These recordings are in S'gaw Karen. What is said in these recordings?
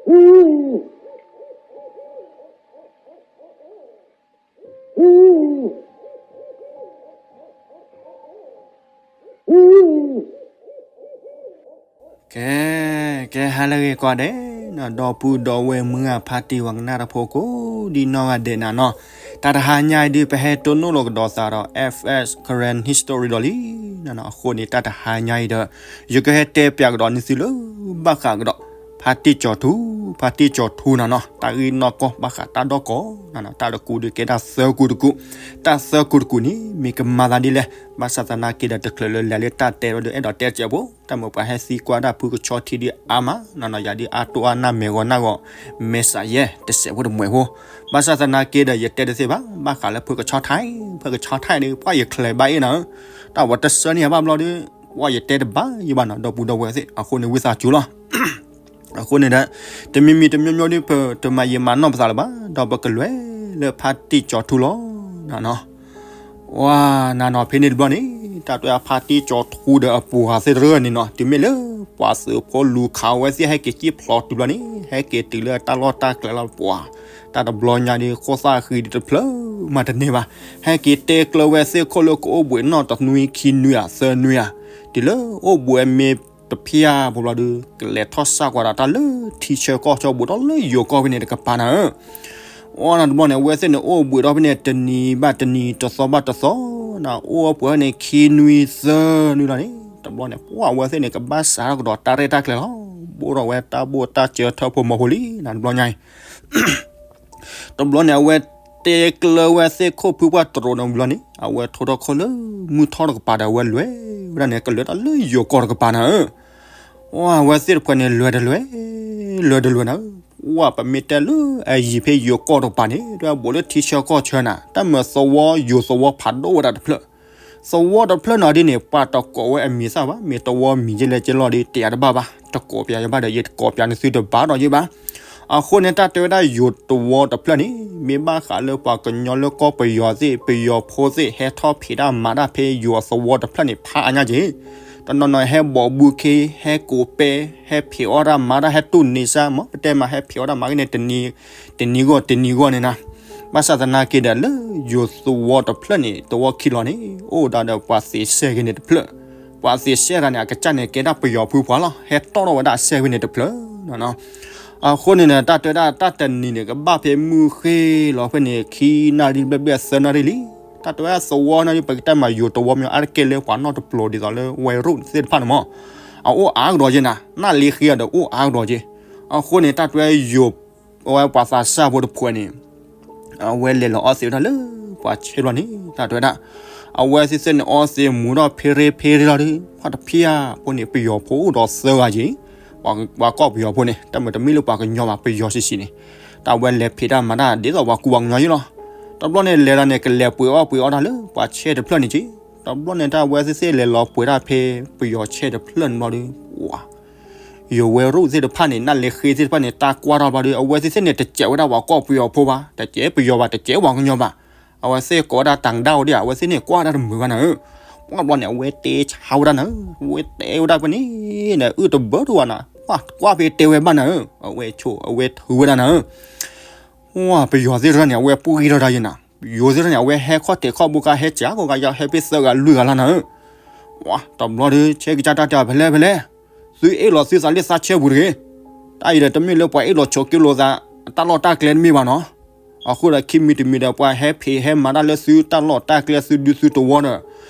ကဲ, ကဲ ဟါလၢအဂ့ၤကိးဂၤဒဲးနီၤ, ဒီပုၢ်ဒီဝဲၢ်မုၢ်ဂၤ ဖါတံၢ်ဝၤကနၣ်တၢ်ဖိကိးဒံနီၢ်ဂၤဒဲးနၤနီၤ, တၢ်တဟါညါအံၤဒုး ပဟဲတိၢ်နီၣ်လိာ်ကဒီးသးဒီး F S Karen History ဒီးလံနၤနီၤ. အဃိန့ၣ် တၢ်တဟါညါအံၤဒီး ယကဟဲတဲပၠးကဒီးန့ၢ်သုလၢ ဘၣ်ဃးကဒီး ဖါတံၢ်ကၠီၤထူ, ဖါတံၢ်ကၠီၤထူနၤနီၤ, တၢ်ဂ့ၢ်နီၢ်ကီၢ်ဘၣ်ဃးတၢ်ဒီၣ်ကိးနၤနီၤ, တၢ်တကူးဒုးကဲတၢ်သၢကူးတကူး, တၢ်သၢကူးတကူးန့ၣ် မ့ၢ်ကမၤသးဒ်လဲၣ်, ဘၣ်ဆၣ်သနာ်က့ဒီး တချုးလၢလဲၤလၢတၢ်တဲဘျီဒီး အဲၣ်ဒိးတဲစဲးဖိ, တၢ်မ့ၢ်ပှၤဟဲသံကွၢ်တၢ်ဖုကဆီထံဒုးအါမးနၤနီၤ, ယၤဒုးအါတိၢ်အါနၢ်မဲာ်ဂီၤနၢ်ဂီၤ မဲာ်ဆှးယဲၢ်တစဲးဖိတမှဲးဖိ, ဘၣ်ဆၣ်သနာ်က့ဒီး ယတဲတသ့ဘၣ်, ဘၣ်ဃးလၢဖုကဆီထံ, ဖုကဆီထံဒုး ပှၢ်ယချဲးဘၣ်အ့ၣ်နၤဧၢ, တၢ်ဝဲတဆၢန့ၢ်ယၤဘၣ်ဘျီဒီး ပှၢ်ယတဲတဘၣ်ယဘၣ်နီၤ, ဒီပုၢ်ဒီဝဲၢ်သ့ၣ်, အဃိန့ၣ်ဝံသးစူၤလီၤ. အဃိန့ၣ်ဒီး တမံၤမံၤတမံၤမံၤဒုး ပတမၤယံာ်မၤနီၢ်ပသးလၢၤဘၣ်, ဒီးပကလဲၤလၢဖါတံၢ်ကၠီၤထူလီၤနၤနီၤ. ဝါ နၤနီၤ ဖဲန့ၣ်တဘျီန့ၣ် တၢ်တဲဖါတံၢ်ကၠီၤထူဒီးအပှၤသ့ၣ်တဖၣ်န့ၣ်နီၤ, တုၤမ့ၢ်လၢပှၤသုးဖိလူၤခးဝဲသ့ၣ် ဟဲက့ၤစံၣ်ဖျိးတုၤဘျီန့ၣ် ဟဲက့ၤတုၤလၢတၢ်လီၢ်တၢ်ကျဲလီၤပှၤ, တၢ်တဘျီညါဒုး ခိၣ်သၣ်ဃံဒုးတဖျၢၣ်မးတန့ၢ်ဘၣ်, ဟဲက့ၤတဲကျၢၤဝဲသ့ၣ်ခိၣ်လၢကအိၣ်ဘှံးနီၣ်တနွံခံနွံဧါသၢနွံဧါ, တုၤလၢအိၣ်ဘှံးအမ့ၢ်တဖျၢၣ်ဘျီဒီး ကလဲၤထီၣ်စၢ်ကွၢ်ဒီးတၢ်လၢထံဆၢကီၢ်ဆၢဘူးဒီးလၢယိၤကီၢ်ဖဲန့ၣ်တကပၤနၤဧၢ. အိၣ်နၤတဘျီန့ၣ် အဝဲသ့ၣ်န့ၣ် အိၣ်ဘှံးထီၣ်ဖဲန့ၣ် တနံၤဘၣ်တနံၤ တသီဘၣ်တသီနၤ, အိၣ်ဘှံးဖဲန့ၣ် ခံနွံသၢနွံလီၤန့ၣ် တဘျီန့ၣ် ပှၢ်အဝဲသ့ၣ်န့ၣ် ကဘၣ်စးထီၣ်ကဒီးတၢ်ရဲၣ်တၢ်ကျဲၤလီၤ. ဘိၣ်ထီၣ်ဝဲတၢ်ဘိၣ်တၢ်စၢထၢၣ်ဖိမီၤဖိလံနၤ တဘျီညါအံၤ တဘျီန့ၣ် အဝဲတဲကျၢၤဝဲသ့ၣ်ခိၣ်ဖုပှၢ်တရိးန့ၣ်တဘျီန့ၣ် အဝဲထိထီၣ်ခီၣ်လၢမုၢ်ထီၣ်တကပၤဒီး အဝဲလဲၤဝဲဒၣ်န့ၣ် ကလဲၤတၢ်လၢယိၤကီၢ်တကပၤနၤဧၢ. အိၣ် အဝဲသ့ၣ်တဖၣ်န့ၣ် လဲၤတလဲၤ လဲၤတလဲၤနၤဧၢ. အိၣ် ပမ့ၢ်တဲလၢအယံၤဖဲယိၤကီၢ်တကပၤန့ၣ် တၢ်ဘူးလၢထံဆၢကီၢ်ဆၢနၤ တၢ်မၤသဝီယိၤသဝီဖးဒိၣ်ဝဲဒၣ်တဖျၢၣ် သဝီတဖျၢၣ်န့ၣ်ဒ်န့ၣ် ပှၤတကိးဝဲအမံၤသၣ်ဘၣ်, မ့ၢ်သဝီမံၤယဲလဲၣ်ကဲလီၤဒီး တယာ်တဘၣ်ဘၣ်, တကိးပၠးယဘၣ်ဒီး ယတကိးပၠးန့ၢ်သုတဘၣ်ဒီးယဘၣ်. အဃိန့ၣ် တၢ်တဲဝဲဒၣ်ယိၤသဝီတဖျၢၣ်န့ၣ် မ့ၢ်ဘၣ်ဃးလၢပှၤကညီလၢကီၢ်ပယီၤသ့ၣ် ပယီၤဖိသ့ၣ် ဟဲထီၣ်ဖံးတၢ်မၤတၢ်ဖဲယိၤသဝီတဖျၢၣ်န့ၣ် ဖးအါညါက့ၤ တနီၤနီၤဟဲဘီးဘုခ့ ဟဲကိးပဲ ဟဲဖံးအီၣ်တၢ်မၤတၢ် ဟဲတူၢ်န့ၢ်စၢ် မ့ၢ်ပတဲမး ဟဲဖံးအီၣ်တၢ်မၤက့ၤန့ၣ် တနံၤဂီၢ်တနံၤဂီၢ်န့ၣ်နၤ. ဘၣ်ဆၣ်သနာ်က့ဒီး လၢယိၤသဝီတဖျၢၣ်န့ၣ် သဝီခံလီၤန့ၣ် အိၣ်ဒၣ်ဒီးပှၤသ့းစဲၣ်က့ၤန့ၣ်တဖျၢၣ်, ပှၤသ့းစဲၣ်တဂၤန့ၣ် အကစၢ်န့ၣ် ကဲဒၣ်ပယီၤဖုပှၤလီၤ, ဟဲတီၣ်ထီၣ်ဝဲဒၣ်အစဲၣ်ဖဲန့ၣ်တဖျၢၣ်နၤ. အဃိန့ၣ်ဒီး တၢ်တဲဝဲဒၣ်တၢ်တနံၤန့ၣ် ကဘၣ်ဖဲမုၢ်ဃ့လီၤဖဲန့ၣ် ခံနၣ်ရံၣ်ဘျဲၣ်ဘျဲၣ်သၢနၣ်ရံၣ်လံ. တၢ်တဲဝဲဒၣ်သဝီန့ၣ် ပကတဲမးယိၤသဝီမ့ၢ်အါတက့ၢ်လၢပှၤနီၣ်တပျိၤဒ်သိးလၢဝဲရူၣ်သ့ၣ်တဖၣ်န့ၣ်မး, အအိၣ်အါကဒီးက့ၤနၤ, နၣ်လ့ဃ့ဒီးအိၣ်အါကဒီးက့ၤ. အဃိန့ၣ် တၢ်တဲဝဲယိၤ အဝဲပှၤသးစၢ်ဖိတဖုန့ၣ် အဝဲလဲၤလီၤအီသံးဝဲဒၣ်လၢပှၤဆဲးဘျီန့ၣ် တၢ်တဲဝဲဒၣ် အဝဲသ့ၣ်သ့ၣ်န့ၣ်အီသံးမူၤထီၣ်ဖ့ရ့ဖ့ရ့လီၤဒီး ပှၤတဖံးဧါဖိန့ၣ် ပယီၤဖိအိၣ်ဒီးသၢဂၤက့ၤ, ပှၤကီၢ်ပယီၤဖိန့ၣ် တၢ်မ့ၢ်တမ့ၢ်လၢပှၤကညီဘၣ် ပယီၤဆံးဆံးန့ၣ်, တၢ်ဝဲလဲၤဖံးတၢ်မၤတၢ်ဒ်သိးပှၤကူပှၤကညီယ့ၣ်လီၤ. တဘျီန့ၣ်လဲၤလီၤန့ၣ် ကလဲၤပှ့ၤအီၣ်ပှ့ၤအီတၢ်လၢပှၤဆဲးတဖျၢၣ်န့ၣ်က့ၤ, တဘျီန့ၣ် တၢ်ဝဲသ့ၣ်သ့ၣ်လဲၤလီၤပှ့ၤတၢ်ဖဲပယီၤဆဲးတဖျၢၣ်န့ၣ်ဘျီဒီး ပှၤ ယိၤဝဲရူၣ်သ့ၣ်တဖၣ်န့ၣ် နၣ်လ့ဃ့သ့ၣ်တဖၣ်န့ၣ် တၢ်ကွၢ်ထီၣ်ဘျီဒီး အဝဲသ့ၣ်သ့ၣ်န့ၣ် တစဲးဝဲဒၣ်ပှၤကီၢ်ပယီၤဖိဘၣ်, တစဲးပယီၤဘၣ် တစဲးပှၤကညီဘၣ်, အဝဲသ့ၣ်ကိးဝဲဒၣ်တၢ်ကဒါအိၣ်ဒံးဧါ, အဝဲသ့ၣ်န့ၣ် ကွၢ်တၢ်တမုာ်ဘၣ်နၤဧၢ. ပှၢ်ဘျီန့ၣ် အဝဲတဲဆါဝဲဒၣ်နၤဧၢ, အဝဲတဲဝဲဒၣ်ဖဲန့ၣ် အုၣ်တဘၢတဝၤနၤ, ပှၢ်ကွၢ်ဖဲတဲဝဲဘၣ်နၤဧၢ, အဝဲဆိ အဝဲထုးဝဲဒၣ်နၤဧၢ. ပှၢ်ပယီၤသ့ၣ်တဖၣ်န့ၣ် အဝဲပှ့ၤထီၣ်တၢ်ယဲနၤ, ယိၤသ့ၣ်တဖၣ်န့ၣ် အဝဲဟဲခီၣ်ထံးခီၣ်ဘိခါ ဟဲစးကိးဂၤယီၤ ဟဲဖဲသၢဂၤလွံၢ်ဂၤလီၤနၤဧၢ. ပှၢ်တဘျီဒီး ဆဲးကစၢ်တၢ်တဲအီၤ ဖဲလဲၣ်ဖဲလဲၣ်, သုအ့ၣ်လိာ်သုသးလၢသးဆဲးပူၤတဂ့ၤ, တၢ်အံၤဒီးတမ့ၢ်လၢပှၤအ့ၣ်လိာ်ဆိးက့လိာ်သး တၢ်လီၢ်တၢ်ကျဲတမ့ၢ်ဘၣ်နီၤ. အဃိဒီး ခံမံၤတမံၤဒီး ပှၤဟဲဖံးဟဲမၤတၢ်လၢသုတၢ်လီၢ်တၢ်ကျဲ သုဒုသုတဝီဒီး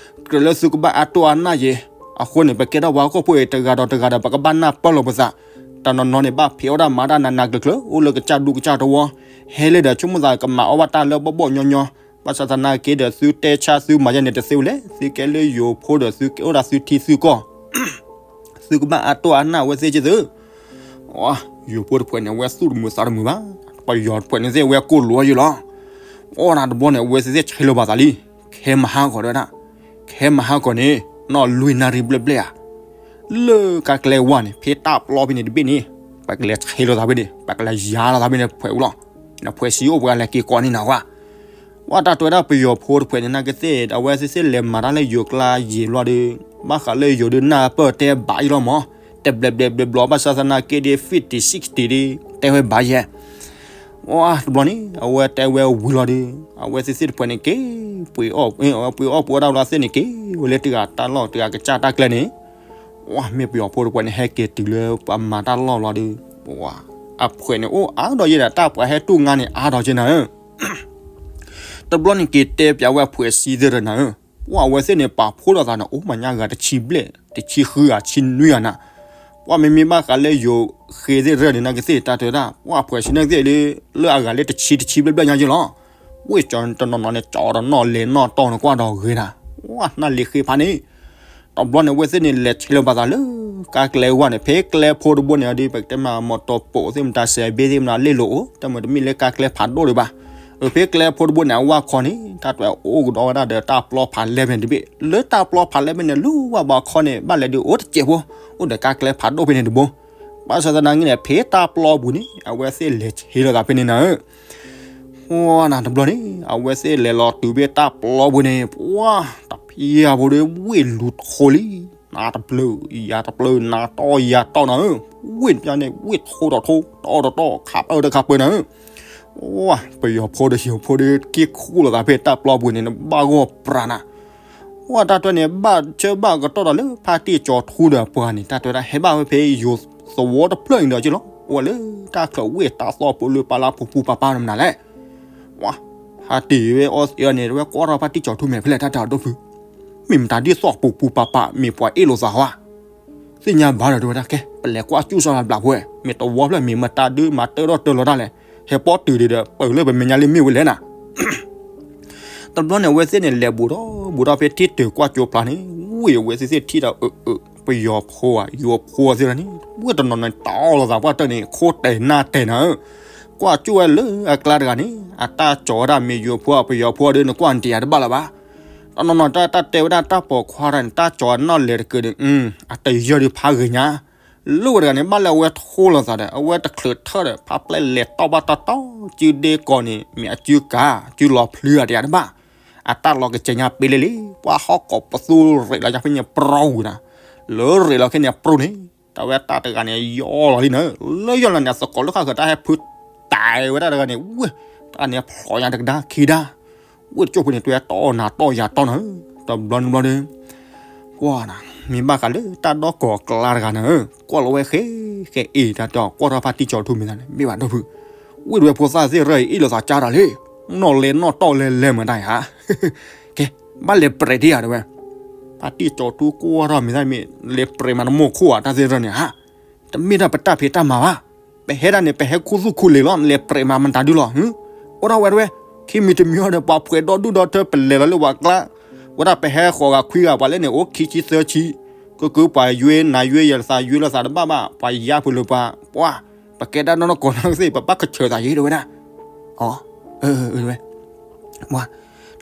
ကြၢးလၢသုကဘၣ်အါတိၢ်အါနၢ်ယဲ, အဃိန့ၣ် ပကဲထီၣ်ပှၤဟီၣ်ခိၣ်ဖိအံၤ တဂၤဒီးတဂၤဒီး ပကဘၣ်နၢ်ပၢၢ်လိာ်ပသး, တၢ်နီၢ်နီၢ်န့ၣ် ဘၣ်ဖံးအီၣ်တၢ်မၤတၢ်နးနးကျၢၤကျၢၤ အိၣ်လၢကစၢ်ဒူကစၢ်တဝီ, ဟဲလၢဒီး ဆိကမိၣ်သးကမၤအီၣ်ဘၣ်တၢ်လၢဘီၣ်ဘီၣ်ညီညီ, ဘၣ်ဆၣ်သနာ်က့ဒီး သုတဲဆါသုမၤယဲန့ၣ်တသ့ဝဲလဲၣ်, သုကဲလၢယိၤဖိဒီး သုကအိၣ်ဒၣ်သုထံသုကီၢ် သုကဘၣ်အါတိၢ်အါနၢ်အဝဲသ့ၣ်က့ၤသု. ယိၤဖိတဖုန့ၣ် အဝဲသူၣ်တမုာ်သးတမုာ်ဘၣ်, ပယီၤတဖုန့ၣ်သ့ၣ် အဝဲကိၢ်လိာ်ယဲလီၤ. အိၣ်နၤတဘျီန့ၣ် အဝဲသ့ၣ်သ့ၣ်ဆဲးလိာ်ဘၣ်သးလံ, ခဲမဟါကီးတဲဝဲဒၣ်, ခဲမဟါကီးန့ၣ် နီၢ်လွံၢ်နၣ်ရံၣ်ဘျဲၣ်ဘျဲၣ်ဧါ လၢကါကျဲဝါန့ၣ် ဖဲတၢ်ပျီဖဲန့ၣ်တဘ့ၣ်န့ၣ် ပကလဲၤဆဲးလိာ်သးဖဲန့ၣ် ပကလဲၤယၤလိာ်သးဖဲန့ၣ် ဖှဲးအူလီၤ, နဖှဲးစံအိၣ်ပှၤလဲၤက့ၤကိးန့ၢ်နၤဝဲ ဝဲတၢ်တဲဝဲဒၣ်ပယီၤဖိတဖုန့ၣ် နာ်က့သ့ၣ် အဝဲသ့ၣ်သ့ၣ်လဲၤမၤတၢ်လၢယိၤကျါယံာ်ဘျီဒီး ဘၣ်ဃးလၢယိၤဒုးနၢ်ပၢၢ်တဲဘၣ်ယလီၤမး, တဘျဲးဘျဲးဘျဲးဘျီ ဘၣ်ဆၣ်သနာ်က့ဒီး fifty sixty ဒီး တဲဝဲဘၣ်ယဲၢ်. ဝါ တဘျီန့ၣ် အဝဲတဲဝဲဝံၤလီၤဒီး အဝဲသ့ၣ်သ့ၣ်တဖၣ်န့ၣ်က့ၤ ပှ့ၤအီၣ် ပှ့ၤအီၣ်ပှ့ၤအီၣ်ပှ့ၤအီၣ်တၢ်လီၢ်သ့ၣ်န့ၣ် က့ၤဝဲလၢတဂၤတၢ်လီၢ်တဂၤကစၢ်တၢ်ကျဲန့ၣ် ဝါ မ့ၢ်ပယီၤဖိတပှဲၤန့ၣ် ဟဲက့ၤတုၤလၢပှၤမၤတၢ်လီၢ်လီၤဒီး ဝါ အဖှဲးန့ၣ်အိၣ်အါဒီးယဲၢ်ဒီး တၢ်ပှၤဟဲတူၢ်ငါန့ၣ်အါဒီးယဲၢ်နၤဧၢ တဘျီန့ၣ်က့ၤတဲပၠးဝဲအဖှဲးစံသ့ၣ်တနၤဧၢ, ပှၤအဝဲသ့ၣ်န့ၣ် ပာ်ဖှိၣ်လိာ်သးန့ၣ် အိၣ်မးညါဂၤတဆံဘျဲၣ် တဆံဃုဂၤ ဆံနွံဂၤနၤ, ပှၤမ့မ့ၢ်ဘၣ်ဃးလၢယိၤဃ့သ့ၣ်ရၢၢ်န့ၣ် နာ်က့သ့ၣ်တၢ်တဲဝဲဒၣ် ပှၤအဖှဲးစံနာ်က့သ့ၣ်လၢ လၢအဂၤလၢတဆံတဆံဘျဲၣ်ဘျဲၣ်ညါယဲၢ်လီၤ, ဝ့ၢ်ကၠီတနီၤနီၤန့ၣ် ကၠီတနီၤလဲၤနီၢ်တီၢ်န့ၣ် ကွၢ်ဒီးဂ့ၤနၤ, ဝါ နၢ်လံၤဃ့ဖးန့ၣ် တဘျီန့ၣ် အဝဲသ့ၣ်န့ၣ် လဲၤဆ့လီၤပာ်သးလၢ ကါကျဲဝဲန့ၣ် ဖဲကျဲဖိတဘိန့ၣ်ဒီး ပကတဲမး မီၢ်တီၢ်ပိာ်သ့ၣ်မတၤ စဲးဘ့သ့ၣ်မတၤ လ့ၣ်လိာ်အိၣ် တမ့ၢ်တမ့ၢ်လၢကါကျဲဖးဒိၣ်ဒံးဘၣ်. အဖဲကျဲဖိတဘိန့ၣ် အဝဲခီန့ၣ် တၢ်တဲအိၣ်ကဒီးဝဲဒၣ်ဒီးတၢ်ပျီဖးလဲၢ်ဖဲန့ၣ်တဘ့ၣ် လၢတၢ်ပျီဖးလဲၢ်ဖဲန့ၣ် လၢဝဲဘၣ်ခီန့ၣ် ဘၣ်လဲၤဒုးအိၣ်တစဲးဖိ အိၣ်ဒီးကါကျဲဖးဒိၣ်ဖဲန့ၣ်တဘိ, ဘၣ်ဆၣ်သနာ်က့န့ၣ် ဖဲတၢ်ပျီပူၤန့ၣ် အဝဲသ့ၣ်လဲၤဆ့လီၤသးဖဲန့ၣ်နၤဧၢ ဝါ နၤတဘျီန့ၣ် အဝဲသ့ၣ်လဲၤလီၤတုၤဖဲတၢ်ပျီပူၤန့ၣ် ပှၤ တဖၣ်ဖိဒီး ဝ့ၢ်လူၤထိလံ, နၤတပျၢၤ ယၤတပျၢၤ နၤတီၢ်ယၤတီၢ်နၤဧၢ, ဝ့ၢ်တဖၣ်န့ၣ် ဝ့ၢ်ထိဒီးထိ တီၢ်ဒီးတီၢ် ခးပၢတခးပၢနၤဧၢ, ဝါ ပယီၤဖိဒီးယိၤဖိဒီး က့ၤခူၣ်လိာ်သးဖဲတၢ်ပျီပူၤန့ၣ် နဘၣ်ဂီၢ်ပြးနၤ ဝါ တၢ်တဲန့ၣ် ဘၣ်ဆၢဘၣ်ကတီၢ်ဒီးလၢဖါတံၢ်ကၠီၤထူဒီးပှၤန့ၣ် တၢ်တဲဝဲဒၣ် ဟဲဘၣ်ဝဲဖဲယိၤသဝီတဖျၢၣ်အံၤဒီးက့လီၤ, အိၣ်ဝဲလၢတၢ်ချၢးဝ့ၢ်တၢ်သီၣ်ပူၤလၢပာ်လၢပူၤပူၤပၤပၤနမနုၤလဲၣ်, ဝါ ဖါတံၢ်ဝဲအီသံးအီန့ၣ် တဝဲကွၢ်ထီၣ်ဖါတံၢ်ကၠီၤထူမဲာ်ဖဲလဲၣ် တၢ်တဲအီၤဒိၣ်ဖု, မ့ၢ်မတၤဒ်သီၣ်ပူၤပူၤပၤပၤ မ့ၢ်ပှၤအ့ၣ်လိာ်သးဟီဧါ သ့ၣ်ညါဘၣ်ဒီးတဲဝဲဒၣ် ကဲ ပလဲၤကွၢ်စူၣ်စၢ်လၢဘျးဖိဝဲ မ့ၢ်တဝီဖျၢၣ် မ့ၢ်မတၤဒုးမၤတၢထီၣ်တၢလီၤတၢ်လဲၣ်, ဟဲပိာ်တုၤဒံးဒီး ပၢၢ်လၢပမဲာ်ညါလၢမ့ၢ်ဝဲလဲၣ်နၤ တဘျီန့ၣ် အဝဲသ့ၣ်န့ၣ် လဲၤဘူးထီၣ်ဘူးထီၣ်ဖဲထံၣ်တုၤကွၢ်ကၠိဖျါန့ၣ် ဝ့ၢ်အဝဲသ့ၣ်သ့ၣ်ထံၣ်ဒီး အၢ အၢ ပယီၤဖိဧါ ယိၤဖိသ့ၣ်တဖၣ်န့ၣ် ဝ့ၢ်တနီၤနီၤတီလိာ်သးပှၢ်တၢၢ်န့ၣ် ခိၣ်တဲာ်နၢ်တဲာ်နၤဧၢ, ကွၢ်ကၠိဝဲလၢအကျါတဂၤန့ၣ် အတၢ်ကၠီၤဝဲဒၣ်မ့ၢ်ယိၤဖိဧါ ပယီၤဖိဧါဒီး နကွၢ်နတယၤတဘၣ်လၢၤဘၣ်, တနီၤနီၤတၢ်တဲဝဲဒၣ်တၢ်ပိာ်ခွါတဂၤန့ၣ် တၢ်ကၠီၤနီၣ်လဲၤတကၢၢ်ဒီး အတယၢၢ်ဒုးဖးဂ့ၤညါ လၢဝဲတဂၤန့ၣ် ဘၣ်လၢအဝဲထိလိာ်သးဒီး အဝဲတချုးထၢၣ်ဒီး ဖးပျဲၢ်လဲၤတီၢ်ဘၣ်တီတီ စုဒ့ကီၢ်န့ၣ် မ့ၢ်အစုကၤ စုလီၤဖျုအတယၤတဘၣ်, အတၢ်လီၤကစဲးညါပ့လ့လ့ ပှၤဟီၣ်ကိးပသူရ့းလီၤယၤဖဲန့ၣ်ပြီဝံၤနၤ, လၢရ့းလီၤခဲန့ၣ်ပြီန့ၣ် တၢ်ဝဲတၢ်တဂၤန့ၣ် ယီၢ်လီၤလံနၤ, လၢယီၢ်လီၤန့ၣ် အသကိးလၢဃၣ်ဃၢၤတၢ်ဟဲဖုတၢ်ဝဲဒၣ်တဂၤန့ၣ် ဝ့ၢ် တၢ်န့ၣ်ဖျိညါတကဒါခံဒါ ဝ့ၢ်တကၠိၢ်ဖိန့ၣ် တွဲတီၢ်နၤတီၢ်ယၤတီၢ်နၤဧၢ, တဘျီနဘျီဒီး ကွၢ်နၤ မ့ၢ်ဘၣ်ဃးလၢတၢ်ဒီကီၢ်အကျါတဂၤနၤဧၢ, ကွၢ်လီၤဝဲဃဲဃဲအ့ၣ် တၢ်တဲအီၤ ကွၢ်ထီၣ်ဖါတံၢ်ကၠီၤထူမဲာ်သးန့ၣ် မ့ၢ်ဘၣ်ဒိၣ်ဖု, ဝ့ၢ်တဝဲဖိသၣ်သ့ၣ်ရၢၢ်အံၤ အ့ၣ်လိာ်သးကၢ်တၢ်လံ, နီၣ်လဲၤနီၣ်တီၢ်လဲၤလဲၤမတၤဧါ, ကဲ ဘၣ်လဲၤပြဲးဒံးဧါတဝဲ, ဖါတံၢ်ကၠီၤထူကွၢ်ထီၣ်မဲာ်သးမ့ၢ် လဲၤပြဲးမးတမိၢ်ခိၣ်ဧါ တၢ်သ့ၣ်ရၢၢ်န့ၣ်ဧါ တမ့ၢ်ဒၣ်ပတၢ်ဖံးတၢ်မၤဘၣ်, ပဟဲဒၣ်န့ၣ် ပဟဲခူသူၣ်ခူလ့ၤလီၤ လဲၤပြဲးမးမတၤဒုလီၤ, အိၣ်ဒၣ်ဝဲတဝဲ, ခံမံၤတမံၤအံၤဒီး ပှၤဖှဲးဒီဒူၣ်ဒီထၢ ပလဲၤလီၤလၢပှၤကျါ, ဝဲဒၣ်ပဟဲဃိးဂၤခွံဂၤ ပှၤလၢန့ၣ်အိၣ်ခံဆံသၢဆံ, ကကပှၤယွ့နၤယွ့ယသးယွ့လိာ်သးတဘၣ်ဘၣ် ပှၤယါဖုးလိာ်ပှၤ, ပှၤ ပကဲတၢ်နီၢ်နီၢ်ကီၢ်နီၢ်ကသ့ၣ် ပဘၣ်ကဆၢသးယံၤတဝဲဒၣ်, အၢ ဝဲ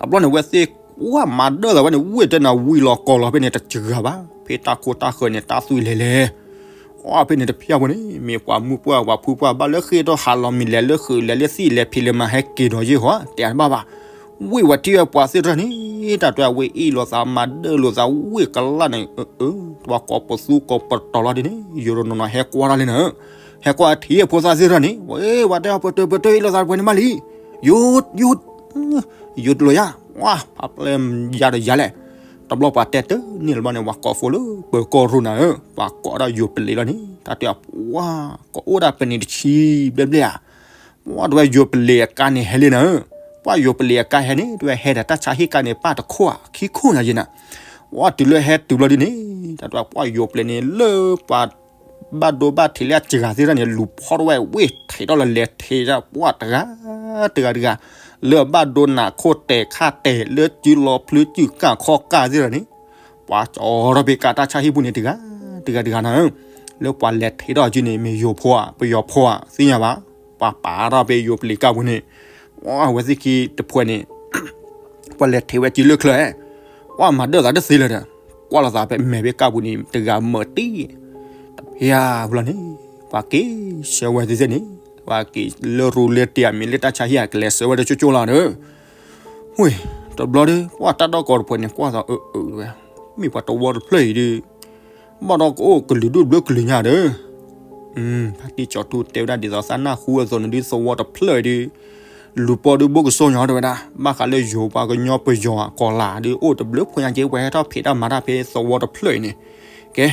တဘျီန့ၣ် ဝဲသ့ၣ်ကွၢ်မၤဒၢၣ်သးဝဲန့ၣ် ဝ့ၢ်တဲနၤဝံၤလီၤကီၢ်လီၤဖဲန့ၣ် တစှၤဘၣ်, ဖဲတၢ်ခိတၢ်ဃၢၤန့ၣ် တၢ်သွံၣ်လဲၤလဲၤ, အဖဲန့ၣ်တဖျၢၣ်ဖိန့ၣ် မ့ၢ်ပှၤမုၢ်ပှၢ်ပှၤဖုပှၢ် ဘၣ်လၢဃ့ၢ်ထီၣ်ဟးလီၤမံၤလဲၤလၢဃုာ်လဲၤလၢသံၣ်လဲၤဖံးလဲၤမၤဟဲက့ၤဒီးယ့ၢ်ဟီ တဲတဘၣ်ဘၣ်, ဝ့ၢ်ဝဲထံၣ်ဝဲပှၤသ့ၣ်တဖၣ်န့ၣ် တၢ်တဲဝဲအ့ၣ်လိာ်သးမၤဒၢၣ်လိာ်သးဝ့ၢ်ကလၢ်န့ၣ် အၢ တဝဲကိးပသူကိးပတီၤလီၤဒ်န့ၣ် ယိၤတနီၤနီၤဟဲကွၢ်တၢ်လံနၤဧၢ, ဟဲကွၢ်ထံၣ်ဖိသၣ်သ့ၣ်တဖၣ်န့ၣ် ဝဲ ပှၤတဲအီၤပတၢၢ်ပတၢၢ်အ့ၣ်လိာ်သးတပှဲၤန့ၣ်မးလံ, ယိၤ ယိၤ ယိၤတလီၤယၤ, ဝါ ဖးပျဲၢ်ယၤဒီးယၤလဲၣ်, တဘျီပှၤတဲတန့ၢ်လၢၤဘၣ်န့ၣ် ပှၤကိးဖိလၢပၢၤကီၢ်ရိၣ်နၤဧၢ, ပှၤကိးဒၣ်ယိၤပလံၤလီၤန့ၣ် တၢ်တဲအီၤ ပှၤ ကိးအိၣ်ဒၣ်ပနံၤတဆံဘျဲၣ်ဘျဲၣ်ဧါ, ပှၤတဝဲယိၤပလံၤအကါန့ၣ်ဟဲလံနၤဧၢ, ပှၤယိၤပလံၤအကါဟဲန့ၣ် တဝဲဟဲဒီးတၢ်ဆါဟံၣ်ကါန့ၣ် ပၢ်တခိၣ်ဧါ ခံခိၣ်နၤယဲနၤ, ပှၤတုၤလၢဟဲတုၤဘျီဒ်န့ၣ် တၢ်တဲပှၤယိၤပလံၤန့ၣ် လၢပှၤ ဘၣ်ဒိဘၣ်ထံးလၢအစှၤသ့ၣ်တဖၣ်န့ၣ် လူၤဖီၣ်ထီၣ်ဝဲဝ့ၢ်ထံးထီၣ်လၢလဲၤထံးဒၣ် ပှၤတဂၤ တဂၤတဂၤ လၢအဘၣ်ဒိနးခိၣ်တဲာ်ခါတဲာ် လၢစုလီၤဖျုစုကၣ်ခီကၣ်သ့ၣ်တဖၣ်န့ၣ် ပှၤကၠီထီၣ်ဖဲကးတၢ်ဆါဟံၣ်ပူၤန့ၣ်တဂၤ တဂၤတဂၤနၤဧၢ, လၢပှၤလဲၤထံးထီၣ်အစုန့ၣ် မ့ၢ်ယိၤဖိဧါ ပယီၤဖိဧါ သ့ၣ်ညါဘၣ်, ပှၤပာ်ထီၣ်ဖဲယိၤပလံၤကါပူၤန့ၣ် အဝဲသ့ၣ်ခံတဖုန့ၣ် ပှၤလဲၤထံးဝဲစုလၢချၢဧါ, ပှၤမၤဒၢၣ်သးတသ့လၢၤဒီး ကွၢ်လိာ်သးဖဲမဲာ်ဖဲကါပူၤန့ၣ် တဂၤမၢာ်တံၢ် တဖျၢၣ်ဘျီန့ၣ် ပှၤက့ၤဆှၢဝဲသ့ၣ်သ့ၣ်န့ၣ် ပှၤက့ၤလၢရူလၢတ့ၢ်အမံၤလၢတၢ်ဆါဟံၣ်အကလဲၤဆှၢဝဲတကၠိကၠိလီၤဒီး ဝ့ၢ် တဘျီဒီး ပှၤတၢ်ဒီကီၢ်တဖုန့ၣ် ကွၢ်သးအၢအၢဝဲ မ့ၢ်ပှၤတဝီတဖျၢၣ်အံၤဒီး ဘၣ်ဒီးကအိၣ်ကလုာ်ဒူၣ်ဘျၢကလုာ်ညါဒီး, ဖါတံၢ်ကၠီၤထူတဲဝဲဒၣ်ဒ်သိးသးနၢ်ဟူအသိးန့ၣ်ဒုး သဝီတဖျၢၣ်အံၤဒုး လူၤပိာ်ဒုးဘိကစီၣ်ညီတဲဝဲဒၣ် ဘၣ်ဃးလၢယိၤပှၤကညီပယီၤအကီၢ်လၢ်ဒုး အိၣ်တဘျုးဖိညါက့ ပှၤဟဲထီၣ်ဖံးတၢ်မၤတၢ်ဖဲသဝီတဖျၢၣ်အံၤန့ၣ်, ကဲ,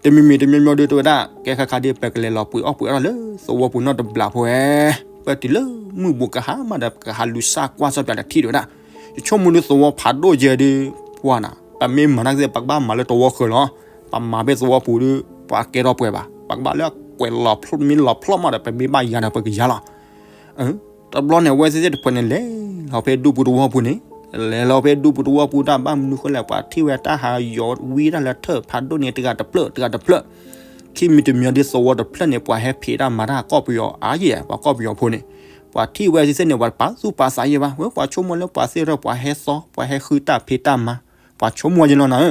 တမံၤမံၤတမံၤမံၤဒုးတဲဝဲဒၣ် ကဲခါခါဒုး ပကလဲၤလီၤပှ့ၤအီၣ်ပှ့ၤအီၣ်တၢ်လၢသဝီပူၤနီတဘျီဖိဧါ, ပတုၤလၢမုၢ်ဘူးကဟါမးဒီး ပကဟးလူၤစၢ်ကွၢ်စီပၠးတထံၣ်တဲဝဲဒၣ်, ယဆိကမိၣ်ဒုးသဝီဖးဒိၣ်ယဲဒုး, ပှၤနၤ ပမ့ၢ်မၤတၢ်ကသ့ၣ် ပကဘၣ်မၤလၢသဝီဃၢၤလီၤ, ပမၤဖဲသဝီပူၤဒုး ပှၤကဲထီၣ်ပှဲၤဘၣ်, ပကဘၣ်လၢကွဲးလီၤဖျိမ့ၢ်လီၤဖျိမးဒီး ပမ့ၢ်ဘၣ်ယၤဒီးပကယၤလီၤ တဘျီန့ၣ် အဝဲသ့ၣ်သ့ၣ်တဖုန့ၣ် လဲၤလီၤဖဲဒူပူၤသဝီပူၤန့ၣ်, လဲၤလီၤဖဲဒူပူၤသဝီပူၤတၢ်ဘၣ်မနုၤဃိလဲၣ် ပှၤထံၣ်ဝဲတၢ်ဟးယီၤဝံတၢ်လၢထၢၣ်ဖးဒိၣ်န့ၣ် တဂၤတဖျၢၣ် တဂၤတဖျၢၣ်, ခံမံၤတမံၤဒုးသဝီတဖျၢၣ်န့ၣ် ပှၤဟဲဖံးတၢ်မၤတၢ်ကီၢ်ပယီၤအါယဲၢ် ပှၤကီၢ်ပယီၤဖိန့ၣ်, ပှၤထံၣ်ဝဲသ့ၣ်သ့ၣ်န့ၣ် ပှၤပာ်သူၣ်ပာ်သးယဲၢ်ဘၣ်, ဝဲပှၤဆိကမိၣ်လၢပှၤသ့ၣ်ထီၣ် ပှၤဟဲသီ ပှၤဟဲဃုတၢ်ဖံးတၢ်မၤ, ပှၤဆိကမိၣ်ယဲၢ်လီၤနၤဧၢ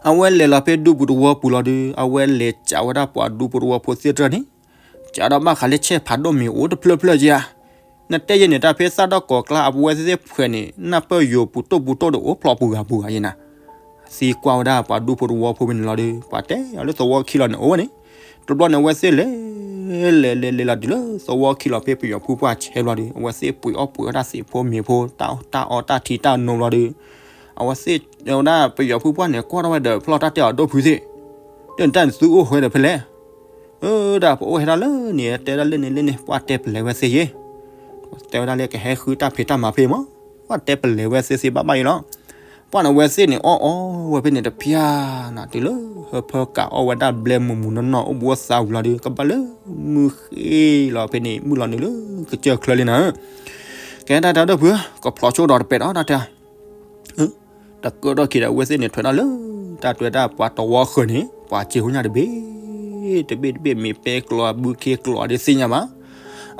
အဝဲလဲၤလီၤဖဲဒူပူၤသဝီပူၤလီၤဒုး အဝဲလဲၤစံးဝဲဒၣ်ပှၤဒူပူၤသဝီဖိသ့ၣ်တဖၣ်န့ၣ်, စံးဒီးဘၣ်ဃးလၢဆဲးဖးဒိၣ်မ့ၢ်အိၣ်တဖျၢၣ်ဖျၢၣ်က့ဧါ, နတဲယဲၢ်န့ၣ် တၢ်ဖဲသၣ်ဒီၣ်ကီၢ်ကျါ အပဝဲသ့ၣ်သ့ၣ်ဖုန့ၣ် နၢ်ပၢၢ်ယိၤပူၤတိၢ်ပူၤတိၢ်ဒီးအိၣ်ဖျိပူၤဂၤပူၤဂၤယဲၢ်နၤ, သံကွၢ်ဝဲဒၣ်ပှၤဒူပူၤသဝီဖိဖဲန့ၣ်လီၤဒုး ပှၤတဲအီၤလၢသဝီခံလီၤန့ၣ်အိၣ်ဝဲန့ၣ်, တဘျီန့ၣ် အဝဲသ့ၣ်လဲၤ လဲၤလဲၤလဲၤလီၤတုၤလၢသဝီခံလီၤဖဲပယီၤဖုပှၢ်ဆဲးဘျီဒုး အဝဲသ့ၣ်ပှ့ၤအီၣ်ပှ့ၤအီၣ်တၢ်သ့ၣ်ဖိမ့ၤဖိ တၢ်အီၣ်တၢ်ထံတၢ်နိဘျီဒုး အဝဲသ့ၣ်ဝဲဒၣ်ပယီၤဖုပှၢ်န့ၣ် ကွၢ်ထီၣ်ဝဲဒီးဖျီၣ်တၢ်တဲအီၤဒိၣ်ဖုသ့ၣ်, တၢ်န့ၣ်တၢ်န့ၣ်သုအိၣ်ဟဲဒီးဖဲလဲၣ်, အၢ ဒၣ်ပအိၣ်ဟဲဒၣ်လၢန့ၣ် တဲဒၣ်လၢန့ၣ်လၢန့ၣ် ပှၤတဲပလဲၤဝဲသ့ၣ်ယဲၢ်, တဲဝဲဒၣ်လၢကဟဲဃုတၢ်ဖံးတၢ်မၤဖဲမး, ပှၤတဲပလဲၤဝဲသ့ၣ်သ့ၣ်ဘၣ်ဘၣ်ယဲၢ်လီၤ ပှၢ်န့ၣ် အဝဲသ့ၣ်န့ၣ် အီၣ်အီၣ်ဝဲဖဲန့ၣ်တဖျၢၣ်နၤ တုၤလၢဟၢဖၢကးအီၣ်ဝဲဒၣ်ဘျဲမုာ်မုာ်နီၢ်နီၢ် အိၣ်ဘှီသးဝံၤလီၤဒုး ကဘၣ်လၢမုၢ်ဃ့လီၤဖဲန့ၣ် မုၢ်လီၤနုာ်လၢကစၢၢ်ချၢလံနၤဧၢ, ကဲတၢ်တဲအီၤဒိၣ်ဖုဧၢ ကဖျိးဆိဒီးတပဲာ်ဒီးတၢ်တဲ တကၢၢ်ထီၣ်ခံဒီး အဝဲသ့ၣ်န့ၣ် ထွဲထီၣ်လၢတၢ်တဲဝဲဒၣ်ပှၤတဝီဃၢၤန့ၣ် ပှၤစ့ဟိညၣ်တဘ့ၣ် တဘ့ၣ်တဘ့ၣ် မ့ၢ်ပဲကျိၤဘုခ့ကျိၤဒုးသ့ၣ်ညါဘၣ်.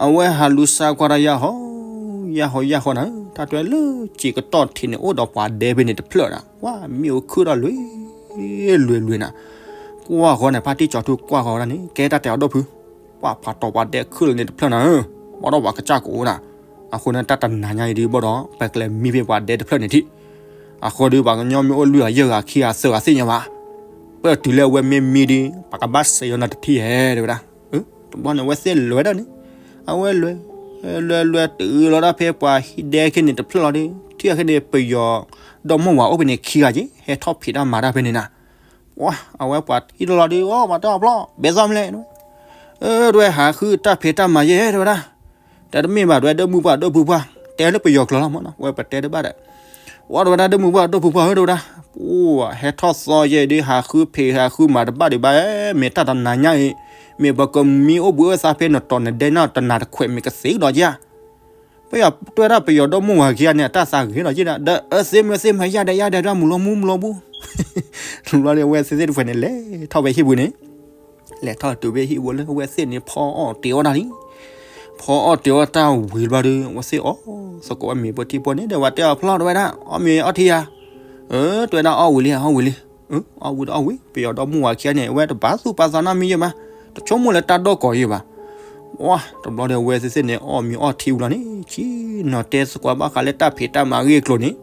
အဝဲဟးလူၤစၢ်ကွၢ်တၢ်ယၢ်ဟီ ယၢ်ဟီယၢ်ဟီနၤဧၢ တၢ်တဲလၢစ့ကတီၢ်ထံးန့ၣ် အိၣ်ဒီးပှၤဒဲဖဲန့ၣ်တဖျၢၣ်နၤ ကွၢ်မ့ၣ်အူခုၣ်ထီၣ်လွံၢ်လွံၢ်လွံၢ်နၤ ကွၢ်ဃီန့ၣ် ဖါတံၢ်ကၠီၤထူကွၢ်ဃီဝဲဒၣ်န့ၣ် ကဲတၢ်တဲအီၤဒိၣ်ဖု ပှၢ်ဖးတီၤပှၤဒဲခုၣ်လၢန့ၣ်တဖျၢၣ်နၤဧၢ ဘၣ်ဒီးပှၤကစၢ်ကအိၣ်နၤ အဃိန့ၣ် တၢ်တနၤညါအံၤဒုးဘၣ်ဒီး ပကလဲၤမံဖဲပှၤဒဲတဖျၢၣ်န့ၣ်ထံး အဃိဒီး ပှၤကညီမ့ၢ်အိၣ်လွံၢ်ဂၤယဲၢ်ဂၤခံဂၤသၢဂၤသ့ၣ်ညါဘၣ် ပတုၤလၢအဝဲမ့ၢ်မံဒီး ပှၤကဘၣ်စဲးယီၤနၤတထံၣ်ဧဲ တဲဝဲဒၣ်. တဘျီန့ၣ် အဝဲသ့ၣ်လဲၤဝဲဒၣ်န့ၣ် အဝဲလဲၤ လဲၤလဲၤတုၤလီၤဒၣ်ဖဲပှၤဟံၣ်ဒဲခဲန့ၣ်တဖျၢၣ်လီၤဒီး ထံၣ်အခဲန့ၣ် ပယီၤဒီမါဝၤအိၣ်ဖဲန့ၣ်ခံဂၤက့ ဟဲထီၣ်ဖံးတၢ်မၤတၢ်ဖဲန့ၣ်နၤ ပှၤ အဝဲပှၤထံၣ်လီၤဒီး အိၣ်မၤတၢ်အဖျီၣ် ဘဲသိၣ်မလဲၣ် အဝဲဟးဃုတၢ်ဖံးတၢ်မၤယဲၢ် တဲဝဲဒၣ် တဲတမ့ၢ်ဘၣ် တဲဝဲဒၣ် ဒိၣ်မုၢ်ပှၢ်ဒိၣ်ဖုပှၢ် တဲလၢပယီၤကျိာ်လီၤမးနီၤ ဝဲပတဲတဘၣ်ဒီး ဝဲတဲဝဲဒၣ် ဒိၣ်မုၢ်ပှၢ်ဒိၣ်ဖုပှၢ်ဧၢ တဲဝဲဒၣ် ပှၤဟဲထီၣ်သီယဲၢ်ဒုး ဟးဃုဖံးဟးဃုမၤတဘၣ်ဒံးဘၣ် မ့ၢ်တၢ်တနၤညါအံၤ မ့ၢ်ပကမံအိၣ်ဘှံးအိၣ်သါဖဲနတီၢ်နဒဲနတနၤတခွဲးမ့ၢ်ကသ့ဒီးက့ ပယီၤတဲဝဲဒၣ် ပယီၤဒီမါဝၤခံဂၤန့ၣ် အတၢ်သးဂ့ၤဒီးက့ဒီး ဒီးအသ့မ့ၢ်သ့မ့ၢ်ယၤဒဲးယၤဒဲးဒီးမုၢ်လီၤမူမုၢ်လီၤဘှံး တဘျီန့ၣ် အဝဲသ့ၣ်သ့ၣ်တဖုန့ၣ် လဲၤထီၣ်ဖဲဟံၣ်ပူၤန့ၣ် လဲၤထီၣ်တုၤဖဲဟံၣ်ပူၤလၢအဝဲသ့ၣ်န့ၣ် ဖီအီၣ်တ့ၤအီၣ်တၢ်လံ ဖီအီၣ်တ့ၤအီၣ်တၢ်ဝံၤတဘျီဒီး အဝဲသ့ၣ်အီၣ်သကိးဝဲမ့ၤဖိထံဖိန့ၣ်ဒီး ပှၤတဲအီၤဖျီၣ်တဲဝဲဒၣ် အီၣ်မ့ၤအီထံယၤ အၢ တဲဝဲဒၣ် အီၣ်ဝံၤလံ အီၣ်ဝံၤလံ အီၣ်ဝံၤဒီးအီၣ်ဝံၤ ပယီၤဒီမါဝၤခံဂၤန့ၣ် အဝဲတပာ်သူၣ်ပာ်သးနီတမံၤယဲၢ်ဘၣ် တဆိကမိၣ်လၢတၢ်ဒီၣ်ကိးယဲၢ်ဘၣ် ဝါ တဘျီဒီး အဝဲသ့ၣ်သ့ၣ်န့ၣ် အီၣ်မ့ၤအီထံဝံၤလီၤန့ၣ် ဆ့ၣ်နီၤတဲသကိးဘၣ်ဃးလၢတၢ်ဖံးတၢ်မၤအဂ့ၢ်အကျိၤန့ၣ်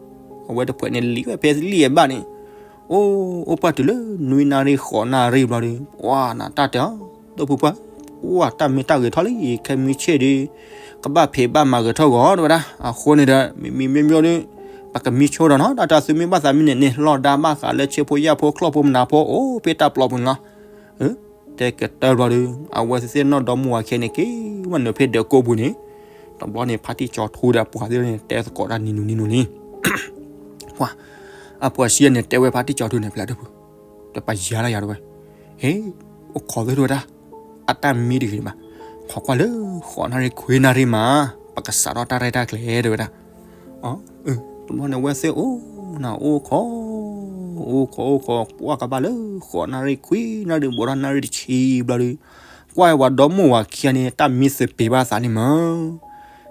အဝဲတဖုန့ၣ် လံာ်ဝဲဖဲလံာ်အဘၣ်န့ၣ် အိၣ် အိၣ်ပှၢ်တုၤလၢနွံနၣ်ရံၣ်ဃိးနၣ်ရံၣ်ဘျီဒီး ပှၢ်နၤတၢ်တဲအီၤ ဒိၣ်ဖုပှၢ် ပှၢ်တၢ်မ့ၢ်တၢ်ဂ့ၤထီၣ်လံ ခဲမုၢ်ဆ့ၣ်ဒီး ကဘၣ်ဖံးဘၣ်မၤဂ့ၤထီၣ်ဂီၤတဲဝဲဒၣ် အဃိန့ၣ်ဒီး မ့မ့ၢ်မ့ၢ်မ့ၢ်ဒီး ပကမံဆိဒီးနီၤ တၢ်တၢ်သုမ့ၢ်ဘၣ်သးမံန့ၣ်န့ၣ် လီၢ်ဒါဘၣ်ဃးလၢဆ့ဖိယာ်ဖိ ချီၣ်ဖိမနၤဖိ အိၣ်ဖဲတၢ်ပျီပူၤန့ၣ်လီၤ တဲကတၢၢ်ဘျီဒီး အဝဲသ့ၣ်သ့ၣ်နီၢ်ဒီမါဝၤခံဂၤန့ၣ် က့ၤဝဲနုာ်ဖဲဒၢးကိးပူၤန့ၣ် တဘျီန့ၣ် ဖါတံၢ်ကၠီၤထူဒီးပှၤသ့ၣ်န့ၣ် တဲသကိးတၢ်နံၤနုၤနံၤနုၤလံ ပှၤ အပှၤဆံးန့ၣ် တဲဝဲဖါတံၢ်ကၠီၤထူန့ၣ် ဖျါဒိၣ်ဖု တပာ်ယၤလၢယၤတဲဝဲ ဟ့ အိၣ်ခိးသ့ၣ်တဲဝဲဒၣ် အတၢ်မံတဂ့ၤဘၣ် ခိးကွၢ်လၢဃိးနၣ်ရံၣ်ခွံနၣ်ရံၣ်မး ပကစးထီၣ်တၢ်ရဲၣ်တၢ်ကျဲၤတဲဝဲဒၣ် တဘျီန့ၣ် အဝဲသ့ၣ်အိၣ်နၤအိၣ်ခိး အိၣ်ခိးအိၣ်ခိး ပှၢ်ကဘၣ်လၢဃိးနၣ်ရံၣ်ခွံနၣ်ရံၣ် ဘူးထီၣ်နၣ်ရံၣ်တဆံဘျီဒီး ကွၢ်ဝဲပှၤဒီမါဝၤခံဂၤန့ၣ် တၢ်မံသပ့ၤဘၣ်သးန့ၣ်မး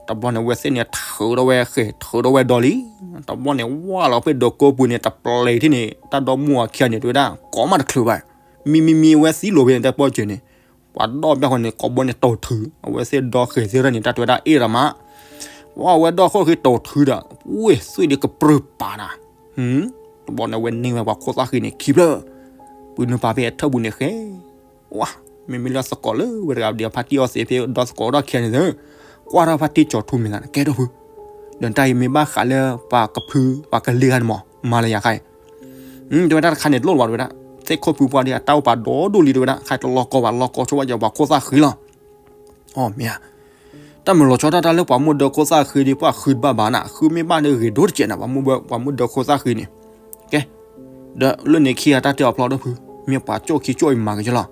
တဘျီန့ၣ် အဝဲသ့ၣ်န့ၣ် ထုးထီၣ်ဝဲဃဲၤ ထုးထီၣ်ဝဲဒီးလံ တဘျီန့ၣ် ဝၢ်လီၤဖဲဒၢးကိးပူၤန့ၣ် တပျဲၤထံၣ်န့ၣ် တၢ်ဒီမါဝၤခံဂၤန့ၣ် တဲဝဲဒၣ် ကိးမးတချုးဘၣ် မံမံမံ အဝဲသံလိာ်ဖဲန့ၣ် တၢ်ပီၢ်စၢၤန့ၣ် ပှၤဒီဘၣ်ဃီန့ၣ် ကိးဘီန့ၣ် တိာ်ထုး အဝဲသ့ၣ်ဒီဃဲၤသ့ၣ်ရၢၣ်န့ၣ် တၢ်တဲဝဲဒၣ်အ့ၣ်ရမး ပှၢ်အဝဲဒီဃီၣ်ဃ့တိာ်ထုးဒီး ဝ့ၢ်သွံၣ်ဒုးကပြုၢ်ပာ်နၤ တဘျီန့ၣ် အဝဲန့ၢ်ဝဲပှၤခိၣ်သၣ်ဃံန့ၣ် ခံဖျၢၣ် ပုၢ်နုာ်ပာ်ဖဲအထၢၣ်ပူၤန့ၣ်ဃဲ ဝါ, မ့မ့ၢ်လၢသကိးလၢဝဲတဂၤဒီးဖါတံၢ်အီၣ်သ့ၣ်ဖဲဒီသကိးဒီခံဂၤန့ၣ်သၢ, ကွၢ်ထီၣ်ဖါတံၢ်ကၠီၤထူမ့ၢ်သးန့ၣ် ကဲဒိၣ်ဖု, ဒီးတၢ်အံၤမ့ၢ်ဘၣ်ဃးလၢပှၤကဖု ပှၤကလ့ၤဂၤန့ၣ်မး မၤလၢယၤခါအံၤ, တဲဝဲဒၣ်တခါန့ၣ်တလိၣ်လၢၤဘၣ်တဲဝဲဒၣ်, သ့ၣ်ခိၣ်ဖုပှၢ်ဒီး အတၢ်အိၣ်ပာ်ဒီဒိၣ်လံတဲဝဲဒၣ်, ခါတလီၤကီဘၣ် လီၤကီဆိဝဲယပှၤခိၣ်သၣ်ဃံလီၤ. အီ မ့ၢ်ဧါ, တၢ်မၤလီၤဆီဒၣ်တၢ်လၢပှၤမိၢ်ဒၢခိၣ်သၣ်ဃံဒီး ပှၤဃုတဘၣ်ဘၣ်နၤ, ဃုမ့ၢ်ဘၣ်ဒီးဂ့ၤဒိၣ်တကဲးနၤ ပှၤမိၢ်ဒၢခိၣ်သၣ်ဃံန့ၣ်, ကဲ, ဒီးလၢန့ၣ်ခံဂၤတၢ်တဲအီၤဖျီဒိၣ်ဖု, မ့ၢ်ပှၤကၠိၣ်ခံကၠိၣ်အံၤမၤကယဲလီၤ.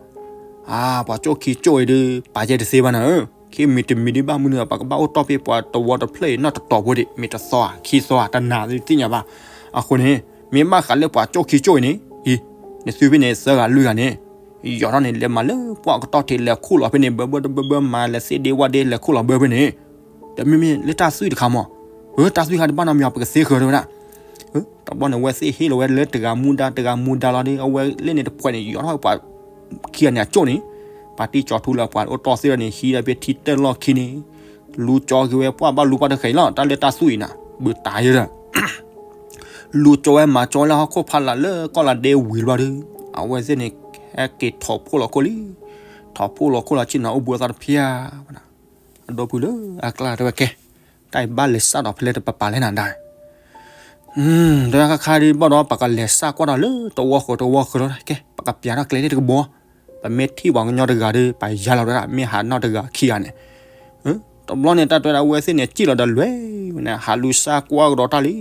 အါ ပှၤကၠိၣ်ခံကၠိၣ်အံၤဒီး ပာ်ကဲတသ့ဘၣ်နၤဧၢ, ခံမံၤတမံၤဒ်ဘၣ်မနုၤ ပကဘၣ်အိၣ်တီၢ်ဖဲပှၤတဝီတဖျၢၣ်အံၤနီၢ်တတီၤဖိဒံး မ့ၢ်တသီဧါ ခံသီဧါ တနၤသ့ၣ်ညါဘၣ်. အဃိန့ၣ် မ့ၢ်ဘၣ်ဃးလၢပှၤကၠိၣ်ခံကၠိၣ်အံၤန့ၣ်, အံၤ, နသုဖဲန့ၣ်သၢဂၤလွံၢ်ဂၤန့ၣ် ယီၤထီၣ်န့ၣ် လဲၤမၤလၢပှၢ်ကတီၢ်ထံး လဲၤခူၣ်လီၤဖဲန့ၣ် ဘၢဘၢတဘၢဘၢမၤ လဲၤသ့ၣ်ဒ့ဝၣ်ဒ့ လဲၤခူၣ်လီၤဘၢဖဲန့ၣ်, ဒီးမ့မ့ၢ်လၢတၢ်သွံၣ်တခါမး, ဧၢ တၢ်သွံၣ်ခါတဘၣ်နီတမံၤ ပကသ့ဃၢၤတဲဝဲဒၣ်. တဘျီန့ၣ် အဝဲသ့ၣ်ဟ့ၣ်လီၤဝဲလၢတဂၤမူဒါ တဂၤမူဒါလီၤဒီး အဝဲလၢန့ၣ်တဖှဲးန့ၣ် ယီၤထီၣ်ပှၤခံဂၤန့ၣ်အကၠိၣ်န့ၣ်, ပှၤတံၢ်ကၠီၤထူလၢပှၤအိၣ်တီၢ်သ့ၣ်လီၤန့ၣ် ဟံးဒီးဖဲထံတၢၢ်လီၢ်ခံန့ၣ်, လူကၠီက့ၤဝဲပှၢ်ဘၣ်လူပှၢ်တဃဲၤအံၤလီၤ တၢ်လၢတၢ်သွံၣ်အံၤနၤ ဘုးတၢ်ယဲဒီး လူကၠီဝဲမၤကၠီလၢဟီၣ်ခိၣ်ဖးလၢ်လၢကီၢ်လၢ်ဒဲဝံၤတဘျီဒီး အဝဲသ့ၣ်န့ၣ် ဟဲက့ၤထီၣ်ဖှိၣ်လီၤခိၣ်လံ, ထီၣ်ဖှိၣ်လီၤခိၣ်လီၤဆ့ၣ်နီၤအိၣ်ဘှံးအသးတဖၣ်, အဒီပုၢ်လၢအကျါတဲဝဲကဲ, တၢ်အံၤဘၣ်လဲၤစးဒီးဖဲလဲၣ်တပပာ်လဲၣ်နၤဒၣ် တဲဝဲခါခါဒ်ဘၣ်ဒီး ပကလဲၤစးကွၢ်ဒီးလၢတဝီဃီတဝီဃီလီၤကဲ, ပကပျးထီၣ်ကျဲလၢတကဘီ, ပမ့ၢ်ထံၣ်ပှၤကညီတဂၤဒီး ပယါလီၤဒၣ် မ့ၢ်ဟးနီၢ်တဂၤခံဂၤန့ၣ်, တဘျီန့ၣ် တၢ်တဲဝဲဒၣ်အဝဲသ့ၣ်န့ၣ် စံၣ်လီၤဒီးလွဲၢ်ဝဲန့ၣ် ဟးလူၤစးကွၢ်ကဒီးတၢ်လံ,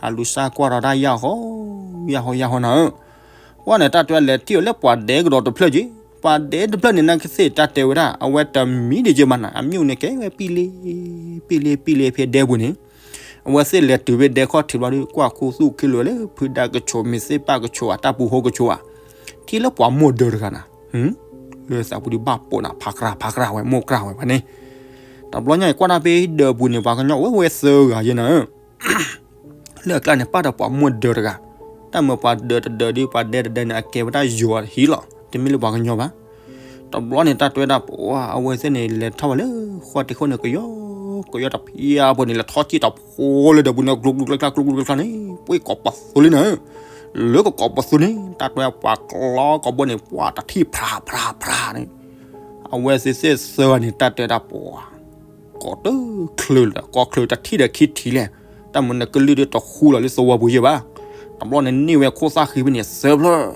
ဟးလူၤစးကွၢ်ဒီးတၢ်ယၢ်ဟီ, ယၢ်ဟီယၢ်ဟီနၤဧၢ, ဝဲန့ၣ် တၢ်တဲဝဲလဲၤထံၣ်အီၤလၢပှၤဒဲကဒီးတဖျၢၣ်က့, ပှၤဒဲတဖျၢၣ်န့ၣ် နကသ့ၣ်တၢ်တဲဝဲဒၣ် အဝဲတမံၤဒံးက့မးနၤ အမ့ၣ်အူန့ၣ် ကဲဝဲပံလ့, ပံလ့ပံလ့ဖဲဒဲပူၤန့ၣ်, အဝဲသ့ၣ်လဲၤတုၤဖဲဒဲခီၣ်ထံးဘျီဒီး ကွၢ်ခူသူၣ်ခ့လၢာ်လၢ ဖုဒါကဆိး မ့ၢ်သ့ၣ်ပၢ်ကဆိးဧါ တၢ်ပူၤဟိကဆိးဧါ, ထံၣ်လၢပှၤမိၢ်ဒၢတဂၤနၤ, လၢသးပူၤဒုးဘၣ်ပိာ်နၤ ဖးကြၢ်ဖးကြၢ်ဝဲ မိၢ်ကြၢ်ဝဲဖဲန့ၣ်, တဘျီညါအံၤကွၢ်တၢ်ဖဲဒၢးပူၤန့ၣ် ပှၤကညီအိၣ်ဝဲသၢဂၤယဲနၤဧၢ လၢအကျါန့ၣ် ပၣ်ဒီးပှၤမိၢ်ဒၢတဂၤ, တၢ်မ့ၢ်ပှၤဒၢးတဒၢးဒီး ပှၤဒဲတဒဲန့ၣ် အကဲဝဲဒၣ်ယိၤအဟံၣ်လီၤ တမ့ၢ်လၢပှၤကညီဘၣ်. တဘျီန့ၣ် တၢ်တဲဝဲဒၣ်ပှၤ အဝဲသ့ၣ်န့ၣ် လဲၤထီၣ်ဝဲလၢဃီတံၢ်ခိၣ်န့ၣ် ကယီကယီတဖျၢၣ်ဖိန့ၣ် လဲၤထီၣ်စံၣ်တဖိလၢဒၢးပူၤန့ၣ် ကျူကျူကျါကျါ ကျူကျူကျါကျါန့ၣ် ပှ့ၤကိးပသူလံနၤ, လၢကကိးပသူန့ၣ် တၢ်တဲပှၤကျီကိးဘီန့ၣ် ပှၤတထံၣ်ဖြးဖြးဖြးန့ၣ်, အဝဲသ့ၣ်သ့ၣ်သၢဂၤန့ၣ် တၢ်တဲဒၣ်ပှၤ ကိးတချုးလၢၤ ကိးချုးတထံၣ်ဒီးခံထံၣ်လဲၣ်, တၢ်မနုၤကလုၢ်ဒုးတဃူလီၤလၢသဝီပူၤယဲၢ်ဘၣ်. တဘျီန့ၣ် န့ၢ်ဝဲခိၣ်သၣ်ဃံဖဲန့ၣ်သၢဖျၢၣ်,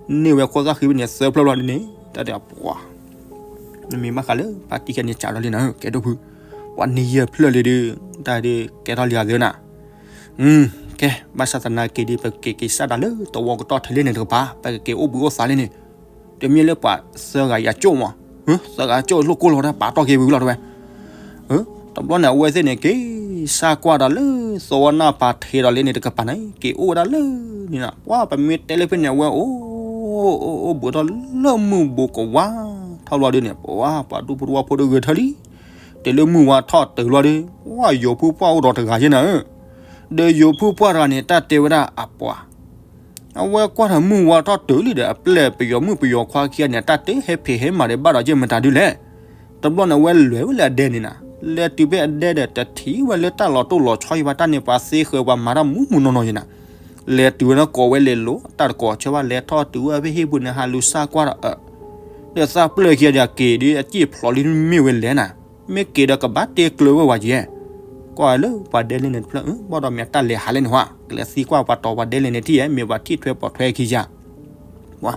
န့ၢ်ဝဲခိၣ်သၣ်ဃံဖဲန့ၣ်သၢဖျၢၣ်ဘျီန့ၣ် တၢ်တဲပှၤ နမ့ၢ်ဘၣ်ဃးလၢ ပၣ်တံၢ်ခဲန့ၣ် စးထီၣ်လံနၤ ကဲဒိၣ်ဖု, ပှၤန့ၢ်ယဲၢ်ဖျၢၣ်လံဒုး တၢ်ဒုးကဲထီၣ်လံအသးနၤ, ကဲ ဘၣ်ဆၣ်သနာ်က့ဒုး ပကက့ၤက့ၤစးဒၣ်လၢသဝီကတီၢ်ထဲလဲၣ်န့ၣ်တကပၤ ပကက့ၤအိၣ်ဘှံးအိၣ်သါလံန့ၣ်, တမ့ၢ်လၢပှၤသၢဂၤအံၤအကၠိၣ်မး, သၢဂၤအကၠိၣ်လိၣ်ကိၢ်လီၤဒၣ် ပာ်တီၢ်က့ၤဝံၤလီၤတဲဝဲ တဘျီန့ၣ် အဝဲသ့ၣ်န့ၣ် က့ၤစးကွၢ်ဒီးလၢသဝီနၢ်ပၤထဲဒီးလၢန့ၣ်တကပၤန့ၣ် က့ၤအိၣ်ဝဲဒၣ်လၢန့ၣ်နၤ, ပှၤပမ့ၢ်တဲလၢဖဲန့ၣ် အဝဲအိၣ် အိၣ်အိၣ်ဘှံးထီၣ်လၢမုၢ်ဘိးကဝါထီၣ်ဘျီဒုးန့ၣ် ပှၤ ပှၤဒူဖိတဝီဖိဒီးဂဲၤထၢၣ်လံ, တုၤလၢမုၢ်ဝါထီၣ်တုၤဘျီဒုး ပှၤယိၤဖုပှၢ်အိၣ်ဒီးတဂၤယဲၢ်နၤဧၢ, ဒီးယိၤဖုပှၢ်တဂၤန့ၣ် တၢ်တဲဝဲဒၣ်အပှၤ အဝဲကွၢ်ထီၣ်မုၢ်ဝါထီၣ်တုၤလံဒီး အပျဲၢ်ပယီၤမုၣ်ပယီၤခွါခံဂၤန့ၣ် အတၢ်တဲဟဲဖံးဟဲမၤဒီးဘၣ်ဒီးယဲၢ်မတၤဒုးလဲၣ်. တဘျီန့ၣ် အဝဲလဲၤဝဲလၢအဒဲန့ၣ်နၤ, လဲၤတုၤဖဲအဒဲဒီး တထံၣ်ဝဲလၢတၢ်လီၤတိၢ်လီၤဆီယံၤဘၣ် တၢ်န့ၣ်ပှၤသ့ဃၢၤပှၤမၤတၢ်မူးမူးနီၢ်နီၢ်ယံၤနၤ, လဲၤတုၤဝဲလၢကိးဝဲလဲၤလိၤ တၢ်တကိးဆၢဘၣ် လဲၤထီၣ်တုၤဝဲဖဲဟံၣ်ပူၤန့ၣ် ဟးလူၤစၢ်ကွၢ်ဒီးအ ဒီးသးပျဲၢ်ခံဂၤဒီးက့ၤဒီး အစံၣ်ဖျိးလံမ့ၢ်ဝဲလဲၣ်နၤ, မ့ၢ်က့ၤဒီးကဘၣ်တဲကျၢၤဝဲဝဲယဲၢ် ကွၢ်လၢပှၤဒဲလဲၣ်န့ၣ်တဖျၢၣ် ဘၣ်ဒီးမ့ၢ်တၢ်လဲၤဟးလဲၣ်န့ၣ်ဟါ ကလဲၤသံကွၢ်ပှၤတီၤပှၤဒဲလဲၣ်န့ၣ်ထံၣ်ဧါ မ့ၢ်ပှၤထံၣ်ထွဲပိာ်ထွဲခံယၤ ပှၤ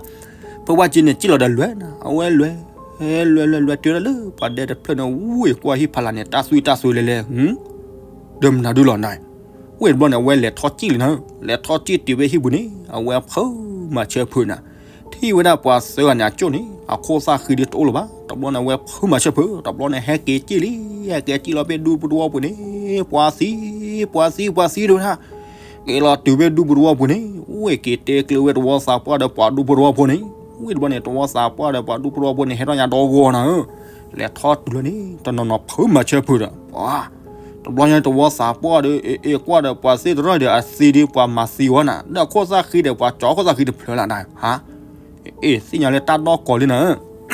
ဖုဝါက့န့ၣ် စံၣ်လီၤဒီးလွဲၢ်နၤ အဝဲလွဲၢ် လွဲၢ်လွဲၢ်လွဲၢ် တုၤဒၣ်လၢပှၤဒဲတဖျၢၣ်န့ၣ် ဝံၢ်ကွၢ်ဟံၣ်ဖးလာ်န့ၣ် တၢ်သွံၣ်တၢ်သွဲလဲၤလဲၤ ဒီးမနုၤဒုလီၤနၤ, ဝံၢ်တဘျီန့ၣ် အဝဲလဲၤထီၣ်စံၣ်လံနၤ, လဲၤထီၣ်စံၣ်တုၤဖဲဟံၣ်ပူၤန့ၣ် အဝဲဖုမၤဆၢဖုနၤ, ထံၣ်ဝဲဒၣ်ပှၤသၢဂၤန့ၣ် အကၠိၣ်န့ၣ် အခိၣ်သၣ်ဃံဒုးတအိၣ်လၢၤဘၣ်, တဘျီန့ၣ် အဝဲဖုမၤဆၢဖု တဘျီန့ၣ် ဟဲက့ၤစံၣ်လံ, ဟဲက့ၤစံၣ်လီၤဖဲဒူပူၤတဝီပူၤန့ၣ် ပှၤသံ ပှၤသံ ပှၤသံဒုးဝဲဒၣ် က့ၤလီၤတုၤဖဲဒူပူၤတဝီပူၤန့ၣ် ဝံၢ်က့ၤတဲကျၢၤဝဲတဝီသးပှၢ်ဒီးပှၤဒူပူၤတဝီဖိန့ၣ်, ဝံၢ်တဘျီန့ၣ် တဝီသးပှၢ်ဒီးပှၤဒူပူၤတဝီဖိန့ၣ် ဟဲထီၣ်ညါဒီဂီၤနၤဧၢ, လဲၤထီၣ်တုၤလၢန့ၣ် တနီၤနီၤဖုမၤဆၢဖုဒီး ပှၤ တဘျီညါတဝီသးပှၢ်ဒီး အ့ၣ် အ့ၣ် ကွၢ်ဒီးပှၤသ့ၣ်တရီဒီးအသံဒုး ပှၤမၤသံဝဲနၤ ဒီးခိၣ်သၣ်ဃံဒီးပှၤကၠီခိၣ်သၣ်ဃံတဖျၢၣ်လၢနၤ, ဟါ အ့ၣ် သ့ၣ်ညါလၢတၢ်ဒီၣ်ကိးလံနၤဧၢ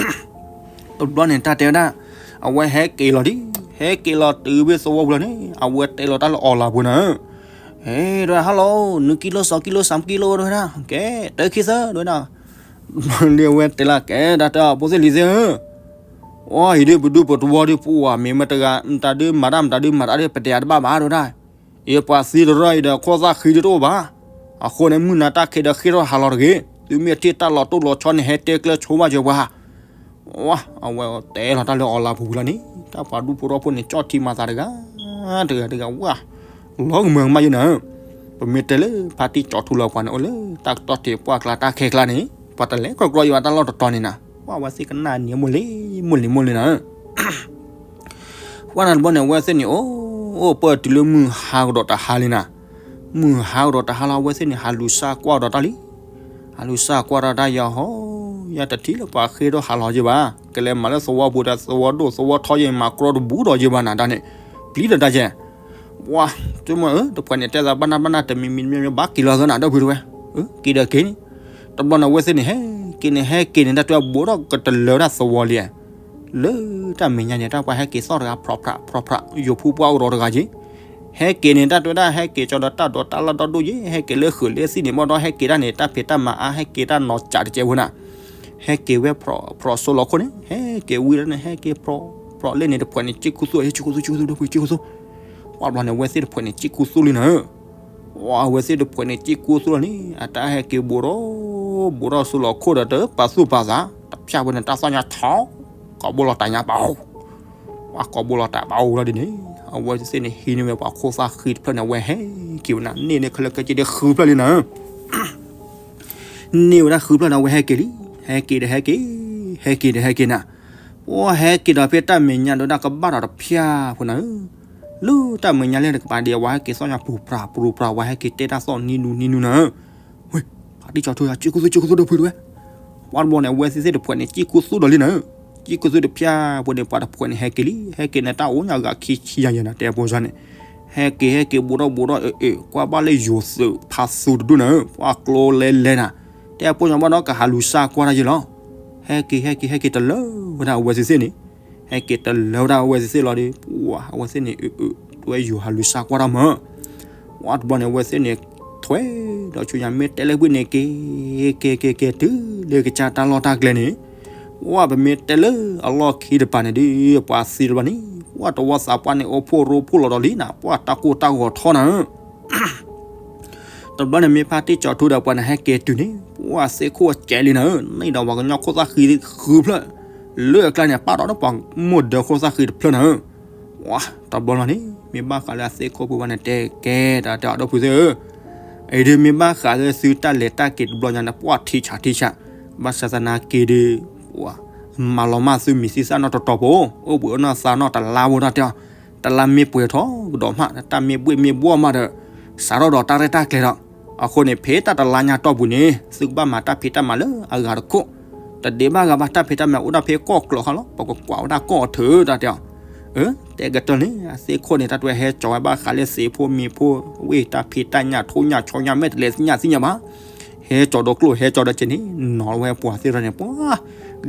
တဘျီန့ၣ် တၢ်တဲဝဲဒၣ် အဝဲဟဲက့ၤလီၤဒံး, ဟဲက့ၤလီၤတုၤဖဲသဝီပူၤလီၤန့ၣ် အဝဲတဲလီၤတၢ်လၢအီၣ်လၢ်ပူၤနၤဧၢ, ဟဲ တဲဝဲဒၣ် hello နွံကံလိ သီကံလိ သၢကံလိ တဲဝဲဒၣ်, ကဲ တၢ်ခံသၢ တဲဝဲဒၣ်, လၢအဝဲတဲလၢကဲဒၣ်တၢ်ဖိသ့ၣ်လံၤသ့ၣ်ဧၢ, အီၤအံၤဒုးပဒူပတဝီဒုးပှၤမ့ၢ်မတဂၤ မတၤဒုးမၤတၢ်မတၤဒုးမၤတၢ်ဒုး ပတဲတဘၣ်ဘၣ်ဒိဒၣ်, အပှၤသံတရၢအံၤဒီးခိၣ်သၣ်ဃံဒုးတအိၣ်ဘၣ်, အဃိန့ၣ်မုၢ်နၤတၢ်ခဲဒီးဃ့ထီၣ်ဟးလီၤတဂ့ၤ, သုမ့ၢ်ထံၣ်တၢ်လီၤတိၢ်လီၤဆီန့ၣ် ဟဲတဲကျၢၤဆိဘၣ်ကၢၤပှၤ ဝါ, အဝဲတဲလီၤတၢ်လၢအီၤလၤပူၤပူၤလီၤန့ၣ် တၢ်ပှၤဒူဖိထီဖိန့ၣ် ကၠီၣ်ထံမၤသးတဂၤ, တဂၤတဂၤဝါ, လီၤကမၢကမၣ်ယဲနၤ, ပမ့ၢ်တဲလၢဖါတံၢ်ကၠီၤထူလၢပှၤန့ၣ်အိၣ်လၢ တၢ်ကတီၢ်ထံးပှၢ်ကျါတၢ်ခဲကျါန့ၣ် ပှၤတလဲၤကြၢးကြၢးယဘၣ်တၢ်လီၢ်တတီၤန့ၣ်နၤ, ဝါဝဲသ့ၣ်ကနၣ်န့ၣ်မိၢ်လံမိၢ်လံမိၢ်လံနၤ ဝဲနၤတဘျီန့ၣ် အဝဲသ့ၣ်န့ၣ် အိၣ်အိၣ်ပၢၢ်တုၤလၢမုၢ်ဟါကဒီးတဟါလံနၤ, မုၢ်ဟါကဒီးတဟါလီၤ အဝဲသ့ၣ်န့ၣ် ဟးလူၤစၢ်ကွၢ်ဒီးတၢ်လံ, ဟးလူၤစၢ်ကွၢ်ဒီးတၢ်ယဟီ, ယတထံၣ်လၢပှၤဃ့ထီၣ်ဟးလီၤကၢၤဘၣ်, ကလဲၤမၤလၢသဝီပူၤဒီးသဝီဒိၣ်သဝီထီယဲမၤကြီတဘူၣ်ဒီးယဘၣ်နၤတၢ်န့ၣ်, ပျံၤဒီးတၢ်ယဲ, ဝါ, တမ့ၢ်ဧၢ တဖှဲးန့ၣ်တဲသးဘၣ်နၢ်ဘၣ်နၢ်တမံၤမံၤမံၤမံၤဘၣ်က့ၤလီၤသနာ်ဒီပုၢ်ဝဲၢ်, က့ၤဒီးက့ၤန့ၣ်, တဘျီန့ၣ်အဝဲသ့ၣ်န့ၣ် ဟဲက့ၤန့ၣ် ဟဲက့ၤန့ၣ် တၢ်တဲဘိးထီၣ်ကတလၢဝဲဒၣ်သဝီလံ လၢတၢ်မဲာ်ညါန့ၣ် တၢ်ပှၤဟဲက့ၤသီၣ်တဂၤ ဖြီးဖြး ဖြီးဖြး ယိၤဖိပှၢ်အိၣ်ဒီးတဂၤက့ၤ, ဟဲက့ၤန့ၣ် တၢ်တဲဝဲဒၣ်ဟဲက့ၤကၠီဒီးတၢ်ဒိးတၢ်လၢ်ဒီဒူၣ်ယဲ ဟဲက့ၤလၢဃုာ်လၢသံၣ်န့ၣ် ဘၣ်ဒီးဟဲက့ၤတၢ်န့ၣ် တၢ်ဖံးတၢ်မၤအါ ဟဲက့ၤတၢ်နီၤကးတကဲဝဲနၤ, ဟဲက့ၤဝဲ ဖြီးဖြးစိလီၤခိၣ်န့ၣ် ဟဲက့ၤဝံၤလီၤန့ၣ် ဟဲက့ၤဖြီး ဖြီးလၢန့ၣ် တဖှဲးန့ၣ် စံၣ်ကူသူၣ် ဟဲ စံၣ်ကူသူၣ် စံၣ်ကူသူၣ် ဒီပုၢ်ဝဲၢ် စံၣ်ကူသူၣ်, ပှၤတဘျီန့ၣ် အဝဲသ့ၣ်တဖှဲးန့ၣ် စံၣ်ကူသူၣ်လံနၤ ဝါ အဝဲသ့ၣ်တဖှဲးန့ၣ် စံၣ်ကူသူၣ်လီၤန့ၣ် အတၢ်ဟဲက့ၤဘိးထီၣ် ဘိးထီၣ်စိလီၤခိၣ်ဒီး တပာ်သူၣ်ပာ်သး တဖၠၣ်ဝဲန့ၣ် တၢ်သီၣ်ညါထီၣ် ကိးဘိလီၤတၢ်ညါပၤအိၣ်, ဝါ ကိးဘိလီၤတၢ်ပၤအိၣ်လီၤဒ်န့ၣ် အဝဲသ့ၣ်န့ၣ် ဟံးန့ၢ်ဝဲပှၤခိၣ်သၣ်ဃံတဖျၢၣ်န့ၣ် အဝဲဟဲက့ၤဝဲနၤ န့ၢ်န့ၢ်ခဲလၢာ်ခဲဆ့ဒီးဃုဖျၢၣ်လံနၤ န့ၢ်ဝဲဒၣ်ဃုဖျၢၣ်န့ၣ် အဝဲဟဲက့ၤလံ, ဟဲက့ၤဒီးဟဲက့ၤ, ဟဲက့ၤဒီးဟဲက့ၤနၤ, ပှၤဟဲက့ၤဒီးဖဲတၢ်မဲာ်ညါဒီးတၢ်ကဘၣ်ဒီးတဖၠၣ်ဖိနၤဧၢ, လၢတၢ်မဲာ်ညါလၢတကပၤဒံး အဝဲဟဲက့ၤသီၣ်ညါပူၤပြးပူၤပြး ဝဲဟဲက့ၤတဲတၢ်သီၣ်နံၤနူနံၤနူနၤဧၢ, ဝ့ၢ် ဖါတံၢ်ကၠီၤထူ စံၣ်ကူသူၣ် စံၣ်ကူသူၣ်ဒီပုၢ်ဝဲၢ်, ပှၤတဘျီန့ၣ် အဝဲသ့ၣ်သ့ၣ်တဖှဲးန့ၣ် စံၣ်ကူသူၣ်ဒီးလံနၤဧၢ, စံၣ်ကူသူၣ်တဖၠၣ်ဖိန့ၣ် ပှၤတဖှဲးန့ၣ် ဟဲက့ၤလံ, ဟဲက့ၤန့ၣ် တၢ်အိၣ်ညါဂၤခံဆံယၤယဲနၤ တဲဖိစၢ်န့ၣ်, ဟဲက့ၤ ဟဲက့ၤ ဘိးထီၣ် ဘိးထီၣ် အ့ၣ် အ့ၣ် ကွၢ်ဘၣ်လၢယိၤသုးဖးသူတဒူၣ်နၤဧၢ, ပှၤကျိလဲလဲနၤ, တဲဖိညီဘၣ်ဒီးကဟးလူၤစၢ်ကွၢ်တၢ်ယဲလီၤ, ဟဲက့ၤ ဟဲက့ၤ ဟဲက့ၤတလၢဝဲဒၣ်အဝဲသ့ၣ်သ့ၣ်န့ၣ်, ဟဲက့ၤတလၢဝဲဒၣ်အဝဲသ့ၣ်သ့ၣ်လီၤဒီး ပှၤအဝဲသ့ၣ်န့ၣ် အ့ၣ် အ့ၣ် ဝဲယိၤဟးလူၤစၢ်ကွၢ်တၢ်မၢ ဝါ တဘျီန့ၣ် အဝဲသ့ၣ်န့ၣ် ထွဲဒီးဆူညါ မ့ၢ်တဲလၢဝံၤန့ၣ် က့ၤ က့ၤ က့ၤ က့ၤ တုၤလၢကစၢ်တၢ်လီၢ်တၢ်ကျဲန့ၣ်, ဝါ ပမ့ၢ်တဲလၢအလီၢ်ခံတပၤန့ၣ်ဒုး ပှၤသံတဘျီန့ၣ် ဝါ တဝီသးပှၢ်န့ၣ် အိၣ်ဖှိၣ်ရိဖှိၣ်လီၤဒီးလံနၤ ပှၤတၢ်ကိၢ်တၢ်ဂီၤထီနၤဧၢ တဘျီန့ၣ် မ့ၢ်ဖါတံၢ်ကၠီၤထူဒီးပှၤန့ၣ် ဟဲက့ၤတုၤန့ၣ် ပှၤသ့ၣ်ခိၣ်အကဲလံနၤဧၢ, န့ၢ်ဒီးပှၤကညီခိၣ်သၣ်ဃံဃုဖျၢၣ်, လၢအကျါန့ၣ် ပာ်ဒီးပှၤမိၢ်ဒၢခိၣ်သၣ်ဃံတဖျၢၣ်နၤဧၢ, ဝါ တဘျီလီၤန့ၣ် မ့ၢ်ဘၣ်ဃးလၢအသ့ၣ်ခိၣ်ဖိဘၣ်န့ၣ် တဲကဲတၢ်တဲအီၤဒီပုၢ်သ့ၣ်ဧၢ, အံၤဒုးမ့ၢ်ဘၣ်ဃးလၢသုတၢ်လဲၤတၢ်က့ၤတဘျီညါန့ၣ် ပှၤထံဆးထံဆး, ဘၣ်ဆၣ်သနာ်က့ဒုး မၤလီၤမၢ်သုမံၤသံသၣ်နီၣ်တတီၤဖိ, အိၣ်ဘှံးအိၣ်နီၢ်သးနီၣ်တလါဖိတၢ်တဲအီၤ, တလါမ့ၢ်ပှဲၤထီၣ်ကဒီးမး တၢ်မ့ၢ်ဘှ့ၣ်မ့ၢ်ဘှီၣ်မးဒီး, စးထီၣ်ဒီးတၢ်ရဲၣ်တၢ်ကျဲၤဒီး, အဃိန့ၣ် ဖဲတၢ်တလါညါတီၢ်ပူၤန့ၣ် သုကဘၣ်မၤတၢ်ဖံးတၢ်မၤလၢအဂၤတခိၣ်, တဒ့ဘၣ်ဂၤဘၣ် တၢ်ဖံးတၢ်မၤအိၣ်ဒၣ်ဖဲကီၢ်ကျိာ်ခါလီၤ ပကကွၢ်ဝဲဒၣ်ကီၢ်အထၢၣ်တၢ်တဲအီၤ, အၢ တဲကတၢၢ်န့ၣ် အသ့ၣ်ခိၣ်န့ၣ် တၢ်တဲဟဲကၠီၤဝဲဘၣ်ဃးလၢသ့ၣ်ဖိမံၤဖိ, ဝ့ၢ်တၢ်ဖံးတၢ်ညၣ်ထိၣ်ညၣ်ဆီညၣ်မဲာ်တလဲၤသ့ၣ်ညါသ့ၣ်ညါဘၣ်, ဟဲကၠီၤဒီးကျိၣ်ဟဲကၠီၤဒီးက့ၤန့ၣ် နီၤလီၤဝဲပှၤသ့ၣ်တဖၣ်န့ၣ် ပှၤ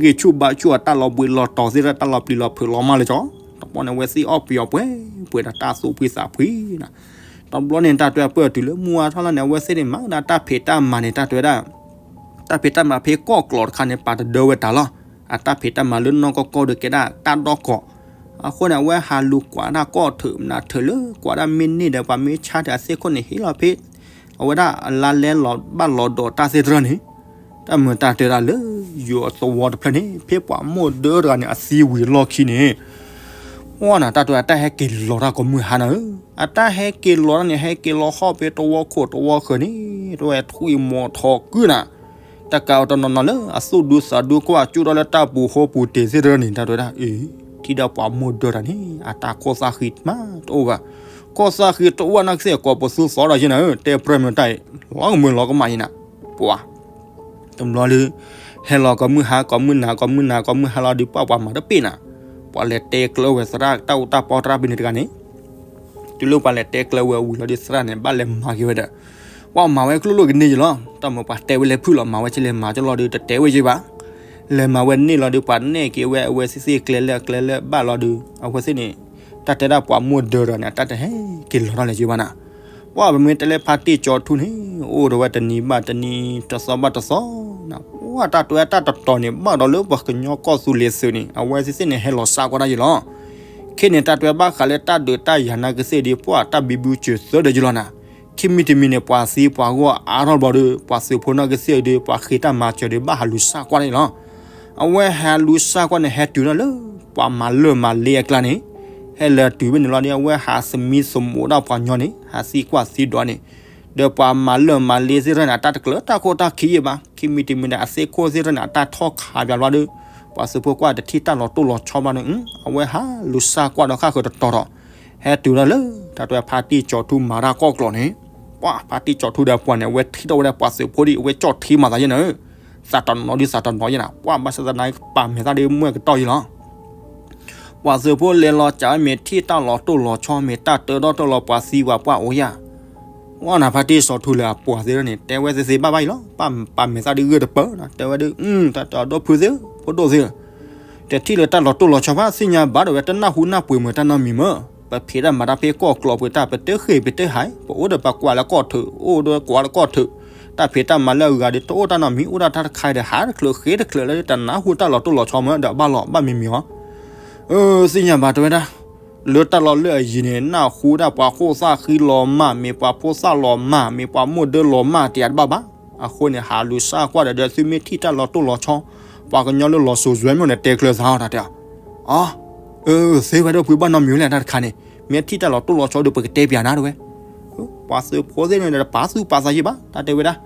ဂံၢ်ဆူၣ်ဘါဆူၣ်အတၢ်လီၤဘှံးလီၤတီၤသ့ၣ်တဖၣ် တၢ်လီၤပျံၤလီၤဖုးလီၤမၢ်လၢကၠီၤ, တဘျီန့ၣ် ဝဲသ့ၣ်အီၣ်ပယီၤပှဲၤပှဲၤဒီးတၢ်သူၣ်ဖှံသးဖှံနၤ, တဘျီန့ၣ် တၢ်တဲပၢၢ်တုၤလၢမုၢ်ဝါထီၣ်လီၤန့ၣ် အဝဲသ့ၣ်န့ၣ် မၤဒၣ်တၢ်ဖံးတၢ်မၤန့ၣ် တၢ်တဲဝဲဒၣ် တၢ်ဖံးတၢ်မၤဖဲကီၢ်ကျိာ်တခါန့ၣ် ပာ်တဒၢဝဲတၢ်လီၤ, အတၢ်ဖံးတၢ်မၤလၢနီၢ်ကီၢ်ကီၢ်ဒီးကဲဒၣ်တၢ်ဒီကီၢ်, အဃိန့ၣ် အဝဲဟးလူၤကွၢ်ဒၣ်ကီၢ်ထၢၣ်မနုၤထၢၣ်လၢ ကွၢ်ဒၣ်မ့ၢ်န့ၢ်ဒီးပှၤမ့ၢ်ဆါဒီးအသ့ၣ်ခိၣ်န့ၣ် ဟ့ၣ်လီၤဖဲ အဝဲဒၣ်အလါလဲလီၤဘၣ်လီၤဒီးတၢ်သ့ၣ်တဖၣ်န့ၣ်, တၢ်မုာ်တၢ်တဲဒၣ်လၢ ယိၤအသဝီတဖျၢၣ်န့ၣ် ဖဲပှၤမိၢ်ဒၢတဂၤန့ၣ် အသံဝံၤအလီၢ်ခံန့ၣ် ဝါနၤ တၢ်တဲအတၢ်ဟဲက့ၤလီၤတၢ်ကိးမုၢ်ဟါနၤဧၢ, အတၢ်ဟဲက့ၤလီၤတၢ်န့ၣ် ဟဲက့ၤလီၤဟီၣ်ဖဲတဝီခိၣ်တဝီဃၢၤန့ၣ် တဝဲထွံၣ်မီၤထီၣ်ကုၢ်နၤ, တကးအီၤတနီၤနီၤလၢအသူၣ်ဒူသးဒူကွၢ်ကၠူၣ်ထီၣ်လၢတၢ်ပူၤဃီပူၤတ့ၢ်သ့ၣ်တဖၣ်န့ၣ် တၢ်တဲဝဲဒၣ်အံၤ, ထံၣ်ဒၣ်ပှၤမိၢ်ဒၢတၢ်န့ၣ် အတၢ်ခိၣ်သၣ်ဃံမးတအိၣ်ဘၣ်, ခိၣ်သၣ်ဃံတအိၣ်နာ်က့သ့ၣ်ကိးပသူသီဒီးယဲနၤဧၢ, တဲပြၢမုာ်တၢ်အံၤ လီၤကမုာ်လီၤကမၣ်ယဲနၤ, ပှၤ တဘျီဒုး ဟဲလီၤကိးမုၢ်ဟါ ကိးမုၢ်နၤ ကိးမုၢ်နၤ ကိးမုၢ်ဟါလီၤဒုး ပှၤပှၤမၤတပ့ၢ်နၤ, ပှၤလဲၤတဲကျၢၤဝဲသရၣ်တၢ်အိၣ်တၢ်ပီတရၣ်ပ့ၤန့ၣ်တဂၤန့ၣ်, တုၤလၢပှၤလဲၤတဲကျၢၤဝဲဝံၤလီၤဒုး သရၣ်န့ၣ် ဘၣ်လဲၤမၤက့ၤဝဲဒီး, ပှၤမၤဝဲကျိၣ်လိၣ်ကန့ၢ်ယလီၤ, တၢ်မ့ၢ်ပှၤတဲဝဲလဲၤဖုၣ်လီၤ မၤဝဲကလဲၤမၤကလီၤဒုး တတဲဝဲယဘၣ်, လဲၤမၤဝဲန့ၢ်လီၤဒုး ပှၤနဲၣ်က့ၤဝဲအဝဲသ့ၣ်သ့ၣ်ကျဲလၢကျဲလၢဘၣ်လီၤဒုး အဝဲသ့ၣ်န့ၣ်, တၢ်တဲဒၣ်ပှၤမိၢ်ဒၢတဂၤန့ၣ် အတၢ်တဟဲက့ၤလီၤတၢ်လဲၤက့ၤဘၣ်နၤ, ပှၤပမ့ၢ်တဲလၢဖါတံၢ်ကၠီၤထူန့ၣ် အိၣ်ဒီးဝဲတနံၤဘၣ်တနံၤ တသီဘၣ်တသီနၤ, ပှၢ်တၢ်တဲဝဲတၢ်တတီၤန့ၣ် ဘၣ်ဒီးလၢပှၤကညီကီၢ်သူလ့ၤသုးန့ၣ် အဝဲသ့ၣ်သ့ၣ်န့ၣ် ဟဲလီၤစၢ်ကွၢ်တၢ်ယံၤလီၤ. ခဲန့ၣ် တၢ်တဲဝဲဘၣ်ဃးလၢတၢ်ဒုးတၢ်ယၤနာ်ကသ့ၣ်ဒီး ပှၢ်တၢ်ဘံဘူစၢၤသၢဒၢယံၤလီၤနၤ. ခံမံၤတမံၤန့ၣ် ပှၤသံပှၤဂီၢ်အါထီၣ်ဘျီဒီး ပှၤသုးဖိနာ်ကသ့ၣ်ဒီး ပှၤဃ့တၢ်မၤစၢၤဒီး ဘၣ်ဟးလူၤစၢ်ကွၢ်တၢ်ယံၤလီၤ. အဝဲဟးလူၤစၢ်ကွၢ်န့ၣ် ဟဲတုၤဒၣ်လၢ ပှၤမၤလၢၢ်မၤလ့အကျါန့ၣ် ဟဲလၢတုၤဖဲန့ၣ်လီၤဒီး အဝဲဟးသမံသမိးဒၣ်ပှၤညီန့ၣ် ဟးသံကွၢ်သံဒိးန့ၣ် ဒီးပှၤမၤလၢၢ်မၤလ့သ့ၣ်တဖၣ်န့ၣ် အတၢ်တကျၢၤတၢ်ခိၣ်တၢ်ခံယံၤဘၣ်. ခံမံၤတမံၤန့ၣ် အသ့ၣ်ခိၣ်သ့ၣ်တဖၣ်န့ၣ် အတၢ်ထီၣ်ခးပၠးဘျီဒီး ပှၤသုးဖိကွၢ်တထံၣ်တၢ်လီၤတိၢ်လီၤဆီဘျီန့ၣ် အဝဲဟးလူၤစၢ်ကွၢ်ဒီးဃၣ်ဃၢၤတတီၤဒီး ဟဲတုၤဒၣ်လၢ တၢ်တဲဝဲဖါတံၢ်ကၠီၤထူမၤတၢ်ကီၢ်ကျီၤန့ၣ် ပှၢ်ဖါတံၢ်ကၠီၤထူဒီးပှၤန့ၣ် အဝဲထံၣ်ထီၣ်ဝဲဒၣ်ပှၤသုးဖိဒီး အဝဲကၠီၣ်ထံမၤသးယဲၢ်နၤဧၢ, သးတနီၤဒုးသးတနီၤယဲၢ်နၤ, ပှၢ်ဘၣ်ဆၣ်သနာ်က့ ပာ်မဲာ်သၣ်ဒီးမုၢ်ကတီၢ်ယဲၢ်လီၤ. ပှၤသုးဖိလဲၤလီၤစးဝဲ မ့ၢ်ထံၣ်တၢ်လီၤတိၢ်လီၤဆီ မ့ၢ်တၢ်တၢထီၣ်တၢ်လီၤပှၤသံပှၤပှၢ်အိၣ်ယၤ, ဝဲနၤဖါတံၢ်ကၠီၤထူလၢအပှၤသ့ၣ်တဖၣ်န့ၣ် တဲဝဲသ့သ့ဘၣ်ဘၣ်အံၤလီၤ. ပာ်မဲာ်သၣ်ဒုးဂၢၢ်တပၢၢ်နၤ တဲဝဲဒုး တၢ်တၢဒီဖုသ့ၣ် ဖိဒိၣ်သ့ၣ် တထံၣ်လၢတၢ်လီၤတိၢ်လီၤဆီဘၣ် သ့ၣ်ညါဘၣ်ဒီးဝဲတနၢ်ဟူနၢ်ပှ့ၤမုာ်တၢ်နီတမံၤမး, ပဖံးတၢ်မၤတၢ်ဖဲကီၢ်ကျီၤပူၤတၢ် ပတဃ့ၢ်ပတဟဲ ပအိၣ်ဒီးပကွၢ်လၢကီၢ်ထူး အိၣ်ဒီးကွၢ်လၢကီၢ်ထူး, တၢ်ဖံးတၢ်မၤလၢအဂၤဒီးတအိၣ်တၢ်နီတမံၤ အိၣ်ဒၣ်တၢ်တခါဒီးဟးတချုးဃ့တချုးလၢတနၢ်ဟူတၢ်လီၤတိၢ်လီၤဆီမး ဒီးဘၣ်လီၤဘၣ်မံၤမံၤအီၤ သ့ၣ်ညါဘၣ်တဲဝဲဒၣ်, လၢတၢ်လီၢ်လၢအယံၤန့ၣ် နၢ်ဟူဒၣ်ပှၤခိၣ်သၣ်ဃံလီၤမၢ် မ့ၢ်ပှၤဖိသၣ်လီၤမၢ် မ့ၢ်ပှၤမိၢ်ဒၢလီၤမၢ် တယၤတဘၣ်ဘၣ်. အဃိန့ၣ် ဟးလူၤစၢ်ကွၢ်ဒီး ဒီးသုမ့ၢ်ထံၣ်တၢ်လီၤတိၢ်လီၤဆီ ပှၤကညီလၢလီၤစိၤစွဲမ့ၢ်န့ၣ် တဲကျၢၤသးအီၤတၢ်တဲအီၤ, အ သ့ဝဲဒၣ်ဖုဘၣ်နီတမံၤလဲၣ်တၢ်တခါန့ၣ် မ့ၢ်ထံၣ်တၢ်လီၤတိၢ်လီၤဆီဒီး ပကတဲပၠးနၤတဲဝဲ ပှၤသုးဖိသ့ၣ်န့ၣ်ဒီး ပာ်သူၣ်ပာ်သးယံာ်ဘၣ် တၢ်တဲဝဲဒၣ်,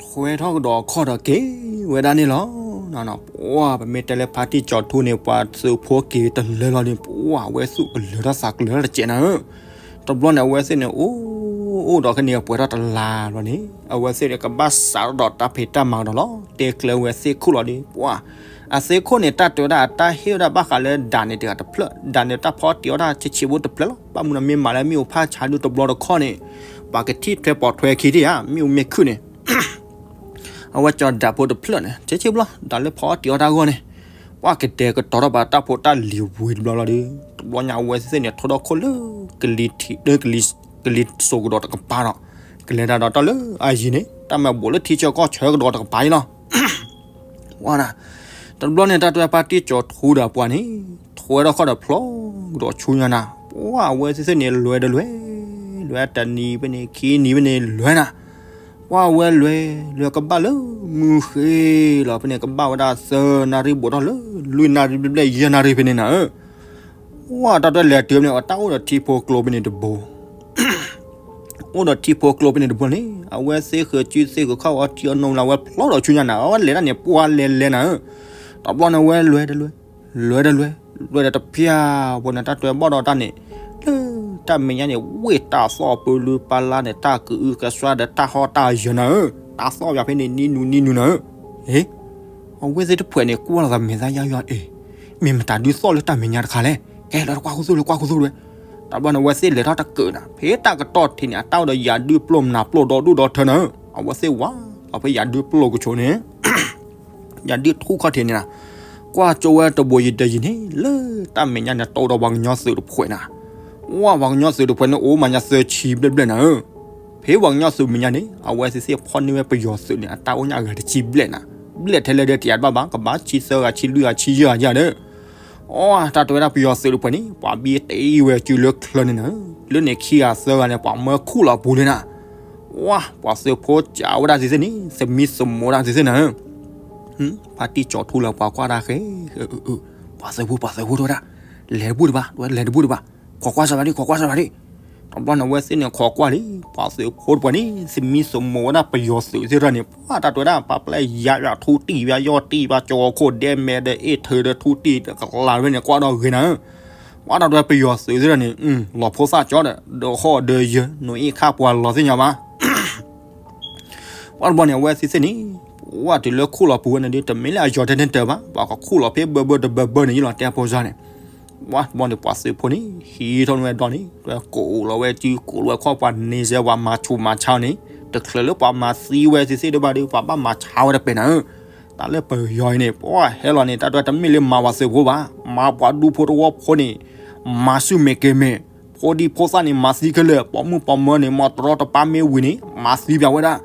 ထွဲထီၣ်ကဒီးအခီၣ်ဒီးက့ၤဝဲဒၣ်န့ၣ်လီၤ. ပှၢ်ပမ့ၢ်တဲလၢဖါတံၢ်ကၠီၤထူန့ၣ် ပှၤသုးဖိက့ၤတလၢလီၤန့ၣ် ပှၢ်အဝဲသူၣ်ကလၢၤထီၣ်သးကလၢၤထီၣ်တစဲးနၤဧၢ, တဘျီန့ၣ် အဝဲသ့ၣ်န့ၣ် အိၣ်အိၣ်ဒီးခဲန့ၣ် အပှဲၤထီၣ်တလါဘျီန့ၣ် အဝဲသ့ၣ်န့ၣ် ကဘၣ်စးထီၣ်ဒီးတၢ်ဖံးတၢ်မၤဒီးလီၤ တဲကျၢၤဝဲသ့ၣ်ခိၣ်လီၤဒီး ပှၢ် အသ့ၣ်ခိၣ်န့ၣ် တၢ်တဲဝဲဒၣ်အတၢ်ဟ့ၣ်ဝဲဒၣ်ဘၣ်ဃးလၢဒၣ်န့ၣ်တဂၤတဖျၢၣ် ဒၣ်န့ၣ်တၢ်ဖီတံၢ်အီၣ်တၢ်ဆံးဆံးဖိတဖျၢၣ်လီၤ. ဘၣ်မနုၤမ့ၢ်မၤလၢမ့ၣ်အူဖးဆါဒုးတဘျီတခီၣ်န့ၣ် ပှၤကထံၣ်ထွဲပိာ်ထွဲခံထံၣ်ဧါ မ့ၣ်အူမ့ၢ်ခုၣ်န့ၣ် အဝဲကၠီၤဒၣ်ဖိတဖျၢၣ်န့ၣ် ဆံးဆံးဘျီ ဒၣ်လၢဖီတံၢ်အီၣ်တၢ်အဂီၢ်န့ၣ် ပှၢ်ကတဲာ်ကတီၤထီၣ်ဘၣ်တၢ်ဖိတၢ်လံၤဝံၤတဘျီလီၤဒီး တဘျီညါအဝဲသ့ၣ်န့ၣ် ထီထီၣ်ခိၣ်လၢ ကလံၤထံး ကလံၤစိးကဒီးတကပၤဒီး ကလဲၤတၢ်ဒီးတၢ်လၢအယံၤန့ၣ် တၢ်မၤဘူးလၢထံဆၢကီၢ်ဆၢကဒီးတကပၤအံၤလီၤ. ဝဲဒၣ် တဘျီန့ၣ် တၢ်တဲဖါတံၢ်ကၠီၤထူဒီးပှၢ်န့ၣ် ထွဲထီၣ်ခီၣ်ဒီးဖျီကဒီးဆူညါနၤ ပှၢ်အဝဲသ့ၣ်သ့ၣ်န့ၣ် လဲၤဒီးလဲၤ လဲၤတနံၤဖဲန့ၣ် ခံနံၤဖဲန့ၣ် လဲၤနၤ ပှၢ်ဝဲလဲၤ လဲၤကဘၣ်လၢမုၢ်ဃ့လီၤဖဲန့ၣ် ကဘၣ်ဝဲဒၣ်သၢနၣ်ရံၣ်ဘူးထီၣ်လၢ လွံၢ်နၣ်ရံၣ်ဘျဲၣ်ဘျဲၣ် ယဲၢ်နၣ်ရံၣ်ဖဲန့ၣ်နၤဧၢ ပှၢ်တၢ်တဲလဲၤတုၤဖဲန့ၣ် အတၢ်အိၣ်ဒီးထံဖိကျိဖဲန့ၣ်တဘိ အိၣ်ဒီးထံဖိကျိဖဲန့ၣ်တဘိန့ၣ် အဝဲသ့ၣ်ဃုာ်စုသ့ၣ်ဃုာ်ခီၣ်အီထံအီနိလၢအဝဲဖျီဒီးဆူညါနၤ အဝဲလဲၤတၢ်န့ၣ် ပှၢ်လဲၤလဲၤနၤဧၢ တဘျီန့ၣ်ဝဲလဲၤတလဲၤ လဲၤတလဲၤ လဲၤဒီးတဖျၢၣ်ဖိန့ၣ် တၢ်တဲဘၣ်ဒီးတၢ်န့ၣ် လၢတၢ်မဲာ်ညါန့ၣ် ဝ့ၢ်တၢ်သီၣ်ပူၤလုၢ်ပၢ်လၢ်န့ၣ် တၢ်ကအုကစွါဒီးတၢ်ဟီၣ်တၢ်ယၢၤနၤဧၢ တၢ်သီၣ်ပၠးဖဲန့ၣ် နံၤနူနံၤနူနၤဧၢ အဝဲသ့ၣ်တဖုန့ၣ် ကွၢ်လီၤသးမဲာ်သၣ်ယၢ်ယၢ်အ့ၣ် မ့ၢ်မတၤဒုးသီၣ်လၢတၢ်မဲာ်ညါတခါလဲၣ် ကဲလီၤတကွၢ်ခူသူၣ်လၢကွၢ်ခူသူၣ်ဝဲ တဘျီန့ၣ် အဝဲသ့ၣ်လဲၤထီၣ်တကုာ်နၤ ဖဲတၢ်ကတီၢ်ထံးန့ၣ် အတၢ်အိၣ်ဒီးယၤဒုးပျိၢ်မနၤပျိၢ်ဒီဒူၣ်ဒီထၢနၤဧၢ အဝဲသ့ၣ်ဝးလီၤဖဲယၤဒုးပျိၢ်ကဆိးန့ၣ် ယၤဒုးထူၣ်ခီၣ်ထံးန့ၣ်နၤ ကွၢ်ကၠိဝဲတဘိယံၤတယံၤန့ၣ် လၢတၢ်မဲာ်ညါန့ၣ် တအိၣ်ဒီးပှၤကညီသုးတဖုန့ၣ် ဝဲပှၤကညီသုးတဖုန့ၣ် အိၣ်မးညါသၢဆံဘျဲၣ်ဘျဲၣ်နၤဧၢ ဖဲပှၤကညီသုးမဲာ်ညါန့ၣ် အဝဲသ့ၣ်သ့ၣ်ဖီၣ်န့ၢ်ဝဲပယီၤသုးန့ၣ် အတၢ်အိၣ်ညါအဂၤတဆံဘျဲၣ်နၤ ဘျဲၣ်ထဲလဲၣ်ဒီးတယၤတဘၣ်ဘၣ် ကဘၣ်ဆံသၢဂၤ ဆံလွံၢ်ဂၤ ဆံယဲၢ်ဂၤယၤဒီး အီ တၢ်တဲဝဲဒၣ်ပယီၤသုးတဖုန့ၣ် ပှၤဘံတ့ဝဲစုလၢချၢန့ၣ်နၤဧၢ လၢန့ၣ်ခံဂၤသၢဂၤန့ၣ် ပှၤမၢခူၣ်လီၤပူၤလံနၤ ဝဲ ပှၤသုးဖိစံးဝဲဒၣ်သ့ၣ်သ့ၣ်န့ၣ် သမံသမိးဒၣ်သ့ၣ်သ့ၣ်နၤဧၢ ဖါတံၢ်ကၠီၤထူလၢပှၤကွၢ်တၢ်ဃဲ ပှၤသုးဖိ ပှၤသုးဖိတဲဝဲဒၣ် လဲၤတဘူၣ်တဘၣ် လဲၤတဘူၣ်တဘၣ် ခိးကွၢ်စၢၤဘၣ်ဒံး ခိးကွၢ်စၢၤဘၣ်ဒံး တဘျီန့ၣ် အဝဲသ့ၣ်န့ၣ်ခိးကွၢ်လံ ပှၤသုးဖိတဖုန့ၣ် သမံသမိးဝဲဒၣ်ပယီၤသုးသ့ၣ်တဖၣ်န့ၣ် ပှၤတၢ်တဲဝဲဒၣ် ပှၤပျဲယၤယၤထူတံၢ်ဘၣ် ယီၢ်တံၢ်ဘၣ် ကၠီၤခိၣ်ဒဲမဲဒီး အ့ၣ်ထုးဒီးထူတံၢ်ဒီးကလၤဝဲန့ၣ် ကွၢ်ဒီးဂ့ၤနၤဧၢ ပှၤတၢ်တဲဝဲပယီၤသုးသ့ၣ်တဖၣ်န့ၣ် လီၤဖိသၣ်ကၠီဒီး ဒီးဟီၣ်ဒီးယၢၤ နိၤအ့ၣ်ခါပှၤလီၤသ့ၣ်ညါဘၣ် ပှၢ်တဘျီန့ၣ် အဝဲသ့ၣ်သ့ၣ်န့ၣ် ပှၢ်တုၤလၢခူၣ်လီၤပူၤဝဲန့ၣ်ဒီး တမ့ၢ်လၢအယီၤတဲတဲတၢၤဘၣ် ပှၤကခူၣ်လီၤဖဲဘၢဘၢတဘၢဘၢန့ၣ်ယလီၤ တဲဖိစၢ်န့ၣ် ပှၢ်တဘျီန့ၣ် ပှၤသုးဖိန့ၣ် ဟံးထီၣ်န့ၢ်ဝဲဒီန့ၣ် ကိးလီၤဝဲစု ကိးလီၤဝဲခီၣ်ပှၤန့ၢ်စဲ ပှၤမၤဆူးမၤဆါန့ၣ် တချုးလၢပှၤမၤသံဝဲသ့ၣ်သ့ၣ်ဒံးဘၣ်ဒီး ပှၤဘၣ်မၤဆါဝဲတပဲာ်နၤဧၢ တၢ်လၢပယီၤအံၤန့ၣ် ပှၢ်ဟဲလီၤန့ၣ် တၢ်တဲတမ့ၢ်လၢမၤပှၤသုးဖိဘၣ် မၤပှၤဒူဖိတဝီဖိန့ၣ် မၤဆူၣ်မဲာ်ကဲၤမဲာ် ဖိဒံဖိသၣ်န့ၣ် မၤသံခဲလၢာ် ပိာ်မုၣ်ပိာ်မၢၤန့ၣ် မၤတရီတပါမ့ၢ်ဝံၤန့ၣ် မၤသံပၠးဝဲဒၣ်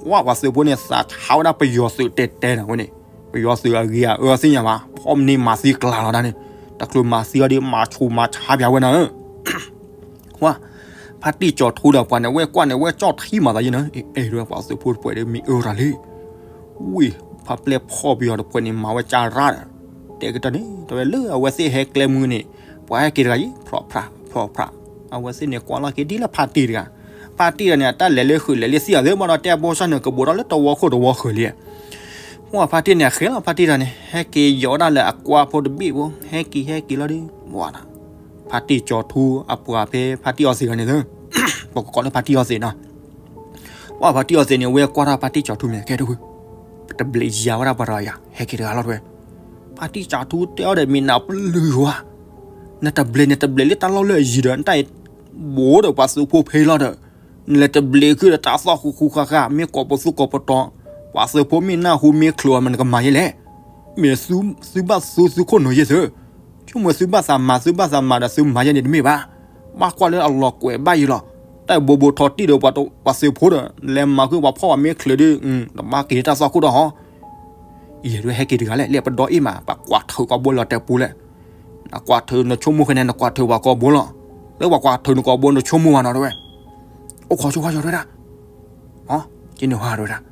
ပှၢ်ပှၤသုးဖိန့ၣ် သးဆါဝဲဒၣ်ပယီၤသုးတဲတဲနၤဝဲန့ၣ် ပယီၤသုးအဂ့ၤအအၢသ့ၣ်ညါဘၣ်, ဖီမန့ၢ်မၤသံကျါလီၤဒၣ်န့ၣ်, တချုးမၤသံအီၤဒီး မၤဆူးမၤဆါပၠးဝဲနၤဧၢ. ဝါ, ဖါတံၢ်ကၠီၤထူဒီးပှၤန့ၣ် ဝဲကွၢ်န့ၣ် ဝဲကၠီၣ်ထံမၤသးယဲနၤ, အဲၣ်ဒိးပှၤသုးဖိတပှဲၤဒီးမ့ၢ်အၢတၢ်လံ. ဝံၤ, ဖါပျဲၢ်ဖီၣ်ပယီၤတပှဲၤန့ၣ် မၤဝဲကၠါရၣ်ဒီး, တဲကတၢၢ်န့ၣ် တဲဝဲလၢအဝဲသ့ၣ်ဟဲကျဲမုၢ်န့ၣ်, ပှၤဟဲက့ၤတဂၤယံၤ ဖြီၣ်ဖြး ဖြီၣ်ဖြး, အဝဲသ့ၣ်န့ၣ်ကွၢ်လီၤက့ၤဒ်လၢဖါတံၢ်တဂၤ, ဖါတံၢ်တဂၤန့ၣ် အတၢ်လဲၤလၢဃုာ်လဲၤလၢသံၣ်အသးမးဒီး တဲအဘိၣ်ဆၣ်န့ၣ် ကဘူးထီၣ်လၢတဝီခိၣ်တဝီဃၢၤလံ. ဝါဖါတံၢ်န့ၣ် အဃဲလီၤဖါတံၢ်တဂၤန့ၣ် ဟဲက့ၤယီၤဒၣ်လၢအကွၢ်ဖိတဘ့ၣ်ဖိ, ဟဲက့ၤဟဲက့ၤလီၤဒီး, ဝါ, ဖါတံၢ်ကၠီၤထူအပှၤဖဲဖါတံၢ်အီသံးတဂၤန့ၣ်သၢ, ပကကိးလၢဖါတံၢ်အီသံးနီၤ, ဝါဖါတံၢ်အီသံးန့ၣ် ဝဲကွၢ်ထီၣ်ဖါတံၢ်ကၠီၤထူမ့ၢ်ကဲဒိၣ်ဖု, တဘျဲးယၤဝဲဒၣ်ပှၤတဂၤယၤ ဟဲက့ၤတဂၤလီၤတဲဝဲ, ဖါတံၢ်ကၠီၤထူတဲအီၤဒီးမ့ၢ်နၤပလုၢ်ဝါ, နတဘျဲးနတဘျဲးလၢတၢ်လီၢ်လၢအယံၤဒီး နတၢ်အံၤ, ဘူးဒီးပှၤသုးဖိဖဲလီၤဒီး, နလဲၤတဘျဲးခုဒီးတၢ်သီၣ်ဃူဃူဃါဃါ မ့ၢ်ကိးပသူကိးပတီၤ, ပှၤသုးဖိမ့ၢ်နၢ်ဟူမ့ၢ်ချုးအီၤ မ့ၢ်နကမၤယဲလဲၣ်, မ့ၢ်သုဘၣ်သုသုခိၣ်နူာ်ယဲသၢ, ဆိကမိၣ်သုဘၣ်သးမၤ သုဘၣ်သးမၤဒီးသုမၤယဲန့ၣ်တမ့ၢ်ဘၣ်, ဘၣ်ကွၢ်လၢအလီၤကွဲးဘၣ်ယဲလီၤ, တၢ်ဘိးဘိးထီၣ်တံၢ်ဒီးပှၤသုးဖိဒီး လဲၤမၤဃုာ်ပှၤဖီၣ်ပှၤမ့ၢ်ချုးဒီး, တဘၣ်က့ၤတၢ်သီၣ်ခိၣ်ဒီးဟီ ယဲဒၣ်ဟဲက့ၤတဂၤလဲၣ်, လၢပဒီအ့ၣ်မး ပကွၢ်ထုးကီးဘိလီၤတဲာ်ပူၤလဲၣ်, နကွၢ်ထုးနဆိကမိၣ်ဃဲန့ၣ် နကွၢ်ထုးပှၤကိးဘိလီၤ, လၢပှၤကွၢ်ထုးနကိးဘိနဆိကမိၣ်ဘၣ်နီၤတဲဝဲ, အိၣ်ခိးဆိဝါယီၤတဲဝဲဒၣ်, ကန့ၣ်ဟါတဲဝဲဒၣ်,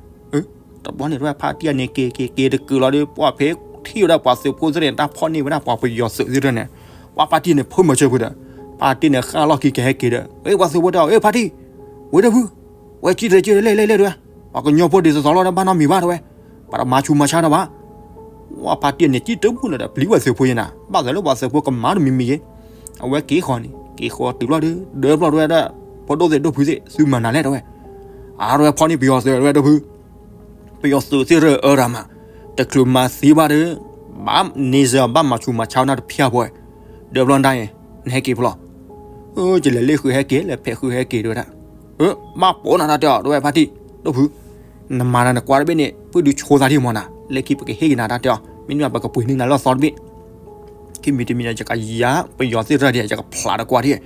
တဘျီန့ၣ်တဲဝဲဖါတံၢ်အန့ၣ် က့ၤက့ၤက့ၤတကုာ်လီၤဒီး ပှၤဖဲထံၣ်ဝဲဒၣ်ပှၤသုးဖိသ့ၣ်န့ၣ် တၢ်ဖီၣ်န့ၢ်ဝဲဒၣ်ပှၤပယီၤသုးသ့ၣ်န့ၣ်, ပှၤဖါတံၢ်န့ၣ် ဖိမၤစၢၤဖုဒီး, ဖါတံၢ်န့ၣ် ဃၣ်လီၢ်ခံကဟဲက့ၤဒီး ဝဲပှၤသုးဖိတဲအီၤ အ့ ဖါတံၢ်, ဝဲဒၢဖု, ဝဲကံၣ်တရံးကံၣ်တရံးလဲၣ်လဲၣ်လဲၣ်တဲဝဲ, ပှၤကညီဖိဒ်သိးသိးလီၤဒီး ဘၣ်နီတမံၤဘၣ်တဲဝဲ, ပှၤတမၤဆူးမၤဆါဒီးဘၣ်, ဝဲဖါတံၢ်န့ၣ် ကံၣ်တမုၢ်လၢၤဒီး ပျံၤဝဲသုးဖိယဲနၤ, ဘၣ်သးလၢပှၤသုးဖိကမၤတမံၤမံၤယဲ, အဝဲက့ၤဃီၤန့ၣ် က့ၤဃီၤတုၤလီၤဒီး ဒၢဖျီၣ်တဲဝဲဒၣ်, ဖိဒိၣ်သ့ၣ်ဒိၣ်ဖုသ့ၣ် သုမၤနၤလဲၣ်တဲဝဲ, အါတဲဝဲဖီၣ်န့ၢ်ပယီၤသုးတဲဝဲဒၢဖု ပယီၤသုးသ့ၣ်ရၢအၢတၢ်မး, တချုးမၤသံဘၣ်ဒီး, ဘၣ်န့ၢ်စၢၤဘၣ်မၤဆူးမၤဆါနၤတဖၣ်ဖိ, ဒၢဖျီၣ်ဒၣ်အံၤ, နဟဲက့ၤဖျီၣ်, ကလဲၤလၢဃုာ်ဟဲက့ၤ လဲၤဖဲးဃုာ်ဟဲက့ၤတဲဝဲဒၣ်, ဘၣ်ပိာ်နၤတၢ်တဲအီၤ တဲဝဲဖါတံၢ်, ဒိၣ်ဖု, နမၤနၤနကွၢ်တဘ့ၣ်န့ၣ် ပုၢ်ဒုဆိသးဒ်မးနၤ လၢခံပကဟ့ၣ်က့ၤနၤတၢ်တဲအီၤ မ့တမ့ၢ်ပကပှ့ၤန့ၢ်နၤလၢအသီတဘ့ၣ် ခံမံၤတမံၤဒီး ယကယၤပယီၤသ့ၣ်တဖၣ်ဒီး ယကဖျးဒီးကွၢ်ဒ်,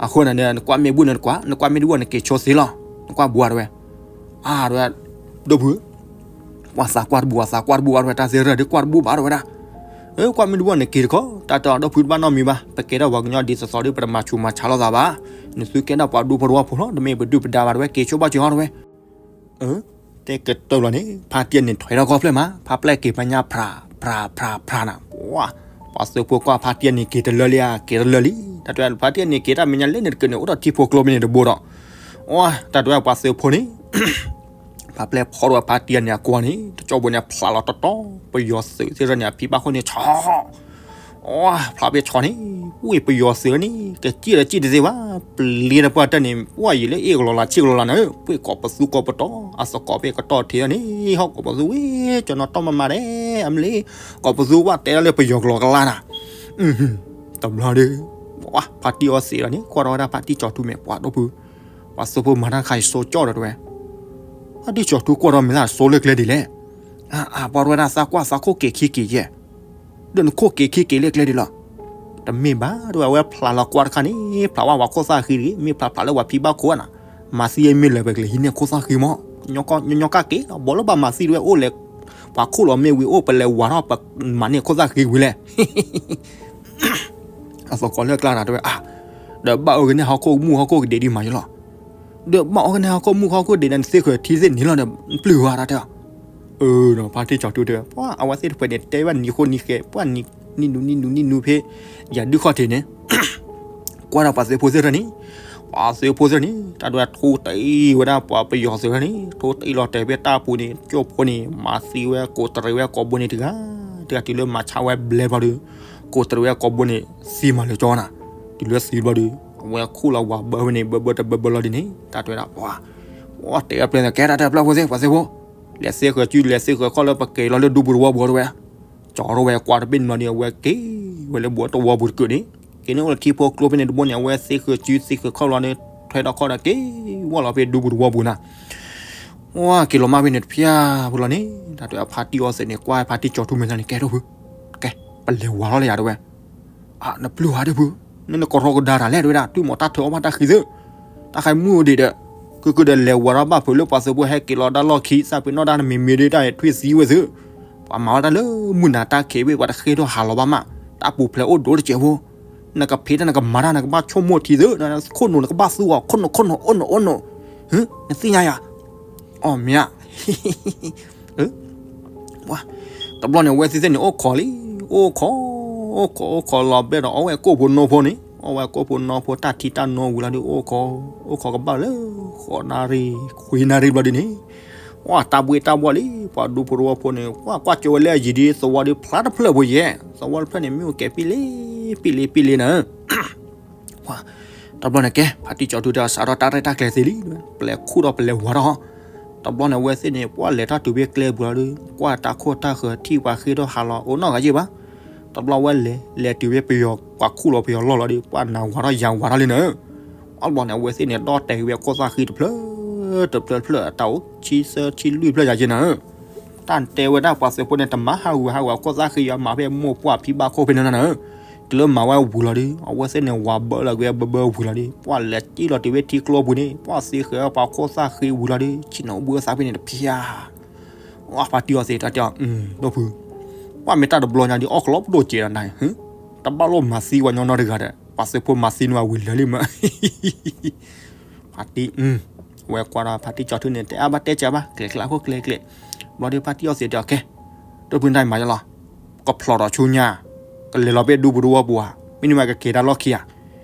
အဃိန့ၣ်ဒီး နကွၢ်မ့ၢ်ဘူၣ်န့ၣ်နကွၢ်, နကွၢ်မ့ၢ်တဘူၣ်နက့ၤဆိသ့လီၤ, နကွၢ်ဘူးဧါတဲဝဲ, အါတဲဝဲ, ဒိၣ်ဖု, ပှၤသးကွၢ်တဘူၣ် ပှၤသးကွၢ်တဘူၣ်ဘၣ်တဲဝဲ တၢ်သ့ၣ်တဖၣ်ဒီးကွၢ်တဘူၣ်ဘၣ်တဲဝဲဒၣ်, ကွၢ်မ့ၢ်တဘူၣ်နက့ၤတခီ တၢ်တဲအီၤ ဒိၣ်ဖုတဘၣ်နီတမံၤဘၣ်, ပကဲထီၣ်ပှၤကညီဒ်သိးသိးဒီး ပတမၤဆူးမၤဆါလိာ်သးဘၣ်, နသုကဲထီၣ်ပှၤဒူဖိတဝီဖိလီၤ တမ့ၢ်ပဒုၣ်ပဒါဘၣ်တဲဝဲ က့ၤဆိဘၣ်က့ၤဟီတဲဝဲ တဲကတၢၢ်လီၤန့ၣ် ဖါတံၢ်န့ၣ်ထွဲထီၣ်ခီၣ်ဖျၢၣ်မး ဖါပျဲၢ်က့ၤဖါညါဖြး ဖြး ဖြး ဖြးနၤ, ပှၤသုးဖိကွၢ်ဖါတံၢ်န့ၣ်က့ၤတလၢလံဧါ က့ၤတလၢလံ, တၢ်တဲဖါတံၢ်န့ၣ်က့ၤတၢ်မဲာ်ညါလဲၣ်န့ၣ်တက့ၢ်န့ၣ် အိၣ်ဒီးထံဖိကျိဖဲန့ၣ်တဘိဒီး, တၢ်တဲပှၤသုးဖိန့ၣ် ဖါပျဲၢ်ဖီၣ်ဒီးဖါတံၢ်န့ၣ်အကွၢ်န့ၣ် တကၠီဘိန့ၣ်ဖျးလီၤတီတီ ပယီၤသုးသ့ၣ်တဖၣ်န့ၣ် အဖံဘၣ်ခိၣ်န့ၣ်ဆီ ဖျးဖဲဆီန့ၣ်, ဝ့ၢ်ပယီၤသုးန့ၣ် ကစံၣ်ဒီးစံၣ်တသ့ဘၣ်, ပျံၤဒီးပှၢ်တၢၢ်န့ၣ် ပှၢ်ယံာ်လၢအ့ၣ်ကလီၤလၤဆံၣ်ကလီၤလၤနၤဧၢ, ပှ့ၤကိးပသူကိးပတီၤ အသကိးဖဲကတီၢ်ထံးန့ၣ် ဟီၣ်ကိးပသူဝဲ ကၠီနီၤတီၢ်မးမးဒဲး အမ့ၢ်လံ, ကိးပသူဝဲတဲဒၣ်လၢပယီၤကလီၤကလါနၤ, တဘျီဒီး ဖါတံၢ်အီသံးလီၤန့ၣ် ကွၢ်ထီၣ်ဝဲဒၣ်ဖါတံၢ်ကၠီၤထူမဲာ်ပှၤဒိၣ်ဖု, ပှၤသုးဖိမၤတၢ်တခါအံၤစိကၠီၣ်ဒီးတဲဝဲ ဖါတံၢ်ကၠီၤထူကွၢ်ထီၣ်မဲာ်သးစိလၢကျဲဒ်လဲၣ်, အါ ပှၤတဲဝဲဒၣ်သးကွၢ်သးခိၣ်က့ၤခံက့ၤယဲၢ် ဒီးနခိၣ်က့ၤခံက့ၤလၢကျဲဒ်လီၤ, တမ့ၢ်ဘၣ်တဲဝဲ အဝဲဖျးလီၤကွၢ်တခါန့ၣ် ဖျးဝဲပှၤခိၣ်သၣ်ဃံတဂ့ၤ မ့ၢ်ဖျးဖျးလၢပှၤဖံဘၣ်ခိၣ်နၤ, မၤသံအမ့ၢ်လၢာ်ပကလဲၤဟံးန့ၢ်ခိၣ်သၣ်ဃံမး, ညီညီကၢ်က့ၤလီၤ ဘီလၢဘၣ်မၤသံတဲဝဲအိၣ်လဲၣ်, ပှၤခိၣ်လီၤမ့ၢ်ဝံၤအိၣ်ပလဲၤဝၤထီၣ်ပမၤန့ၢ်ခိၣ်သၣ်ဃံဝံၤလဲၣ် အသကိးလၢကျါနၤတဲဝဲအါ, ဒီးဘၣ်အီကန့ၢ်ဟီၣ်ခိၣ်မုၢ်ဟီၣ်ခိၣ်ကဒံးဒံးမးယလီၤ, ဒီးဘၣ်အီကန့ၢ်ဟီၣ်ခိၣ်မုၢ်ဟီၣ်ခိၣ်ဒံးဒီးနသ့ဃၢၤထံသ့ၣ်န့ၣ်လီၤဒီး ပျုၢ်ဝဲတၢ်တဲအီၤ, အၢဒီးဖါတံၢ်ကၠီၤထူတဲဝဲ ပှၤအဝဲသ့ၣ်တဖၣ်န့ၣ် တဲဘၣ်နံၤဃိနံၤဃဲ ပှၤနံၤနူနံၤနူနံၤနူဖဲ ယၤဒုးခီၣ်ထံးန့ၣ် ကွၢ်ဒီးပှၤသုးဖိသ့ၣ်တဖၣ်န့ၣ် ပှၤသုးဖိသ့ၣ်န့ၣ် တၢ်ဒွဲၣ်ထိတအံၤဝဲဒၣ်ပှၤပယီၤသုးန့ၣ် ထိတအံၤလီၤတဲာ်ဖဲတၢ်ပူၤန့ၣ် ကၠိဖိန့ၣ် မၤသံဝဲကိးတရံးဝဲကိာ်ဘိန့ၣ်တဂၤ တဂၤတုၤလၢမၤဆါဝဲဘျဲဘျီဒီး ကိးတရံးဝဲကိာ်ဘိန့ၣ် သံမးလၢကၠီနၤ တုၤလၢသံဘျီဒီး အဝဲခူၣ်လီၤဝၤဘၢဝဲန့ၣ် ဘၢဘၢတဘၢဘၢလီၤဒ်န့ၣ် တၢ်တဲဝဲဒၣ်ပှၤ တဲအပျဲၢ်ကဲတၢ်တဲပျဲၢ်ဖိသ့ၣ် ပှၤသုးဖိ လဲၤသ့ဃၢၤစု လဲၤသ့ဃၢၤခီၣ်လၢပက့ၤလီၤလၢဒူပူၤတဝီပူၤတဝဲ ကၠီထီၣ်ဝဲကွၢ်တဘ့ၣ်န့ၣ်လီၤဒီး အဝဲက့ၤဝဲလၢဘူးတဝီပူၤတကုာ်န့ၣ် က့ၤန့ၣ်အိၣ်လၢထံဖိကျိဖဲန့ၣ်တဘိန့ၣ် အဝဲသ့ဃၢၤစုသ့ဃၢၤခီၣ်လီၤန့ၣ် ထွဲထီၣ်ခီၣ်ဒီးက့ၤဝဲလီၤဖဲဒူပူၤတဝီပူၤနၤ ဝဲက့ၤလီၤမၢ်ဖဲန့ၣ်တဖၣ်ဖိလီၤန့ၣ် တၢ်တဲဖါတံၢ်အီသံးန့ၣ် ကွၢ်ဖါတံၢ်ကၠီၤထူမဲာ်ညါန့ၣ် ကဲဒိၣ်ဖု ကဲ ပလဲၤဝၤထီၣ်လၢယၤတဲဝဲ နပျုၢ်ဟးဒၣ်ဖု နနကရီကဒါတၢ်လဲၣ်တဲဝဲဒၣ် တုၤမီၤတၢ်ထုးအီၣ်ဘၣ်တၢ်ဃံသု တၢ်ဃဲမုၢ်ဒံးဒီး ကုၢ်ကုၢ်ဒီးလဲၤဝၤထီၣ်ဘၣ်ဖုးလၢပှၤသုးဖိဟဲက့ၤလီၤဒၣ်လီၢ်ခံ သးပ့ၤနီၣ်တၢ်နမံၤမံၤဒ်တၢ်ထွံၣ်သံဝဲသု ပှၤ ပှၤမၤဝဲတၢ်လၢမုၢ်နၤတၢ်ခံးဘ့ၣ် ပှၤတဃ့ထီၣ်ဟးလီၤဘၣ်မး, တၢ်ပူၤဖျဲးအိၣ်ဒိၣ်တစဲးဖိ, နကဖံးတၢ်နကမၤတၢ် နကဘၣ်ဆိကမိၣ်ထံသၢ, ခိၣ်နူာ်နကဘၣ်သူအီၤ ခိၣ်နူာ်ခိၣ်နူာ်အိၣ်နူာ်အိၣ်နူာ်, နသ့ၣ်ညါယၤ, အီၣ်မ့ၢ်ဧါ တဘျီန့ၣ် အဝဲသ့ၣ်သ့ၣ်န့ၣ် အိၣ်ခိးလံ, အိၣ်ခိး, အိၣ်ခိး အိၣ်ခိးလီၤဘျဲၣ်ဒီး အီၣ်ဝဲကိၣ်ဖိနီဖိန့ၣ်, အီၣ်ဝဲကိၣ်ဖိနီဖိ တၢ်ထံတၢ်နိဝံၤလီၤဒီး အိၣ်ခိး, အိၣ်ခိးကဘၣ်လၢ ဃိးနၣ်ရံၣ် ခွံနၣ်ရံၣ်ဘျီဒ်န့ၣ်, ဝဲတၢ်ဘှ့ၣ်တၢ်ဘှီၣ်လံ, ပှၤဒူဖိတဝီဖိန့ၣ် ကွၢ်ကွၢ်ကၠိဝဲလၢအယံၤဒီး သဝီဒီးဖျါတဖျၢၣ်ဖိယဲၢ်, သဝီတဖျၢၣ်န့ၣ် မ့ၢ်အိၣ်ကဲၤပံလ့ပံလ့ပံလ့နၤ တဘျီန့ၣ်ကဲ ဖါတံၢ်ကၠီၤထူတဲအီၤ စးထီၣ်တၢ်ရဲၣ်တၢ်ကျဲၤသ့လံ, ပလဲၤခူၣ်ဒီးပလဲၤဝၤထီၣ်, တဘျီန့ၣ် အဝဲသ့ၣ်န့ၣ် ပှၤလဲၤထီၣ်တုၤဖဲကျဲပူၤလီၤဒီး ကွၢ်တၢ်ခိၣ်တၢ်ဃၢၤ ထံၣ်ပှၤဃ့ထီၣ်ဟးလီၤ အိၣ်နီတဂၤယဲၢ်ဘၣ်, တဘျီဝဲလဲၤ လဲၤတုၤဖဲပယီၤ ပှၤခူၣ်လီၤပယီၤလီၢ်လီၤဒီး ပှၤနၤဝၤထီၣ်ယၤဝၤထီၣ်လံနၤ, အဘျီန့ၣ် အဝဲသ့ၣ်န့ၣ် ဒီၣ်တဲာ်ဝဲကိၢ်သၣ်ဃံတဖျၢၣ် တဖျၢၣ်တဖျၢၣ် တၢ်အိၣ်ဆံသၢဆံလွံၢ်ဖျၢၣ်ယၤယဲၢ်နၤ တၢ်တဲဝဲဒၣ်ပှၤသုးဖိန့ၣ် တမၤဟးဂူာ်ဟးဂီၤကိၢ်သၣ်ဃံယၤ မၤဖဲမိၢ်ပှၢ်ဖံဘၣ်ခိၣ်ဖဲန့ၣ်နၤ, တုၤလၢမၤဝဲဝံၤလီၤဒီး အဝဲသ့ၣ်န့ၣ် ဝၤဘၢလီၤက့ၤဘၢဘၢဝံၤလီၤဒီး ပှၤလဲၤစံၣ်လီၤတုၤဖဲထံကျိပူၤန့ၣ် ပှၤသ့ဃဲၤပှၤကိၢ်သၣ်ဃံဝံၤလီၤဒီး ဆ့ၣ်နီၤအိၣ်ဘှံးအိၣ်သါဖဲန့ၣ်တဖျၢၣ် အဖါတံၢ်အီၤသ့ၣ်တၢ်တဲအီၤ ဒိၣ်ဖု, ပှၤမ့ၢ်တၢ်တဘျီညါဒီး အီၣ်ကလီပဒိၣ်စဲးဒီးနၤ, တဘၣ်လိၣ်မၤသံဝဲညီနီတဂၤဒီး ပှၤသုးဖိမၤသံနဝဲဝံၤလၢာ်လံမး ဖါတံၢ်, ဝဲကွၢ်ဒီးဖါတံၢ်ကၠီၤထူန့ၣ် တဲအါဘၣ်တဲကၢဘၣ် ကျဲၤကျဲၤခိၣ်ကျဲၤကျဲၤ, ဘျီဒီးဖါတံၢ်အီၤသ့ၣ်တဲအီၤ ကဲ, ဒိၣ်ဖုတၢ်မၤယလီၤ, ကဖျိးဒီးဆူညါ, ကလဲၤလီၤဖဲဒူပူၤတဝီပူၤဧါ, မ့တမ့ၢ်ကက့ၤတၢ်လီၢ်ခံဧါ,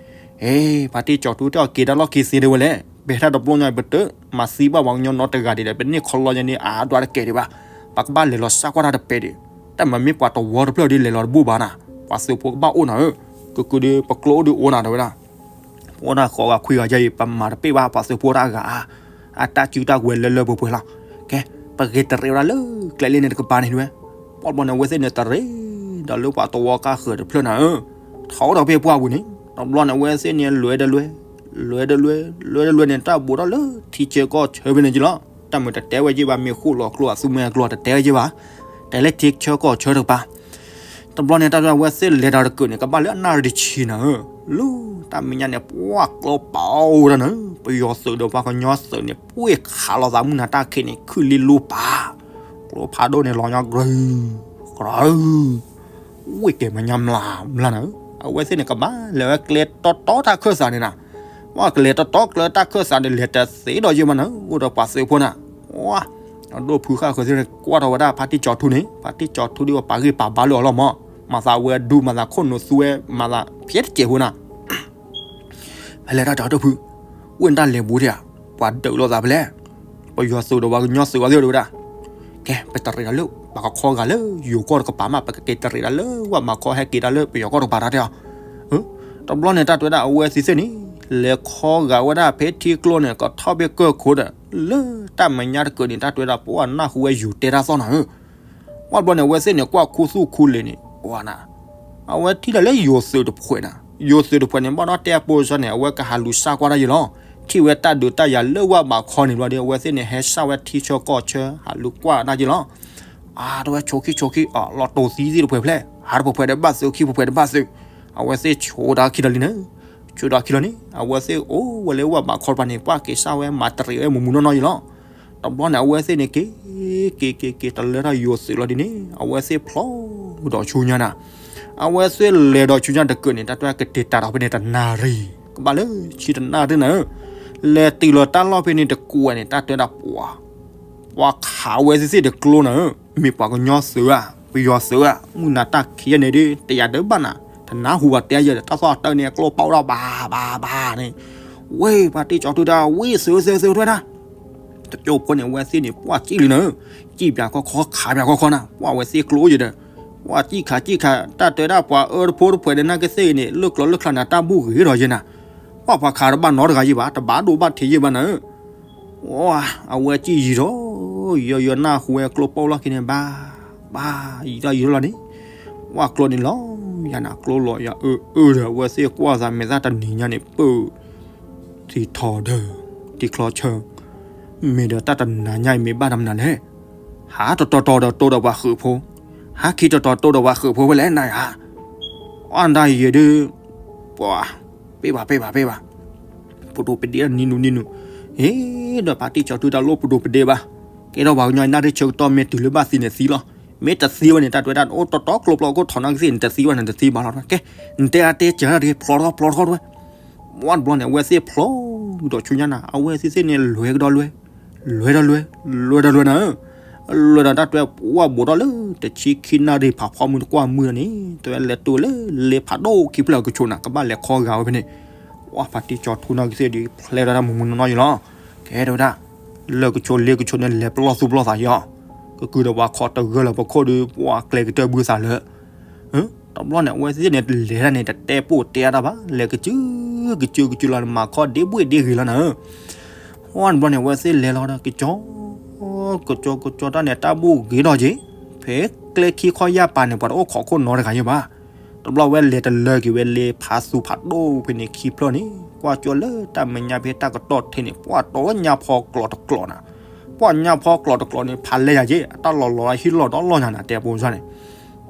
အ့ ဖါတံၢ်ကၠီၤထူတဲအီၤ က့ၤတၢ်လီၢ်ခံသ့ဒၣ်ဝဲလဲၣ်, ပဟဲတၢ်တဘျီညါအံၤ ပတမၤသံဘၣ်ပှၤကညီနီတဂၤဒံးဒီး ပန့ၢ်ခီလီညါန့ၣ် အါဒွးတကဲဒံးဘၣ်, ပကဘၣ်လဲၤလီၤစၢ်ကွၢ်တၢ်တပဲဒံး, တၢ်မၤမ့ၢ်ပှၤတဝီတဖျၢၣ်ဒီးလဲၤလီၤတဘူၣ်ဘၣ်နၤ, ပှၤသုးဖိကဘၣ်အိၣ်နၤဧၢ, ကကုဒီးပကျိအိၣ်ဒီးအိၣ်နၤတဲဝဲဒၣ် ပအိၣ်ဒၣ်ဃိးဂၤခွံဂၤယဲအံၤ ပမၤတပ့ၢ်ဘၣ်ပှၤသုးဖိတၢ်အဂၤဧါ, အတၢ်စုတၢ်ကဝဲၤလၢလၢပှဲၤပှဲၤလီၤ, ကဲ, ပဂ့ၤတရံးဝဲဒၣ်လၢကျဲလံန့ၣ်တကပၤန့ၣ်ဝဲ, ပှၤဘျီန့ၣ် အဝဲသ့ၣ်န့ၣ်တရံးဒီးလၢပှၤတဝီကါဃၢၤတဖျၢၣ်နၤဧၢ, ထီၣ်ဒီးဖဲပှၢ်ပူၤန့ၣ်, တဘျီန့ၣ် အဝဲသ့ၣ်န့ၣ် လွဲဒီးလွဲ, လွဲဒီးလွဲ, လွဲဒီးလွဲန့ၣ် တၢ်ဘူးထီၣ်လၢထံဆၢကီၢ်ဆၢဖဲန့ၣ်က့လီၤ, တၢ်မုာ်တတဲဝဲယ့ၢ်ဘၣ် မ့ၢ်ဃိၣ်လီၤကျိအသူမွဲအကျိတတဲဝဲယ့ၢ်ဘၣ်, တဲလၢထံဆၢကီၢ်ဆၢတကပၤ တဘျီန့ၣ် တၢ်တဲအဝဲသ့ၣ်လဲၤဒီးတကုာ်န့ၣ် ကဘၣ်လၢအနၣ်ရံၣ်တဆံနၤဧၢ, လၢတၢ်မဲာ်ညါန့ၣ် ပှၤကျိပာ်အိၣ်ဝဲဒၣ်နၤ, ပယီၤသုးဒီးပှၤကညီသုးန့ၣ် ပှ့ၢ်ခးလိာ်သးမုၢ်နၤတၢ်ခံးန့ၣ် ခုၣ်လံလိပာ်, ကျိဖးဒိၣ်န့ၣ် လီၤညီကြၢး, ကြၢး, ဝ့ၢ်ကဲၤမဲာ်ညါမျၢ်မျၢ်နၤဧၢ, အဝဲသ့ၣ်န့ၣ် ကဘၣ်လဲၤဝဲကျဲတီတီတၢ်ခၢၣ်စးန့ၣ်နၤ, ပှၤကလဲၤတီတီကျဲတၢ်ခၢၣ်စးန့ၣ် လဲၤတသ့ဒီးယ့ၢ်မးနၤ, အိၣ်ဒီးပှၤသုးဖိနၤ, အဒိၣ်ဖုဃၣ်ဃၢၤသ့ၣ်န့ၣ် ကွၢ်ထီၣ်ဝဲဒၣ်ဖါတံၢ်ကၠီၤထူန့ၣ်, ဖါတံၢ်ကၠီၤထူဒ်ဝဲပာ်ဂံၢ်ပာ်ဘါလၢအီၤလီၤမး, မၤသးဝဲဒူ မၤသးခိၣ်နူာ်သူဝဲ မၤသးဖျဲးတစဲးဖိနၤ, ဖဲလဲၣ်တၢ်တဲအီၤဒိၣ်ဖု, ဝ့ၢ်နတၢ်လဲၤဘူးထံဧါ, ပှၤဒုးလိာ်သးဖဲလဲၣ်, ပယီၤသုးဒီးပှၤကညီသုးအီၤသ့ၣ်ဒိၣ်ဝဲဒၣ်, ကဲ ပတရံးဒီးလၢ ပှၤကခီဂာ်လၢယိၤကီၢ်တကပၤမး ပကက့ၤတရံးဒီးလၢဝဲမၤခီဟဲက့ၤတၢ်လၢပယီၤကီၢ်တကပၤတၢ်တဲအီၤ, တဘျီန့ၣ် တၢ်တဲဝဲဒၣ်အဝဲသ့ၣ်သ့ၣ်န့ၣ် လဲၤခီဂာ်ဝဲဒၣ်ဖဲထံကျိန့ၣ် ကထီၣ်ဖဲကၢၢ်ခိၣ်ဒီး လၢတၢ်မဲာ်ညါတကုာ်န့ၣ် တၢ်တဲဝဲဒၣ်ပှၤနၢ်ဟူဝဲယိၤတဲတၢ်သီၣ်နၤဧၢ, ပှၤဘျီန့ၣ် အဝဲသ့ၣ်န့ၣ် ကွၢ်ခူသူၣ်ခူလ့ၤန့ၣ် ပှၤနၤ, အဝဲထံၣ်လၢယိၤသုးတဖှဲးနၤ, ယိၤသုးတဖှဲးန့ၣ် ဘၣ်ဒီးတဲအပိစၢၤန့ၣ် အဝဲကဟးလူၤစၢ်ကွၢ်တၢ်ယ့ၢ်လီၤ, ထံၣ်ဝဲတၢ်ဒုးတၢ်ယၤလၢဝဲမၤခီန့ၣ်ဘျီဒီး အဝဲသ့ၣ်န့ၣ် ဟဲစၢ်ဝဲထံဆၢကီၢ်ဆၢ ဟးလူၤကွၢ်တၢ်ယ့ၢ်လီၤ အါတဝဲဆိခံဆိခံ အလီၤတိၤသံသ့ၣ်တဖှဲးဖျဲၣ် ဟးတဖှဲးဖှဲးဒီးဘၣ်သုး ခံဖှဲးဖှဲးဒီးဘၣ်သုး, အဝဲသ့ၣ်ဆိဒၣ်ခံလီၤလံန့ၣ်, ဆိဒၣ်ခံလီၤန့ၣ် အဝဲသ့ၣ်အိၣ်ဝဲလၢဝဲဘးခီတပၤန့ၣ် ပှၤက့ၤစၢ်ဝဲမၤတရံးဝဲမူးမူးနီၢ်နီၢ်ယ့ၢ်လီၤ, တဘျီန့ၣ် အဝဲသ့ၣ်န့ၣ်က့ၤ က့ၤက့ၤက့ၤတလၢထီၣ်ယိၤသုးလီၤဒ်န့ၣ် အဝဲသ့ၣ်ဖျိဒီးဆူညါနၤ, အဝဲသ့ၣ်လဲၤဒီးဆူညါတကုာ်န့ၣ် တၢ်တဲကတဲာ်တၢ်ဒီးဖဲန့ၣ်တနၣ်ရံၣ် ကဘၣ်လၢဆံတနၣ်ရံၣ်နၤဧၢ, လဲၤတုၤလီၤတၢ်လီၢ်ဖဲန့ၣ်တကွဲးန့ၣ် တၢ်တဲဒၣ်ပှၤ ပှၤခးဝဲသ့ၣ်သ့ၣ်တကျိနၤဧၢ, မ့ၢ်ပှၤကညီသုးဧါ ပယီၤသုးဧါ မုၢ်နၤတၢ်ခံးယဲၢ်န့ၣ်ဒီး တယၤဒၢဘၣ်နၤ, တနၢ်ဟူဘၣ်တဲယဲၢ်ဒီး တၢ်သီၣ်တၢ်န့ၣ် အကျိပာ်အိၣ်ဒီးဘၣ်ဘၣ်ဘၣ်န့ၣ်, ဝဲဖါတံၢ်ကၠီၤထူတၢ် ဝံသုးသုးသုးထွဲနၤ တကၠိဖိန့ၣ် အဝဲသ့ၣ်န့ၣ် ပှၤစံၣ်လံနၤဧၢ, စံၣ်ပၠးခီခီခးပၠးခီခီနၤ, ပှၤဝဲသ့ၣ်ကျိယဲၢ်ဒီး ပှၤစံၣ်ခးစံၣ်ခး တၢ်တဲဒၣ်ပှၤအၢတဖိတဖှဲးဒီး နာ်က့သ့ၣ်အံၤန့ၣ် လၢကျိလၢကျါနၤ တၢ်ဘူၣ်ဂ့ၤဒီးယဲၢ်နၤ, ပှၤပှၤခးတဘၣ်နီတဂၤယဲၢ်ဘၣ် တဘၣ်ဒိဘၣ်ထံးယဲၢ်ဘၣ်နၤဧၢ, အဝဲစံၣ်ယံၤဒီး ယီၤယီၤနၢ်ဟူဝဲကျိပာ်လီၢ်ခံန့ၣ် ဘၣ် ဘၣ် ယံၤထီၣ်ယံၤထီၣ်လီၤန့ၣ်, ပှၤကျိန့ၣ်လီၤယၤနၤ ကျိလီၤယၤအၢအၢဒီး အဝဲသ့ၣ်ကွၢ်သးမဲာ်သၣ်တနံၤညါန့ၣ် ပၢၢ် ထံထီဒီး ထံချီဆၢ, မ့ၢ်ဒီးတၢ်တနၤညါအံၤမ့ၢ်ဘၣ်တၢ်မနုၤလဲၣ်, ဟးတတီၤတီၤဒီးတိၢ်ဒီးပှၤဃုာ်ဖိ, ဟးခံတီၤတီၤတိၢ်ဒီးပှၤဃုာ်ဖိဖဲလဲၣ်နၤယၤ, အၢ်ဒၣ်ယဲၢ်ဒီး ပှၤ ပ့ၢ်ဘၣ်ပ့ၢ်ဘၣ်ပ့ၢ်ဘၣ်, ပဒိၣ်ပဒ့နံၤနူၤနံၤနူၤ, ဟ့ၣ်ဒီးဖါတံၢ်ကၠီၤထူတၢ်လိၣ်ပဒိၣ်ပဒ့ဘၣ်, ကဲထီၣ်ပှၤကညီနၣ်ရံၣ်ဆၢကတီၢ်မ့ၢ်တုၤလၢဘၣ်သံန့ၣ်သံလီၤ, မ့ၢ်တသံဝဲန့ၣ် တၢ်တဲဝဲဒၣ် အိၣ်တီတီကျိပျီ ကအိၣ်ထီၣ်နီၣ်ကသ့ၣ်န့ၣ် တသံဘၣ်နီၤ တသံဘၣ်လီၤ ကဲ, နတဲအါတဲစၢၤတဂ့ၤ ဖျီထီၣ်ဖျီထီၣ်တဝဲ. ဝံၤတဘျီန့ၣ် အဝဲသ့ၣ်ဖျီကဒီးဆူညါနၤ အဝဲသ့ၣ်သ့ၣ်န့ၣ် လဲၤကဒီးလဲၤ, လဲၤဒီးလဲၤ, လဲၤဒီးလဲၤနၤဧၢ. လဲၤဒီးတၢ်တဲဝဲ ပှၢ်ဘိးထီၣ်လၢ တဆံခံနၣ်ရံၣ်ဖးဖီမုၢ်တကွၢ်မုၢ်ဒီးန့ၣ် တဲဝဲလဲၤတုၤလၢလ့ဖးဒိၣ်ခံဖျၢၣ်ကဆိးနၤ ကဘၣ်လဲၤခီဂာ်ဝဲဖဲန့ၣ်. ပှၢ်ဖါတံၢ်ကၠီၤထူနီၣ်ကသ့ၣ်ဒီး ဖျဲးဒီးတၢ်မုာ်မုာ်နီၢ်နီၢ်ယံၤလီၤ. ကဲတဲဝဲဒၣ် လၢကဆိးလ့ကဆိးန့ၣ် လဲၤပလီၢ်သူၣ်ပလီၢ်သးယံၤအီၤ, ကကုၤဒီးပှၤခီၣ်တဂၢၢ်လၢပခိၣ်ဒီး ပှၢ်ကျဲကတၢၢ်ဘုသးလၢ တဘျီန့ၣ် အဝဲသ့ၣ်န့ၣ် လဲၤတၢ်န့ၣ် တတဲပိၢ်တဲအါတၢ်ဘၣ်, လဲၤကစုကစုကစုလီၤန့ၣ် မၤခီၣ်ဒ့ဘှ့ၣ်ဒ့ဂ့ၤလီၤနၤဧၢ. ဝံၤတဘျီန့ၣ် အဝဲသ့ၣ်လဲၤလီၤဒီး ကကၠီ ကကၠီကကၠီတၢ်န့ၣ် တၢ်ဘူၣ်ဂ့ၤဒီးက့ၤ, ဖဲကျဲခံခီယၢ်ပၤန့ၣ် ပှၤတအိၣ်ခိးခိၣ်နီတဂၤယဲဘၣ်. တဘျီဝဲလဲၤတလၢက့ၤဝဲလ့ဖးသူဖးဒိၣ်ဖဲန့ၣ်ခံဖျၢၣ်န့ၣ် ကွၢ်ကၠီလၢတၢ်မဲာ်ညါဖဲတၢ်ကတီၢ်ထဲန့ၣ် ပှၢ်တီညါဖီကျိးတကျိးနၤ, ပှၢ်ညါဖီကျိးတကျိးန့ၣ် ဖးလဲယၤက့ၤ အတၢ်လီၤလီၤဟံၣ်လီၤဒီလီၤညါနၤ တဲပိစၢ်န့ၣ်.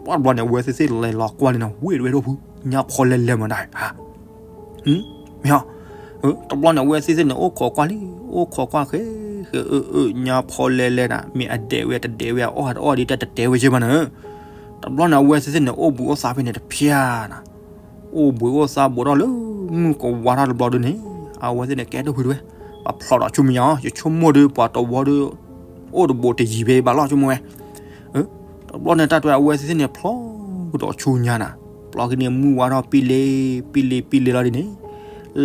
ဝံၤတဘျီန့ၣ် အဝဲသ့ၣ်သ့ၣ်လဲၤလီၤကွၢ်လံနၤ ဝ့ၢ်တဝဲဒိၣ်ဖု ညါဖီလဲလဲမးဒၣ်ဧါ မ့ၢ်ဧါ, တဘျီန့ၣ် အဝဲသ့ၣ်သ့ၣ်န့ၣ် အိၣ်ခိးကွၢ်လံ, အိၣ်ခိးကွၢ်ဃဲ ဃဲ အၢ အၢ ညါဖီလဲလဲနၤ မ့ၢ်အဒဲးဝဲတဒဲးဝဲ အအီၣ်တအီၣ်ဒ်တၢ်တတဲဝဲယဲၢ်ဘၣ်နၤဧၢ. တဘျီန့ၣ် အဝဲသ့ၣ်သ့ၣ်န့ၣ် အိၣ်ဘှံးအိၣ်သါဖဲန့ၣ်တဖၠၣ်နၤ, အိၣ်ဘှံးအိၣ်သါဘိးထီၣ်လၢ မုၢ်ကဝါထီၣ်တဘျီဒုန့ၣ် အဝဲသ့ၣ်န့ၣ် ကဲဒိၣ်ဖုတဝဲ, ပှၤဖျိးဒီးဆူမဲာ်ညါအီၤ ယဆိကမိၣ်ဒီး ပှၤတဝီဒီး အိၣ်တဘိးတယံၤဖဲဘၣ်လီၤ ဆိကမိၣ်ဝဲ တဘျီန့ၣ် တၢ်တဲအဝဲသ့ၣ်သ့ၣ်န့ၣ် ဖျီကဒီးဆူညါနၤ, ဘျီက့ၤန့ၣ် မုၢ်ဝါထီၣ်ပံလ့ၤ ပံလ့ၤ ပံလ့ၤလီၤဒ်န့ၣ်,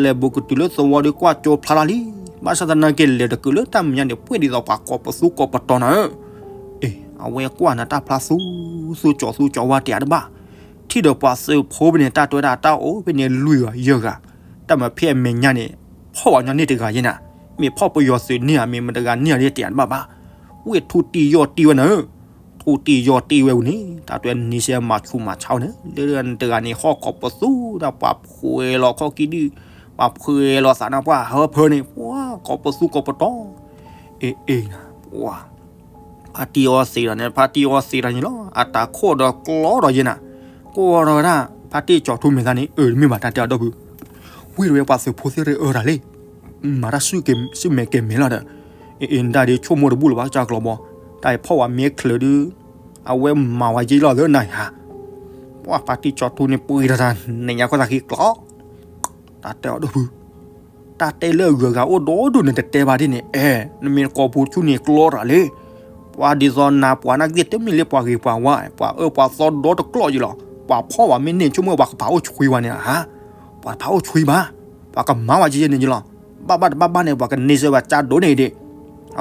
လဲၤဘူးကတုၤလၢသဝီဒီး ကွၢ်ကၠိဖျါလီၤလံ, ဘၣ်ဆၣ်သနာ်က့ လဲၤတကုၤလၢတၢ်မဲာ်ညါန့ၣ် ပှ့ၢ်ဒ်သိးပှၤကိးပသူကိးပတီၤနၤဧၢ. အ့ အဝဲကွၢ်နၤတၢ်ဖျါသူသူကၠီၤသူကၠီၤဝါတယၤတဘၣ်, ထံၣ်ဒီးပှၤသုးဖိဖဲန့ၣ် တၢ်တဲဝဲဒၣ်တၢ်အိၣ်ဖဲန့ၣ်လွံၢ်ဂၤယဲၢ်ဂၤ, တၢ်မၤဖဲအမဲာ်ညါန့ၣ် ဖီၣ်ဝဲညီန့ၢ်တဂၤယဲၢ်နၤ, မ့ၢ်ဖီၣ်ပယီၤသုးန့ၢ်ဧါ မ့ၢ်မတဂၤန့ၢ်ဧါဒ်တယၤတဘၣ်ဘၣ်, ဝ့ၢ်ထူတံၢ်ယီၢ်တံၢ်ဝဲနၤဧၢ. ထူတံၢ်ယီၢ်တံၢ်ဝဲပူၤန့ၣ် တၢ်တဲန့ၣ်စဲမၤဆူးမၤဆါဝဲန့ၣ် လၢတဂၤန့ၣ် ဟီၣ်ကိးပသူဒီးပှၤဖှဲးလီၤခီၣ်ကံဒုၣ်, ပှၤဖှဲးလီၤသးနၢ်ပှၢ်ဟၢဖၢန့ၣ် ပှၤကိးပသူကိးပတီၤ, အ့ အ့ နၤ ပှၤ ဖါတံၢ်အီသံးဒီးန့ၣ် ဖါတံၢ်အီသံးဒီးန့ၣ်လီၤ အတၢ်ခိၣ်ဒီးကျီဒီးယဲၢ်နၤ, ကိးဒီးဝဲဒၣ် ဖါတံၢ်ကၠီၤထူမဲာ်သးန့ၣ် အၢ တမ့ၢ်ဘၣ်တၢ်တဲအီၤဒီပုၢ်, ဝံၤတဝဲပှၤသုးဖိသ့ၣ်ရ့အၢတၢ်လံ မၤတၢ်စုၣ်မဲာ်ကဲၤမဲာ်လီၤဒီး, အ့ အ့ နတၢ်ဒ်ဆိကမိၣ်တဘူၣ်လၢၤဘၣ် ကၢ်ကျီၤဘီ, တၢ်အံၤဖီၣ်ဝဲမ့ၢ်ချၢးဒုး, အဝဲမၤဝဲယ့လီၤလၢနၤဧါ, ပှၤဖါတံၢ်ကၠီၤထူန့ၣ် ပှ့ၤဒီးတၢ် နဲၣ်ညါခိၣ်သၣ်ဃံကျီ တၢ်တဲအီၤဒီပုၢ်, တၢ်တဲလၢအဂုၤအဂၤအိၣ်ဒီဒူၣ်န့ၣ် တတဲဘၣ်ဒ်န့ၣ် အဲ နမ့ၢ်ကိးပူၤဆူန့ၣ်ကျီတၢ်လံ, ပှၤဒ်သိးနၤပှၤနာ်က့ တမ့ၢ်လၢပှၤဂ့ၤပှၤဝါ ပှၤအၢပှၤသီဒီတကျီၢ်ယံၤလီၤ, ပှၤဖီၣ်ဝဲမ့ၢ်န့ၣ် ဆိကမိၣ်ပှၤကပာ်အိၣ်ဆွံဝဲန့ၣ်ဧါ, ပှၤတပာ်အိၣ်ဆွံဘၣ်, ပှၤကမၤဝဲယဲၢ်န့ၣ်ယံၤလီၤ, ဘၣ်ဘၣ်တဘၣ်ဘၣ်န့ၣ် ပှၤကန့ၢ်စၢၤဝဲကၢ်ဒိၣ်န့ၣ်ဒံး,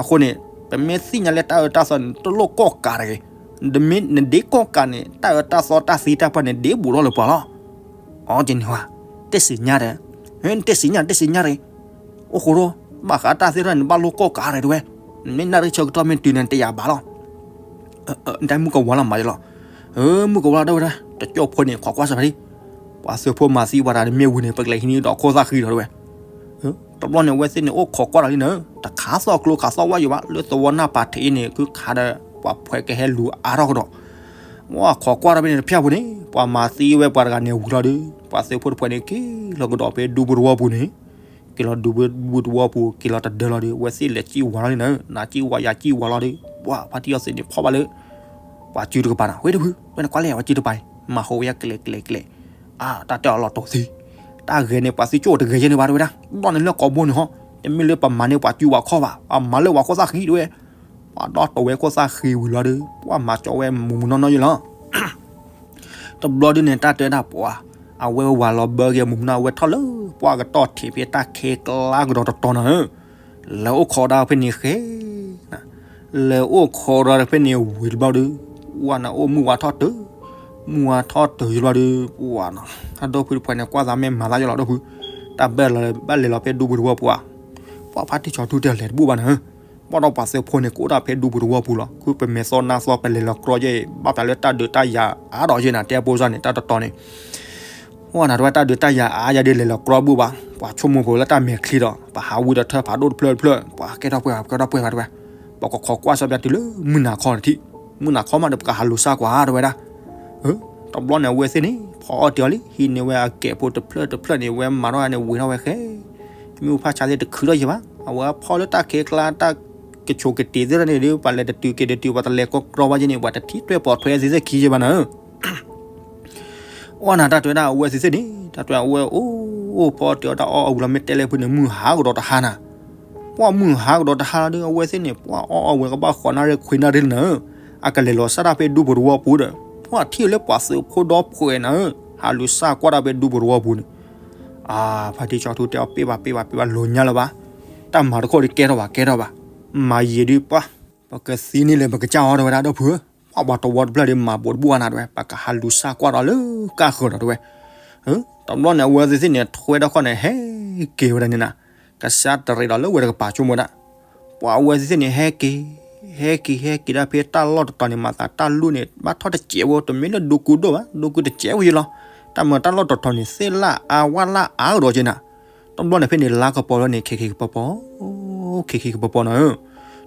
အဃိန့ၣ် ပမ့ၢ်သ့ၣ်ညါလၢတၢ်အၢတၢ်သီန့ၣ် တလိၣ်ကီၢ်ကးတဂ့ၤ, နမ့ၢ်နဒ့ကီၢ်ကးန့ၣ် တၢ်အၢတၢ်သီတၢ်သံတၢ်ပှၢ်န့ၣ် ဒ့ဘူးထီၣ်လၢပှၤလီၤ. အီ ကန့ၣ်ဝဲ, တဲစံးညါဒီး, တဲစံးညါ တဲစံးညါတဂ့ၤ, အိၣ်ဃိဒီး, ဘၣ်ဃးတၢ်သ့ၣ်တဖၣ်န့ၣ် ဘၣ်လိၣ်ကီၢ်ကးတဂ့ၤတဝဲ, မ့ၢ်နၣ်ရံၣ်ဆၢကတီၢ်မ့ၢ်တုၤန့ၣ် တယာ်ဘၣ်လီၤ. တၢ်မုၢ်ကဝၤလီၤမးယလီၤ, မုၢ်ကဝၤလီၤဒၣ်ဝဲဒၣ် တကၠိၢ်ဖိန့ၣ် ခိးကွၢ်စၢၤဖါတံၢ်, ပှၤသုးဖိမၤသံပှၤတၢ်တမ့ၢ်ဝံၤန့ၣ် ပကလဲၤဟံးန့ၢ်ဒီးခိၣ်သၣ်ဃံဒီးတဝဲ တဘျီန့ၣ် အဝဲသ့ၣ်န့ၣ် အိၣ်ခိးကွၢ်ဒီးလံနၤ, တခးသီၣ်ကျိခးသီၣ်ဝါယံၤဘၣ်, လၢသဝီနၢ်ပၤထံးအံၤန့ၣ် ခုခးဒီး ပှၤဖှဲးကဟဲလူၤအါထီၣ်ကဒီး, ဝဲခိးကွၢ်ဒီးဖဲန့ၣ်တဖၠၣ်ပူၤန့ၣ် ပှၤမၤသံဝဲပှၤတဂၤန့ၣ်ဝံၤလီၤဒီး ပှၤသုးဖိတဖုန့ၣ် က့ၤလီၤကဒီးဖဲဒူပူၤသဝီပူၤန့ၣ်, က့ၤလီၤဒူပူၤသဝီပူၤ က့ၤလီၤတဒၢလီၤဒီး အဝဲသ့ၣ်လဲၤစံၣ်ဝါလီၤလံနၤ, နၤစံၣ်ဝါယၤစံၣ်ဝါလီၤဒီး ပှၤဖါတံၢ်အီသံးန့ၣ် ဖီၣ်ဘၣ်လၢ ပှၤစုတကပၤနၤ, ဝဲတဖု ဝဲန့ၣ်ကွၢ်လဲၣ် ပှၤစုတကပၤအံၤ မၤဟူးဝဲယၤကျဲၤကျဲၤကျဲၤ, အါ တၢ်တဲအီၤလီၤတိၢ်သံ, တၢ်ဂဲၤန့ၣ် ပှၤသံကၠိၣ်တဂဲၤယဲၢ်န့ၣ်ဘၣ်တဝဲဒၣ်, ဘျီန့ၣ်လၢကိာ်ဘိန့ၣ်ဟီ, တမ့ၢ်လၢပမၤန့ၢ်ပှၤစုဝဲခီၣ်ဘၣ်, ပှၤမၤလၢပှၤခိၣ်သၣ်ဃံတဝဲ, ပှၤဒီးတဝဲခိၣ်သၣ်ဃံဝံၤလီၤဒီး ပှၤမၤကၠီဝဲမုၢ်မုၢ်နီၢ်နီၢ်ယလီၤ တဘျီဒုန့ၣ် တၢ်တဲဒၣ်ပှၤ, အဝဲဝၤလီၤဘၢက့ၤမုၢ်မုၢ်နီၢ် အဝဲထီၣ်လၢပှၢ်ကတီၢ်ထံးဖဲတၢ်ခဲကျါကဒီးတတီၤနၤဧၢ, လဲၤအိၣ်ခိးဒီးဖဲန့ၣ်ဃဲ, လဲၤအိၣ်ခိးဒီးဖဲန့ၣ်ဝံၤတဘျီဒီး, ဝၤနၤအိၣ်မုၢ်ဝါထီၣ်တုၤ, မုၢ်ဝါထီၣ်တုၤယဘျီဒီး ပှၤနီၤ, အဒိၣ်ဖုတဖုန့ၣ် ကွၢ်သးမ့ၢ်မၤသးယလီၤဒိၣ်ဖု, တၢ်ဘၣ်လဲၤလီၤဖဲဒူပူၤသဝီပူၤဧါ, ပှၤဖါတံၢ်ကၠီၤထူတဲလဲၤတဘူၣ်ဘၣ်နၤဧၢ ဘၣ်ဒီးပှၤသုးဖိန့ၣ် ကအိၣ်ဒၣ်ဖဲဒူပူၤသဝီပူၤလီၤ. ခုပမဲာ်သီနါသီပလဲၤလီၤကြီယဲၢ် ဘၣ်ဖျါလၢတၢ်ဒုးတၢ်ယၤအါဒီးယဲၢ်နၤ တဲပိစၢ်န့ၣ် တၢ်တတီၤန့ၣ်, ဝဲနၤတဝဲတၢ်ဒုးတၢ်ယၤအါယၤဒီးလဲၤလီၤကြီဘူၣ်ဘၣ်, ပှၤဆိကမိၣ်ဖိလၢတၢ်မဲာ်ချံဒီး ပှၤဟးဝံဒီးထၢဖးဒိၣ်တဖျၢၣ်တဖျၢၣ် ပှၤကဲထီၣ်ပှဲၤ ပှၤကဲထီၣ်ပှဲၤဘၣ်တဝဲ, ပှၤကခိးကွၢ်စီပျါတုၤလၢမုၢ်နၤခီတထံၣ်, မုၢ်နၤခီမးဒီးပကဟးလူၤစၢ်ကွၢ်တဝဲဒၣ် တဘျီန့ၣ် အဝဲသ့ၣ်န့ၣ် ဖီအီၣ်တ့ၢ်အီၤလံ ဟံးန့ၢ်ဝဲအကဲးဖိတဖျၢၣ်တဖျၢၣ်န့ၣ် ဝဲမၤထီၣ်န့ၣ် ဝံၤထီၣ်ဝဲဃဲ, မ့ၣ်အူဖၣ်ဆါသ့ၣ်တခုထီၣ်ယဲၢ်ဘၣ်, အဝဲဖီလၢတၢ်ခဲကျါ တၢ် ကဆိးကတ့ၤသ့ၣ်တဖၣ်န့ၣ်ဒီး ပှၤလဲၤတတုၤက့ၤတတုၤ ပှၤတလဲၤကီကီဘၣ်က့ၤန့ၣ် ပှၤတထံၣ်ထွဲပိာ်ထွဲသ့ၣ်သ့ၣ်ခံက့ၤဘၣ်နၤဧၢ. အီၣ်နၤတၢ်တဲဝဲဒၣ် အဝဲသ့ၣ်သ့ၣ်န့ၣ် တၢ်တဲအဝဲ အိၣ်ဖီတဲအီၤတၢ်အီၣ်အဝံၤလီၤ မ့ၢ်တဲလၢဖုန့ၣ် မုၢ်ဟါကဒီးတဟါနၤ, ပှၤမုၢ်ဟါကဒီးတဟါလီၤဒီး အဝဲသ့ၣ်န့ၣ် ပှၤအီၣ်အဝံၤကဘၣ်ဃီးနၣ်ရံၣ်ခွံနၣ်ရံၣ်လံနၤဧၢ. အကလဲၤလီၤစၢ်တၢ်ဖဲဒူပူၤတဝီပူၤဒီး ပှၤထံၣ်လၢပှၤသုးဖိဒီဖှဲးနၤဧၢ ဟးလူၤစၢ်ကွၢ်တၢ်ဖဲဒူပူၤတဝီပူၤန့ၣ် အါ ဖါတံၢ်ကၠီၤထူတဲအီၤ ပ့ၢ်ဘၣ်ပ့ၢ်ဘၣ်ပ့ၢ်ဘၣ် လိၤညါလၢၤဘၣ်, တၢ်မၤတခီဒီးကဲထီၣ်ဘၣ်ကဲထီၣ်ဘၣ်, မၤယံာ်ဒုးပှၤ ပကသံန့ၢ်လၢပကစၢ်အီၤတဲဝဲဒၣ် ဒီပုၢ်ဧၢ, ပှၤဘၣ်တဝီတဖျၢၣ်ဒီးမၤဘိးတဘူၣ်အါနၤတဲဝဲ ပကဟးလူၤစၢ်ကွၢ်ဒီးလၢကၢ်ဃၢၤဒီးတဲဝဲ. တဘျီန့ၣ် အဝဲသ့ၣ်သ့ၣ်န့ၣ် ထွဲဒီခီၣ်န့ၣ် ဟဲက့ၤဝဲဒၣ်န့ၣ်နၤ, ကစၢ်တရံးဒီးလၢဝဲတကပၤဆိကမိၣ်ဒၣ် ပှၤအဝဲသ့ၣ်သ့ၣ်န့ၣ် ဟဲက့ၤ ဟဲက့ၤ ဟဲက့ၤဒၣ်ဖဲတၢ်လီၢ်တတီၤန့ၣ် မၤသးတၢ်လူၢ်န့ၣ် ဘၣ်ထီၣ်တစဲးဖိ တမ့ၢ်လၢဒိကုဒိၣ်ဘၣ် ဒိကုတစဲးဖိယံၤလီၤ. တၢ်မၤတၢ်လီၢ်တတီၤန့ၣ် သ့ၣ်လၣ်အါဝၣ်လၣ်အါကဒီးက့နၤ. တဘျီန့ၣ်ဖဲန့ၣ် လါကပီၤလီၤန့ၣ် ခံခံကပီၤပီၤ ခံခံကပီၤပီၤနၤဧၢ.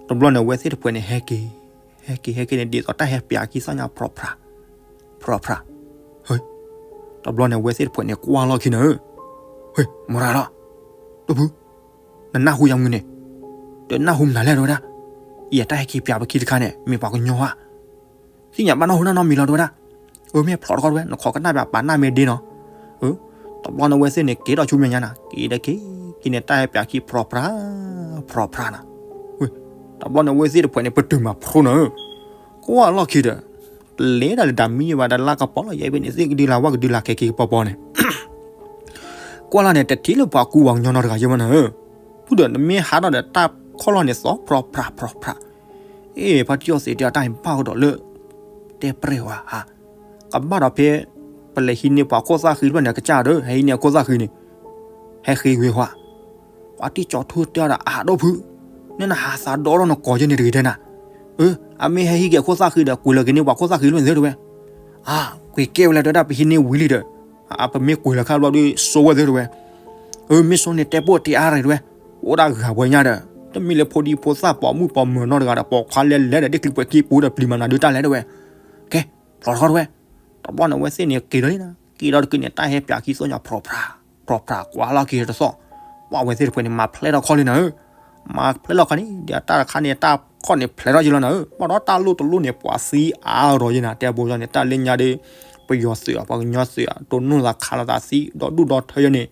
တဘျီန့ၣ် အဝဲသ့ၣ်တဖှဲးန့ၣ် ဟဲက့ၤ ဟဲက့ၤ ဟဲက့ၤန့ၣ် ဒ်သိးတၢ်ဟဲပၠးခံသၣ်ညါ ဖြီဖြး ဖြီဖြး. ဟ့ တဘျီန့ၣ် အဝဲသ့ၣ်တဖှဲးန့ၣ် ကွၢ်လီၢ်ခံနၤဧၢ. ဟ့ မရၤလီၤ ဒီပုၢ် နနၢ်ဟူယၤမနုၤန့ၣ်, တနၢ်ဟူမနုၤလဲၣ်တဲဝဲဒၣ်. ယတၢ်ဟဲက့ၤပၠးပခံတခါန့ၣ် မ့ၢ်ပှၤကညီဧါ. သ့ၣ်ညါဘၣ်နၢ်ဟူနၢ်နီတမံၤလီၤတဲဝဲဒၣ်. အၢ မ့ၢ်ဖျိးတခီတဲဝဲ နခိးကနၣ်ပၠးပာ်နၢ်မ့ၢ်ဒ့နီၤ. တဘျီန့ၣ် အဝဲသ့ၣ်န့ၣ် က့ၤထီၣ်ဆူမဲာ်ညါနၤ က့ၤဒီးက့ၤ က့ၤန့ၣ် တၢ်ဟဲပၠးခံ ဖြီဖြး ဖြီဖြးနၤ. တဘျီန့ၣ် အဝဲသ့ၣ်တဖှဲးန့ၣ် ပတုာ်မၤဖျိနၤဧၢ. ကွၢ်လီၢ်ခံဒီး ပလဲၤဒၣ်လၢတၢ်မံဘၣ်ဒီးလါကပီၤလီၤ ယဲဖဲန့ၣ် သ့ၣ်ကဒုလၢ်ဝၣ်ကဒုလၢ် ခံခံကပီၤပီၤန့ၣ် ကွၢ်လီၤန့ၣ် တထံၣ်လၢပှၤကူပှၤကညီနီတဂၤယဲမနၤဧၢ. ဖုဒီးနမ့ၢ်ဟးထီၣ်ဒီးတၢ်ခီၣ်လီၢ်န့ၣ် သီ ဖြီဖြး ဖြီဖြး. အ့ ဖါတံၢ်အီၣ်သ့းတဲအီၤ တၢ်အံၤဘၣ်ကဒီးလၢ တဲပြဲၢ်ဝဲဧါ. ကဘၣ်ဒီးဖဲ ပလဲၤဟံးန့ၢ်ပှၤခိၣ်သၣ်ဃံတဖျၢၣ်န့ၣ် ကစၢ်ဒီး ဟဲဟံးန့ၢ်အခိၣ်သၣ်ဃံန့ၣ် ဟဲဃ့ဝဲဧါ. ဖါတံၢ်ကၠီၤထူတဲအီၤဒီး အၢ ဒီပုၢ် နနဟးသးဒီဒီးနကိးယဲန့ၣ်တဂ့ၤတဲနၤ. အၢ အမ့ၢ်ဟဲဟံးက့ၤအခိၣ်သၣ်ဃံဒီး ကွံာ်လီၤက့ၤန့ၢ်ပှၤခိၣ်သၣ်ဃံလၢန့ၣ်သ့တဲဝဲ. အၢ ကွံာ်ကဲဝဲလၢတဲဝဲဒၣ် ပဟံးန့ၢ်ဝံၤလံဒီး အၢ ပမ့ၢ်ကွံာ်လီၤခါဘျီဒီး စိဝဲသ့တဲဝဲ. အၢ မ့ၢ်စိန့ၣ်တဲပိၢ်တ့အါရ့ၣ်တဲဝဲ. အိၣ်ဒၣ်ဂၤပှဲၤညါဒီး တမ့ၢ်လၢဖိဒံဖိသၣ်ပိာ်မုၣ်ပိာ်မၢၤနီတဂၤဒီး ပိာ်ခွါလဲၤလဲၤဒီး ဒ်ကျံးပှဲၤခံပူၤဒီး ပျံၤမၤနၤဒုးတၢ်လဲၣ်တဲဝဲ. ကဲ ဖျိးတခီတဲဝဲ. တဘျီန့ၣ် အဝဲသ့ၣ်န့ၣ် က့ၤဒီးလံနၤ က့ၤဒီးတက့ၤန့ၣ် တၢ်ဟဲပၠးခံသၣ်ညါ ဖြီဖြး ဖြီဖြး ကွၢ်လီၢ်ခံတသီၣ်. ပှၤအဝဲသ့ၣ်တဖှဲးန့ၣ် မၤဖျဲးထီၣ်ခီၣ်လံနၤဧၢ. မၤဖျဲးထီၣ်ခီၣ်န့ၣ် ဒီးတၢ်တခါန့ၣ် တၢ်ခီၣ်န့ၣ်ဖျဲးထီၣ်ယံလီၤနၤဧၢ. ဘၣ်ဒီးတၢ်လိၣ်တလိၣ်န့ၣ် ပှၤသံအါကဒီးယဲနၤ တဲဘိယီန့ၣ် တၢ်လၢညါဒီး ပယီၤသုး ပှၤကညီသုး တိၢ်နီၣ်သးခးလိာ်သးသံ ဒီးဒူၣ်ဒီးထၢယဲန့ၣ်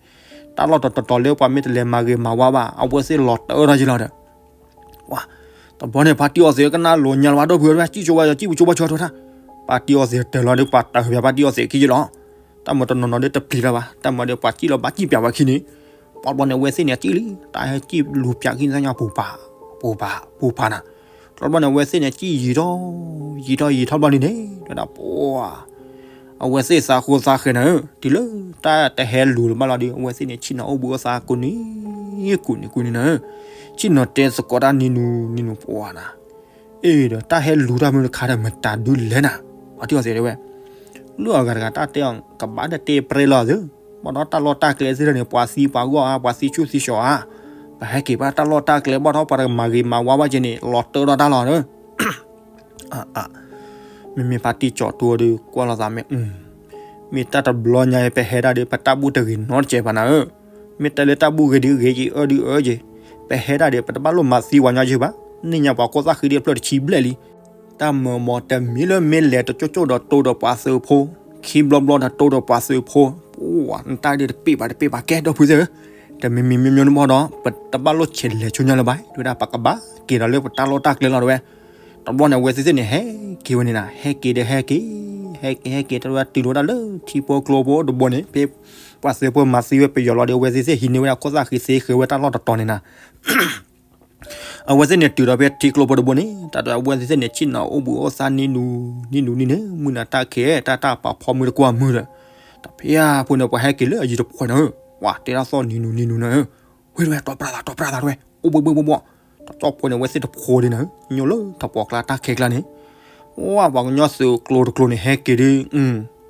တၢ်လီၢ်တတီၤတီၤလၢပှၤမ့ၢ်တလဲၤမၤဂ့ၤမၤဝါဘၣ် အဝဲသ့ၣ်လီၤတၢထီၣ်ယံလီၤဒီး ပှၤ တဘျီန့ၣ် ဖါတံၢ်အီၣ်သ့းကနၣ်လိာ်ညါလၢၤဘၣ် ဒီပုၢ်ဝဲၢ် စံၣ်ကၠိဘၣ်ကၠီ စံၣ်ပကၠိဘၣ်ကၠီထီၣ်ထါ. ဖါတံၢ်အီၣ်သ့းတၢၤလီၤဒီး ပှၤတၢၤပၠးဖါတံၢ်အီၣ်သ့းခံယံလီၤ. တၢ်မၤတနီၤနီၤဒီးတပျံၤလၢၤဘၣ် တၢ်မၤဒီးပှၤစံၣ်လီၤဘၣ်စံၣ်ပၠးဝဲခံန့ၣ်. ပှၤတဘျီန့ၣ် အဝဲသ့ၣ်န့ၣ် စံၣ်လံ တၢ်ဟဲစံၣ်လူၤပၠးခံသၣ်ညါ ပူၤပာ် ပူၤပာ် ပူၤပာ်နၤ. တဘျီန့ၣ် အဝဲသ့ၣ်န့ၣ် စံၣ်ယံၤထီၣ် ယံၤထီၣ်ယံၤထီၣ်ဘျီန့ၣ်န့ၣ် တဲဒၣ်ပှၤ အဝဲသ့ၣ်သးဃိသးဃဲၤနၤဧၢ တုၤလၢတၢ်တဟဲလူၤလၢၤဘၣ်လီၤဒီး အဝဲသ့ၣ်န့ၣ် ဆ့ၣ်နီၤအိၣ်ဘှံးအိၣ်သါကိးနံၤ ကိးနံၤကိးနံၤနၤဧၢ. ဆ့ၣ်နီၤတဲသကိးတၢ်နံၤနူနံၤနူပှၤနၤ. အ့ဒီး တၢ်ဟဲလူၤတၢ်မုၢ်တခါဒီး မတၤဒုးလဲၣ်နၤ. ပှၤတံၢ်အီၣ်သ့းတဲဝဲ လၢအဂၤတဂၤတၢ်တဲအီၤ ကဘၣ်တတဲပြဲလီၤသ့. ဘၣ်ဒီးတၢ်လီၢ်တၢ်ကျဲသ့ၣ်တဖၣ်န့ၣ် ပှၤသံပှၤဂီၢ်ဧါ ပှၤသံဆူၣ်သံဆှီၤဧါ. ပဟဲက့ၤဘၣ်တၢ်လီၢ်တၢ်ကျဲ ဘၣ်ဒီးပှၤတကမၤဂ့ၤမၤဝါဘၣ်က့ၤန့ၣ် လီၤတၢထီၣ်တၢ်လီၤဒီး အါ မ့မ့ၢ်ဖါတံၢ်ကၠီၤထူဒီး ကွၢ်လိာ်သးမ့ၢ် မ့ၢ်တၢ်တဘျီညါအံၤ ပဟဲဒၣ်ဒီး ပတၢ်ဘူၣ်တဂ့ၤနီတစဲးဘၣ်နၤဧၢ. မ့ၢ်တဲလၢတၢ်ဘူၣ်ဂ့ၤဒုးဂ့ၤက့ၤ အၢဒုးအၢက့ၤ, ပဟဲဒၣ်ဒီး ပတဘၣ်လိၣ်မၤသံပှၤညီက့ၤဘၣ်. န့ၣ်ညါပှၤခိၣ်သၣ်ဃံဒီးအဖျၢၣ်တဆံဘျဲၣ်လံ. တၢ်မၤမီၤတမံၤလၢမ့ၢ်လဲၤတကၠိကၠိဒီးတိၢ်ဒီးပှၤသုးဖိ, ခံဘျီဘျီဒီးတိၢ်ဒီးပှၤသုးဖိ, ပှၤနတၢ်ဒုးတပ့ၢ်ဘၣ်တပ့ၢ်ဘၣ်ကဲဒီပုၢ်ဝဲၢ်သ့ၣ်ဧၢ, တမံၤမံၤမံၤမံၤမီၢ်ဒီး ပတဘၣ်လိၣ်ဆဲးလဲၤဆူညါလၢၤဘၣ်. တဲဝဲဒၣ်ပကဘၣ်က့ၤဒီးလၢပတၢ်လီၢ်တၢ်ကျဲလီၤတဲဝဲ. တဘျီန့ၣ် အဝဲသ့ၣ်သ့ၣ်န့ၣ် ဟဲက့ၤဝဲန့ၣ်နၤ, ဟဲက့ၤဒီးဟဲက့ၤ, ဟဲက့ၤ ဟဲက့ၤ တၢ်ဝဲတုၤလီၤဝဲဒၣ်လၢထံဖိကျိဖိတဘိန့ၣ် ဖဲပှၤသုးဖိမၤသံဝဲပယီၤလီၤဒီး အဝဲသ့ၣ်သ့ၣ်ဟံးန့ၢ်ဝဲဒၣ်ခိၣ်သၣ်ဃံသ့ဃဲၤဝဲတၢ်လီၢ်တတီၤန့ၣ်နၤ. အဝဲသ့ၣ်န့ၣ်တုၤဒီးဖဲထံကျိဖိတဘိန့ၣ် တၢ်ဒီးအဝဲသ့ၣ်သ့ၣ်န့ၣ် ဆ့ၣ်နီၤအိၣ်ဘှံးအိၣ်သါနံၤနူၤနံၤနူၤနံၤန့ၣ် မုၢ်နၤတၢ်ခဲ တၢ်တၢ်ပာ်ဖီမုၢ်တကွၢ်မုၢ်ဒီး တဖၣ်ဖိန့ၣ် ပှၤဟဲက့ၤလၢအယံၤတဖှဲးန့ၣ်ဧၢ, ပှၤတဲဒၣ်သီၣ်နံၤနူၤနံၤနူၤန့ၣ်ဧၢ, ဝဲတဝဲ တီပှၢ်သး တီပှၢ်သးတဝဲ အိၣ်ဘှံးဘှံးဘှီဘှီ, တၢ်တီၢ်ဖိန့ၣ် အဝဲသ့ၣ်တဖိဒ်န့ၣ် ညိလၢထးပှီၤကျါတၢ်ခဲကျါန့ၣ် ပှၤကညီသုးကျိၤတကျိၤန့ၣ် ဟဲက့ၤဒီး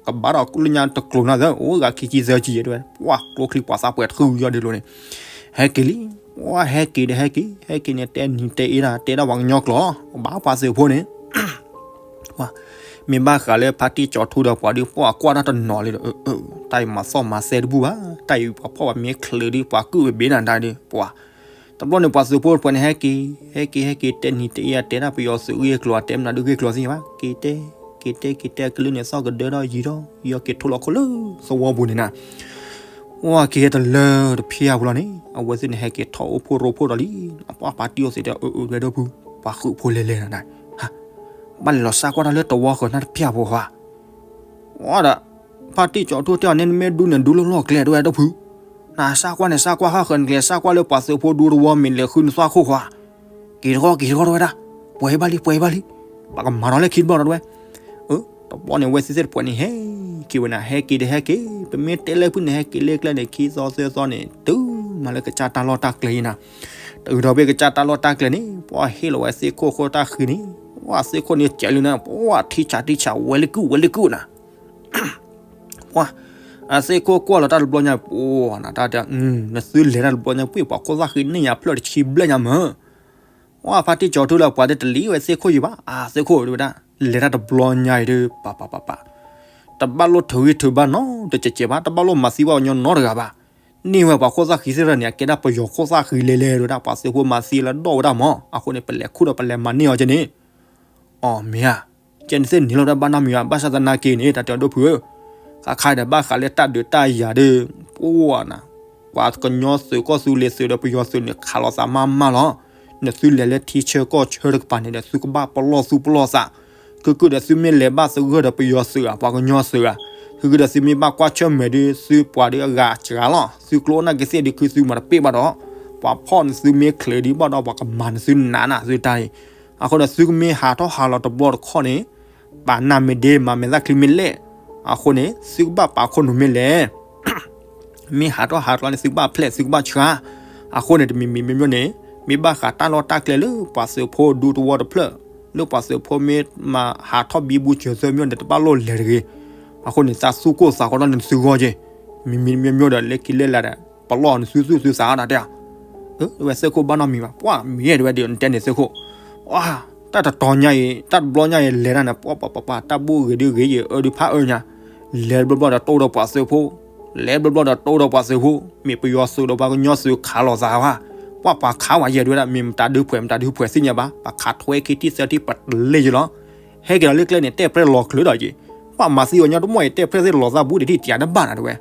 ကဘၣ်ဒီးလၢညါတကျိၤန့ၣ်သၢ အိၣ်ဂၤခံဆံသၢဆံယဲၢ်တဝဲ ပှၤကျိချံပှၤသၣ်ပှဲၤတဃုယီၤဒ်လိၤန့ၣ် ဟဲက့ၤလံ. ပှၤဟဲက့ၤဒီးဟဲက့ၤ ဟဲက့ၤန့ၣ် တဲနံၤတဲအ့ဒၣ် တဲဒၣ်ပှၤကညီကျိာ် ဘၣ်ပှၤသုးဖိန့ၣ် မ့ၢ်ဘၣ်ဃးလၢဖါတံၢ်ကၠီၤထူဒီးပှၤဒုး ပှၤကွၢ်တၢ်တနီၤလံဒီး တၢ်အံၤမၤသီၣ်မၤသဲတဘူၣ်ဘၣ်, တၢ်အံၤပှၤဖီၣ်ပှၤမ့ၢ်ချုးဒုး ပှၤကုၣ်ဝဲဘ့နၤဒၣ်ဒီး ပှၤ တဘျီန့ၣ် ပှၤသုးဖိတဖုန့ၣ် ဟဲက့ၤ ဟဲက့ၤ ဟဲက့ၤ ဟဲက့ၤ တဲနံၤတအ့ၣ်အတဲဒၣ်ပယီၤသုးဂ့ၢ်ကျိၤအတဲမနုၤဒုးဂ့ၢ်ကျိၤသ့ၣ်ညါဘၣ်, က့ၤတဲ က့ၤတဲ က့ၤတဲ ကလုၢ်န့ၣ်သီၣ်ကဒၢထီၣ်ယံၤထီၣ် ယီၤက့ၤထိၣ်လီၤခိၣ်လၢသဝီပူၤန့ၣ်နၤ, ဝဲက့ၤဟဲတလၢတဖျၢၣ်ပူၤလီၤန့ၣ် အဝဲသ့ၣ်န့ၣ် ဟဲက့ၤထီၣ်အိၣ်ဖှိၣ်ရိဖှိၣ်ဒီးလံ, ပှၤပာ်တံၢ်အိၣ်သ့ၣ်တဲ အၢ အၢ ဒွဲၣ်ဒိၣ်ဖု ပှၤဃုာ်ဖိလဲၤလဲၤနၤ, ဘၣ်လဲၤလီၤစါကွၢ်တၢ်လၢသဝီဃၢၤနၢ်တဖျၢၣ်ပူၤဧါ ဝဲဒီး ဖါတံၢ်ကၠီထူတဲအီၤန့ၣ် နမ့ၢ်ဒူန့ၣ် ဒူလီၢ်လီၢ်ကျဲဒွဲၣ်ဒိၣ်ဖု, နစါကွၢ်န့ၣ် စါကွၢ်ဟးဃၢၤနကျဲ စါကွၢ်လၢပှၤသုးဖိဒူသဝီမ့ၢ်လဲၤဃုနသွၣ်ခိၣ်ဃီဧါ, က့ၤတဂီၢ် က့ၤတဂီၢ်တဝဲဒၣ်, ပှဲၤဘၣ်လံ ပှဲၤဘၣ်လံ, ပှၤကမၤဒီးလၢခံတဘျီဒီးတဝဲ, တဘျီန့ၣ် အဝဲသ့ၣ်သ့ၣ်တဖုန့ၣ် ဟဲက့ၤဝဲနၤ ဟဲက့ၤဒီးဟဲက့ၤ ပမ့ၢ်တဲလၢဖုန့ၣ် ဟဲက့ၤလၢကျဲန့ၣ် ခံသီသၢသီန့ၣ် တုၤမၤလၢကစၢ်တၢ်လီၢ်တၢ်ကျဲအံၤနၤ, တုၤဒီးဖဲကစၢ်တၢ်လီၢ်တၢ်ကျဲန့ၣ် ပှၤဟ့ၣ်လီၤဝဲသ့ၣ်ခိၣ်ဃိတၢ်ဃံန့ၣ် ပှၤသ့ၣ်ခိၣ်န့ၣ်စဲးလံနၤ ပှၤထံဆးထံဆး ဝဲလၢကုၢ် ဝဲလၢကုၢ်နၤ ပှၤ အသ့ၣ်ခိၣ်ကွၢ်လီၤတၢ်တဘျီညါ ပှၤနၤတၢ်တဲ နသုလဲၤတၢ်တဘျီညါ ပှ့ၤပှၤခိၣ်သၣ်ဃံန့ၢ်ယၤဖျၢၣ်တဆံဘျဲၣ်ညါမၢ်, ပှၤဖါတံၢ်ကၠီထူလၢပှၤတတလံၤဝဲသ့ၣ်ခိၣ်ယံၤဘၣ် အသ့ၣ်ခိၣ်တဝဲဒၣ် လဲၤတၢ်တဘျီညါအံၤဒီး ပပပပ တဘၣ်လိၣ်ထုးဂံၢ်ထုးဘါနီတစဲးစဲးဘၣ် တဘၣ်လိၣ်မၤသံဘၣ်ပှၤကညီနီတဂၤဘၣ်, န့ၢ်ဝဲပှၤခိၣ်သၣ်ဃံသ့ၣ်တဖၣ်န့ၣ် အကဲဒၣ်ပယီၤခိၣ်သၣ်ဃံလဲၤလဲၤတဝဲဒၣ် ပှၤသုးဖိမၤသံလၢဒိၣ်ဝဲဒၣ်မၢ် အဃိန့ၣ် ပလဲၤခူၣ်ဒီးပလဲၤမၤန့ၢ်အီၤကဲန့ၣ် အီၤမ့ၢ်ဧါ, ကဲန့ၣ်သ့ၣ်န့ၣ်လီၤတၢ်ဘၣ်နီတမံၤဘၣ် ဘၣ်ဆၣ်သနာ်က့န့ၣ် တၢ်တဲဒိၣ်ဖုဧၢ, ခါခါဒီးဘၣ်ဃးလၢတၢ်ဒုးတၢ်ယၤဒီး ပှၤနၤ, ပှၤကညီသုးကီၢ်သူလ့ၤသုးဒီးပယီၤသုးန့ၣ် ခးလိာ်သးမးမးလီၤ, နသုလဲၤလၢထံဆၢကီၢ်ဆၢတကပၤန့ၣ်ဒီး သုကဘၣ်ပလီၢ်သူၣ်ပလီၢ်သး, ကုၢ်ကုၢ်ဒီးသုမ့ၢ်လဲၤဘၣ်သဂၢၢ်ဒီးပယီၤသုးဧါ ပှၤကညီသုးဧါ, ကုၢ်ကုၢ်ဒီးသုမ့ၢ်ဘၣ်ကွၢ်ဆၢၣ်မဲာ်ဒီး သုပှၤဒီးအဂၤစှၤလီၤ သုကျိအိၣ်နာ်က့သ့ၣ်ဒီး ခုသုမၤတပ့ၢ်ဘၣ်ဒီး ပှၤဖီၣ်နသုမ့ၢ်ချ့းဒံးဘၣ်ဒီး ပှၤကမၤနသုနးနးသုတၢ်အံၤ, အဃိဒီး သုကမ့ၢ်ဟးထီၣ်ဟးလီၤတဘျီတခီၣ်န့ၣ် ပာ်နၢ်မ့ၢ်ဒ့ မၤမဲာ်သၣ်ချံမ့ၢ်လဲၣ်, အဃိန့ၣ် သုကဘၣ်ပာ်ခိၣ်နူာ်မ့ၢ်လဲၣ်, မ့ၢ်ဟးထီၣ်ဟးလီၤန့ၣ် သုကဘၣ်ဖျဲး သုကဘၣ်ဆှါ, အဃိန့ၣ် တမံၤမံၤမ့ၢ်မ့ၢ်န့ၣ် မ့ၢ်ဘၣ်ဃးတၢ်လီၢ်တၢ်ကျဲလၢပှၤသုးဖိဒူသဝီတဖျၢၣ်, လၢပှၤသုးဖိမ့ၢ်မၤဟးထီၣ်ဘံဘူဆၢၣ်သၢမ့ၢ်န့ၣ် တဘၣ်လိၣ်လဲၤတဂ့ၤ, အဃိန့ၣ် သးသူၣ်ကိၢ်သးဂီၤဒီးနသုဂီၢ်က့ၤ, မံၤမံၤမ့ၢ်မ့ၢ်ဒီး လၢခံလၢလာ်ဒီး ပလီၢ်နသုသူၣ်သုသးဒၣ်တဲ, ဝဲသ့ၣ်ခိၣ်ဘၣ်နီတမံၤဘၣ် ပှၤမ့ၢ်အဲၣ်ဒိးဝဲဒ်နတဲန့ၣ်သ့ၣ်ခိၣ်, တၢ်တတီၤညါအံၤ တၢ်တဘျီညါအံၤ လဲၤတၢ်န့ၣ် ပှၤပှၤပှၤပှၤ တၢ်ဘူၣ်ဂ့ၤဒုးဂ့ၤယံၤ အၢဒုးဖးအၢညါ, လဲၤတဘျီဘျီဒီးတိၢ်ဒီးပှၤသုးဖိ, လဲၤတဘျီဘျီဒီးတိၢ်ဒီးပှၤသုးဖိ, မ့ၢ်ပယီၤသုးဒီးပှၤကညီသုးခးလိာ်သးဧါ, ပှၤပှၤခးဝဲယဲၢ်ဒုးဝဲဒၣ် မ့ၢ်မတၤဒုးဖှဲး မတၤဒုးဖှဲးသ့ၣ်ညါဘၣ် ပှၤခးထွဲခံထံသၢထံပတလဲယံၤလီၤ ဟဲက့ၤဒီးလၢကျဲန့ၣ် တဲၣ်ပြဲၢ်လီၤကျၢၤဒီးက့ၤ, ပှၤမၤသံအီၤညီတမီၢ်အံၤ တဲၣ်ပြဲၢ်သ့ၣ်လီၤသးဘူးဒံးထံၣ်တယၤတဘၣ်နၤတဝဲ,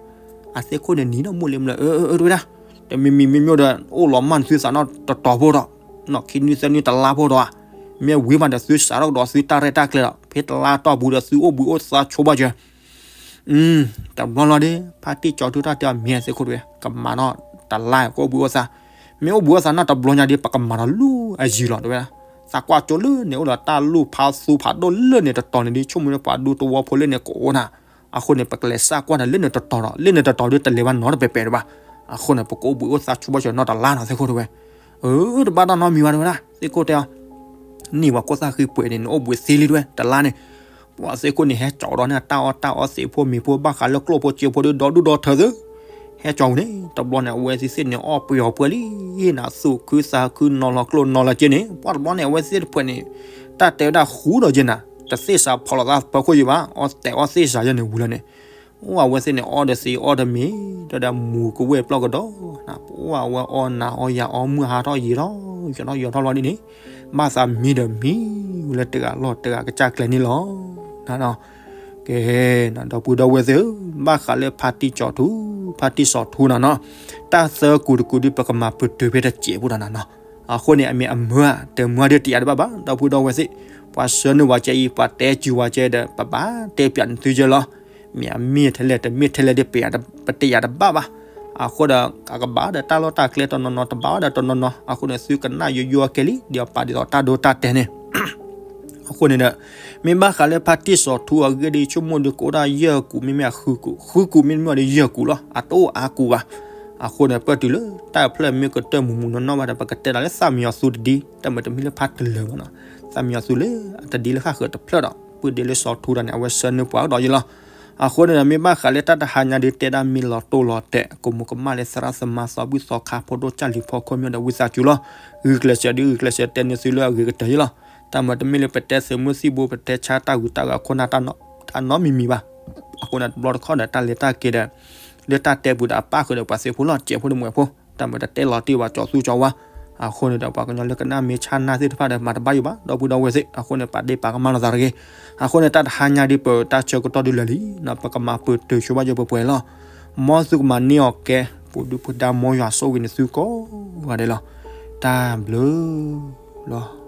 အသ့ၣ်ခိၣ်န့ၣ်နံၤနီၢ်မူလ့မလၢ အၢ အၢ အၢ တဝဲဒၣ်, တမံၤမံၤမ့ၢ်မ့ၢ်ဒီး အိၣ်လီၤမၢ်နသုသးနီၢ်တတီၤဖိဒီး, နီၢ်ခံနွံသၢနွံတလါဖိဒီး, မ့ၢ်ဝံၤမးဒီးသုစးထီၣ်ကဒီးသုတၢ်ရဲၣ်တၢ်ကျဲၤဒီး ဖဲတလါတီၢ်ပူၤဒီးသုအိၣ်ဘှံးအိၣ်သါဆိဘၣ်ကၢ တဘျီလီၤဒီး ဖါတံၢ်ကၠီထူတၢ်တဲအီၤမ့ၢ်သ့ၣ်ခိၣ်တဝဲ ကမၤနီၢ်တလါကအိၣ်ဘှံးအိၣ်သါ, မ့ၢ်အိၣ်ဘှံးအိၣ်သါနီၢ်တဘျီညါဒီး ပကမၤဒီးလူၤအယံၤလီၤတဝဲဒၣ်, သးကွၢ်ကၠိလၢန့ၣ်အိၣ်ဒီးတၢ်လူၤဖးသူဖးဒိၣ်လၢန့ၣ်တတီၤန့ၣ်ဒီး ဆိကမိၣ်လၢပှၤဒူသဝီဖိလၢန့ၣ်ကအိၣ်နၤ, အဃိန့ၣ် ပကလဲၤစးကွၢ်ဒီးလၢန့ၣ်တတီၤဒီး လၢန့ၣ်တတီၤဒီးတလဲၤဘၣ်နီတပဲၤပဲၤတဘၣ်, အဃိန့ၣ် ပကအိၣ်ဘှံးအိၣ်သါဆိဘၣ်ဆၢနီၢ်တလါနီၤသ့ၣ်ခိၣ်တဝဲ, အၢ တဘၣ်တၢ်နီတမံၤဘၣ်တဝဲဒၣ် သ့ၣ်ခိၣ်တဲအီၤ န့ၢ်ပှၤခိၣ်သၣ်ဃံပှဲၤန့ၣ် နအိၣ်ဘှံးသ့လံတဝဲ တလါန့ၣ်, ပှၤသ့ၣ်ခိၣ်န့ၣ် ဟဲကၠီဒီးန့ၣ် တၢ်အီၣ်တၢ်အီသ့ၣ်ဖိမ့ၤဖိဘၣ်ဃးလၢကျိၣ်ဖိစ့ဖိဒီး ဒီဒူၣ်ဒီထၢသု, ဟဲကၠီဝဲန့ၣ် တဘျီန့ၣ် အဝဲသ့ၣ်သ့ၣ်န့ၣ် အီၣ်ပှဲၤအီၤပှဲၤလံ, နသူၣ်ခုသးခုနီၤလီၤကျိၣ်နီၤလီၤစ့န့ၣ် ပှၤတဘျီန့ၣ် အဝဲသ့ၣ်တဖုန့ၣ် တၢ်တဲဝဲဒၣ်ဃူဒီးက့နၤ, တသ့ၣ်စးဖီၣ်လိာ်သးပၢၤခိၣ်ယံၤဘၣ်, အီၣ်တဲာ်အီၣ်သ့ၣ်စးယဲန့ၣ်ဝံၤလီၤန့ၣ် အိၣ်အဝဲသ့ၣ်န့ၣ် အီၣ်ဒီးသံအီၣ်ဒီးမ့ၤ, ဒီးမူၤကဝဲၢ်ပျီၢ်ကဒီး, ပှၤအဝဲအီၣ်နၤအီၣ်ယၤအီၣ်မုၢ်ဟါထီၣ်ယံာ်ထီၣ်, ယီၤထီၣ်ယီၤထီၣ်လီၤဒ်န့ၣ်, ဘၣ်သးမံဒီးမံဝဲလၢတဂၤလီၢ်တဂၤကစၢ်ကျဲၤန့ၣ်လီၤ. ကဲ, ဒီပုၢ်ဒီဝဲၢ်သ့ၣ်ဧၢ, ဘၣ်ဃးလၢဖါတံၢ်ကၠီၤထူ, ဖါတံၢ်စီၤထူနၤနီၤ, တၢ်သၢကူာ်တကူာ်ဒ် ပကမၤပတုာ်ဖဲတစဲးဖိဒီးနၤနီၤ, အဃိန့ၣ် အမ့ၢ်အမၢဧါ တမၢဧါဒ်တယၤတဘၣ်ဘၣ်, ဒီပုၢ်ဒီဝဲၢ်သ့ၣ်, ပှၤဆှၢနုာ်ဝဲကဲအံၤ ပှၤတဲစူၤဝဲကဲဒီး ပဘၣ်တဲပၠးနသုကဲလီၤ. မ့ၢ်အမ့ၢ်ထဲလဲၣ် တမ့ၢ်ထဲလဲၣ်ဒ် ပတယၤတဘၣ်ဘၣ်. အဃိဒီး အကဘၣ်ဒီးတၢ်လီၢ်တၢ်ကျဲတနီၤနီၤ တဘၣ်ဒီးတနီၤနီၤ, အဃိန့ၣ် သုကနၣ်ယိယိကဲလံ ဒ်အပာ်ဒ်သိးတၢ်ဒိတၢ်တဲာ်န့ၣ် အဃိန့ၣ်ဒီး မ့ၢ်ဘၣ်ဃးလၢဖါတံၢ်စီၤထူအဂ့ၢ်ဒ် ဆိကမိၣ်ဒ်ကအိၣ်ဒၣ်ယဲၢ်ကူာ် မ့မ့ၢ်အဃုကူာ်, ဃုကူာ်မ့တမ့ၢ်ဒီးယဲၢ်ကူာ်လီၤ, အတအိၣ်အါကူာ်ဘၣ်. အဃိန့ၣ် ပတုာ်လၢတၢ်ဖျၢၣ်မ့ၢ်ကတၢၢ်မူးမူးနီၢ်နီၢ်ဘၣ်ဒီး ပကတဲဒၣ်လၢသၣ်မံယီၤသူတဒံ, တၢ်မၤတမံၤလၢဖါတလၢၤမနီၤ, သၣ်မံယီၤသူလၢအတဒံလၢဃၣ်ဃၢၤတဖျၢၣ်ဒီး ပုၢ်ဒ့လၢစီၤထူဒီးန့ၣ် အဝဲဆှၢနုာ်ပှၤကဒီးယဲလီၤ. အဃိန့ၣ်ဒီး မ့ၢ်ဘၣ်ဃးလၢတၢ်တဟါညါဒ် တဲဒၣ်မ့ၢ်လီၤတိၢ်လီၤတဲာ် ကမူးကမၣ်လၢသရၣ်သမါသီဘူၣ်သီခါ ဖိဒိၣ်ကၢ်လံၤဖီခိၣ်မ့ၢ်ဒီး ဝံသးစူၤလီၤ. ဂုာ်ကျဲးစၢးဒ်ဂုာ်ကျဲးစၢးတဲန့ၢ်သုလၢအဂ့ၤကတၢၢ်ယဲလီၤ. တၢ်မၤတမ့ၢ်လၢပတဲသုးမုၢ်သံၣ်ဘိ ပတဲဆါတၢ်ဂုၤတၢ်ဂၤခိၣ်နၢ်တၢ်နီတမံၤမံၤဘၣ်. အဃိန့ၣ် တဘျီတခီၣ်ဒီး တၢ်လဲၤတၢ်က့ၤဒီး လၢတၢ်တဲပူၤဒီး အပၣ်ဃုာ်ဒီးပှၤသ့ၣ်ဖိလီၤ စဲးဖိတမှဲးဖိ, တၢ်မၤတတဲလီၤတ့ၢ်ဝဲကၠီၤသူကၠီၤဝါ အဃိန့ၣ်ဒီး ပှၤကညီလၢကနၣ်မ့ၢ်ဆၣ်နၢ်သ့ၣ်တဖၣ်ဒီး မၤတဘၣ်ယိၣ်ဘၣ် ဒီပုၢ်ဒီဝဲၢ်သ့ၣ်. အဃိန့ၣ် ပာ်ဒ့ၣ်ပာ်ကမၣ်လိာ်သးတဂ့ၤ. အဃိန့ၣ် တၢ်တဟါညါဒ်ပတၢ်ဆၢကတီၢ်ဒုးလၢာ်လံ, ပကမၤပတုာ်ဆိဘၣ်ယိၣ်ပှဲၤပှဲၤလီၤ. မ်သုကမၤန့ၢ်အီၤကဲ, ပူၤဒုၣ်ပူၤဒါ မ်ယွၤဆိၣ်ဂ့ၤန့ၢ်သုကိးဂၤဒဲးလီၤ. တၢ်ဘျုးလီၤ.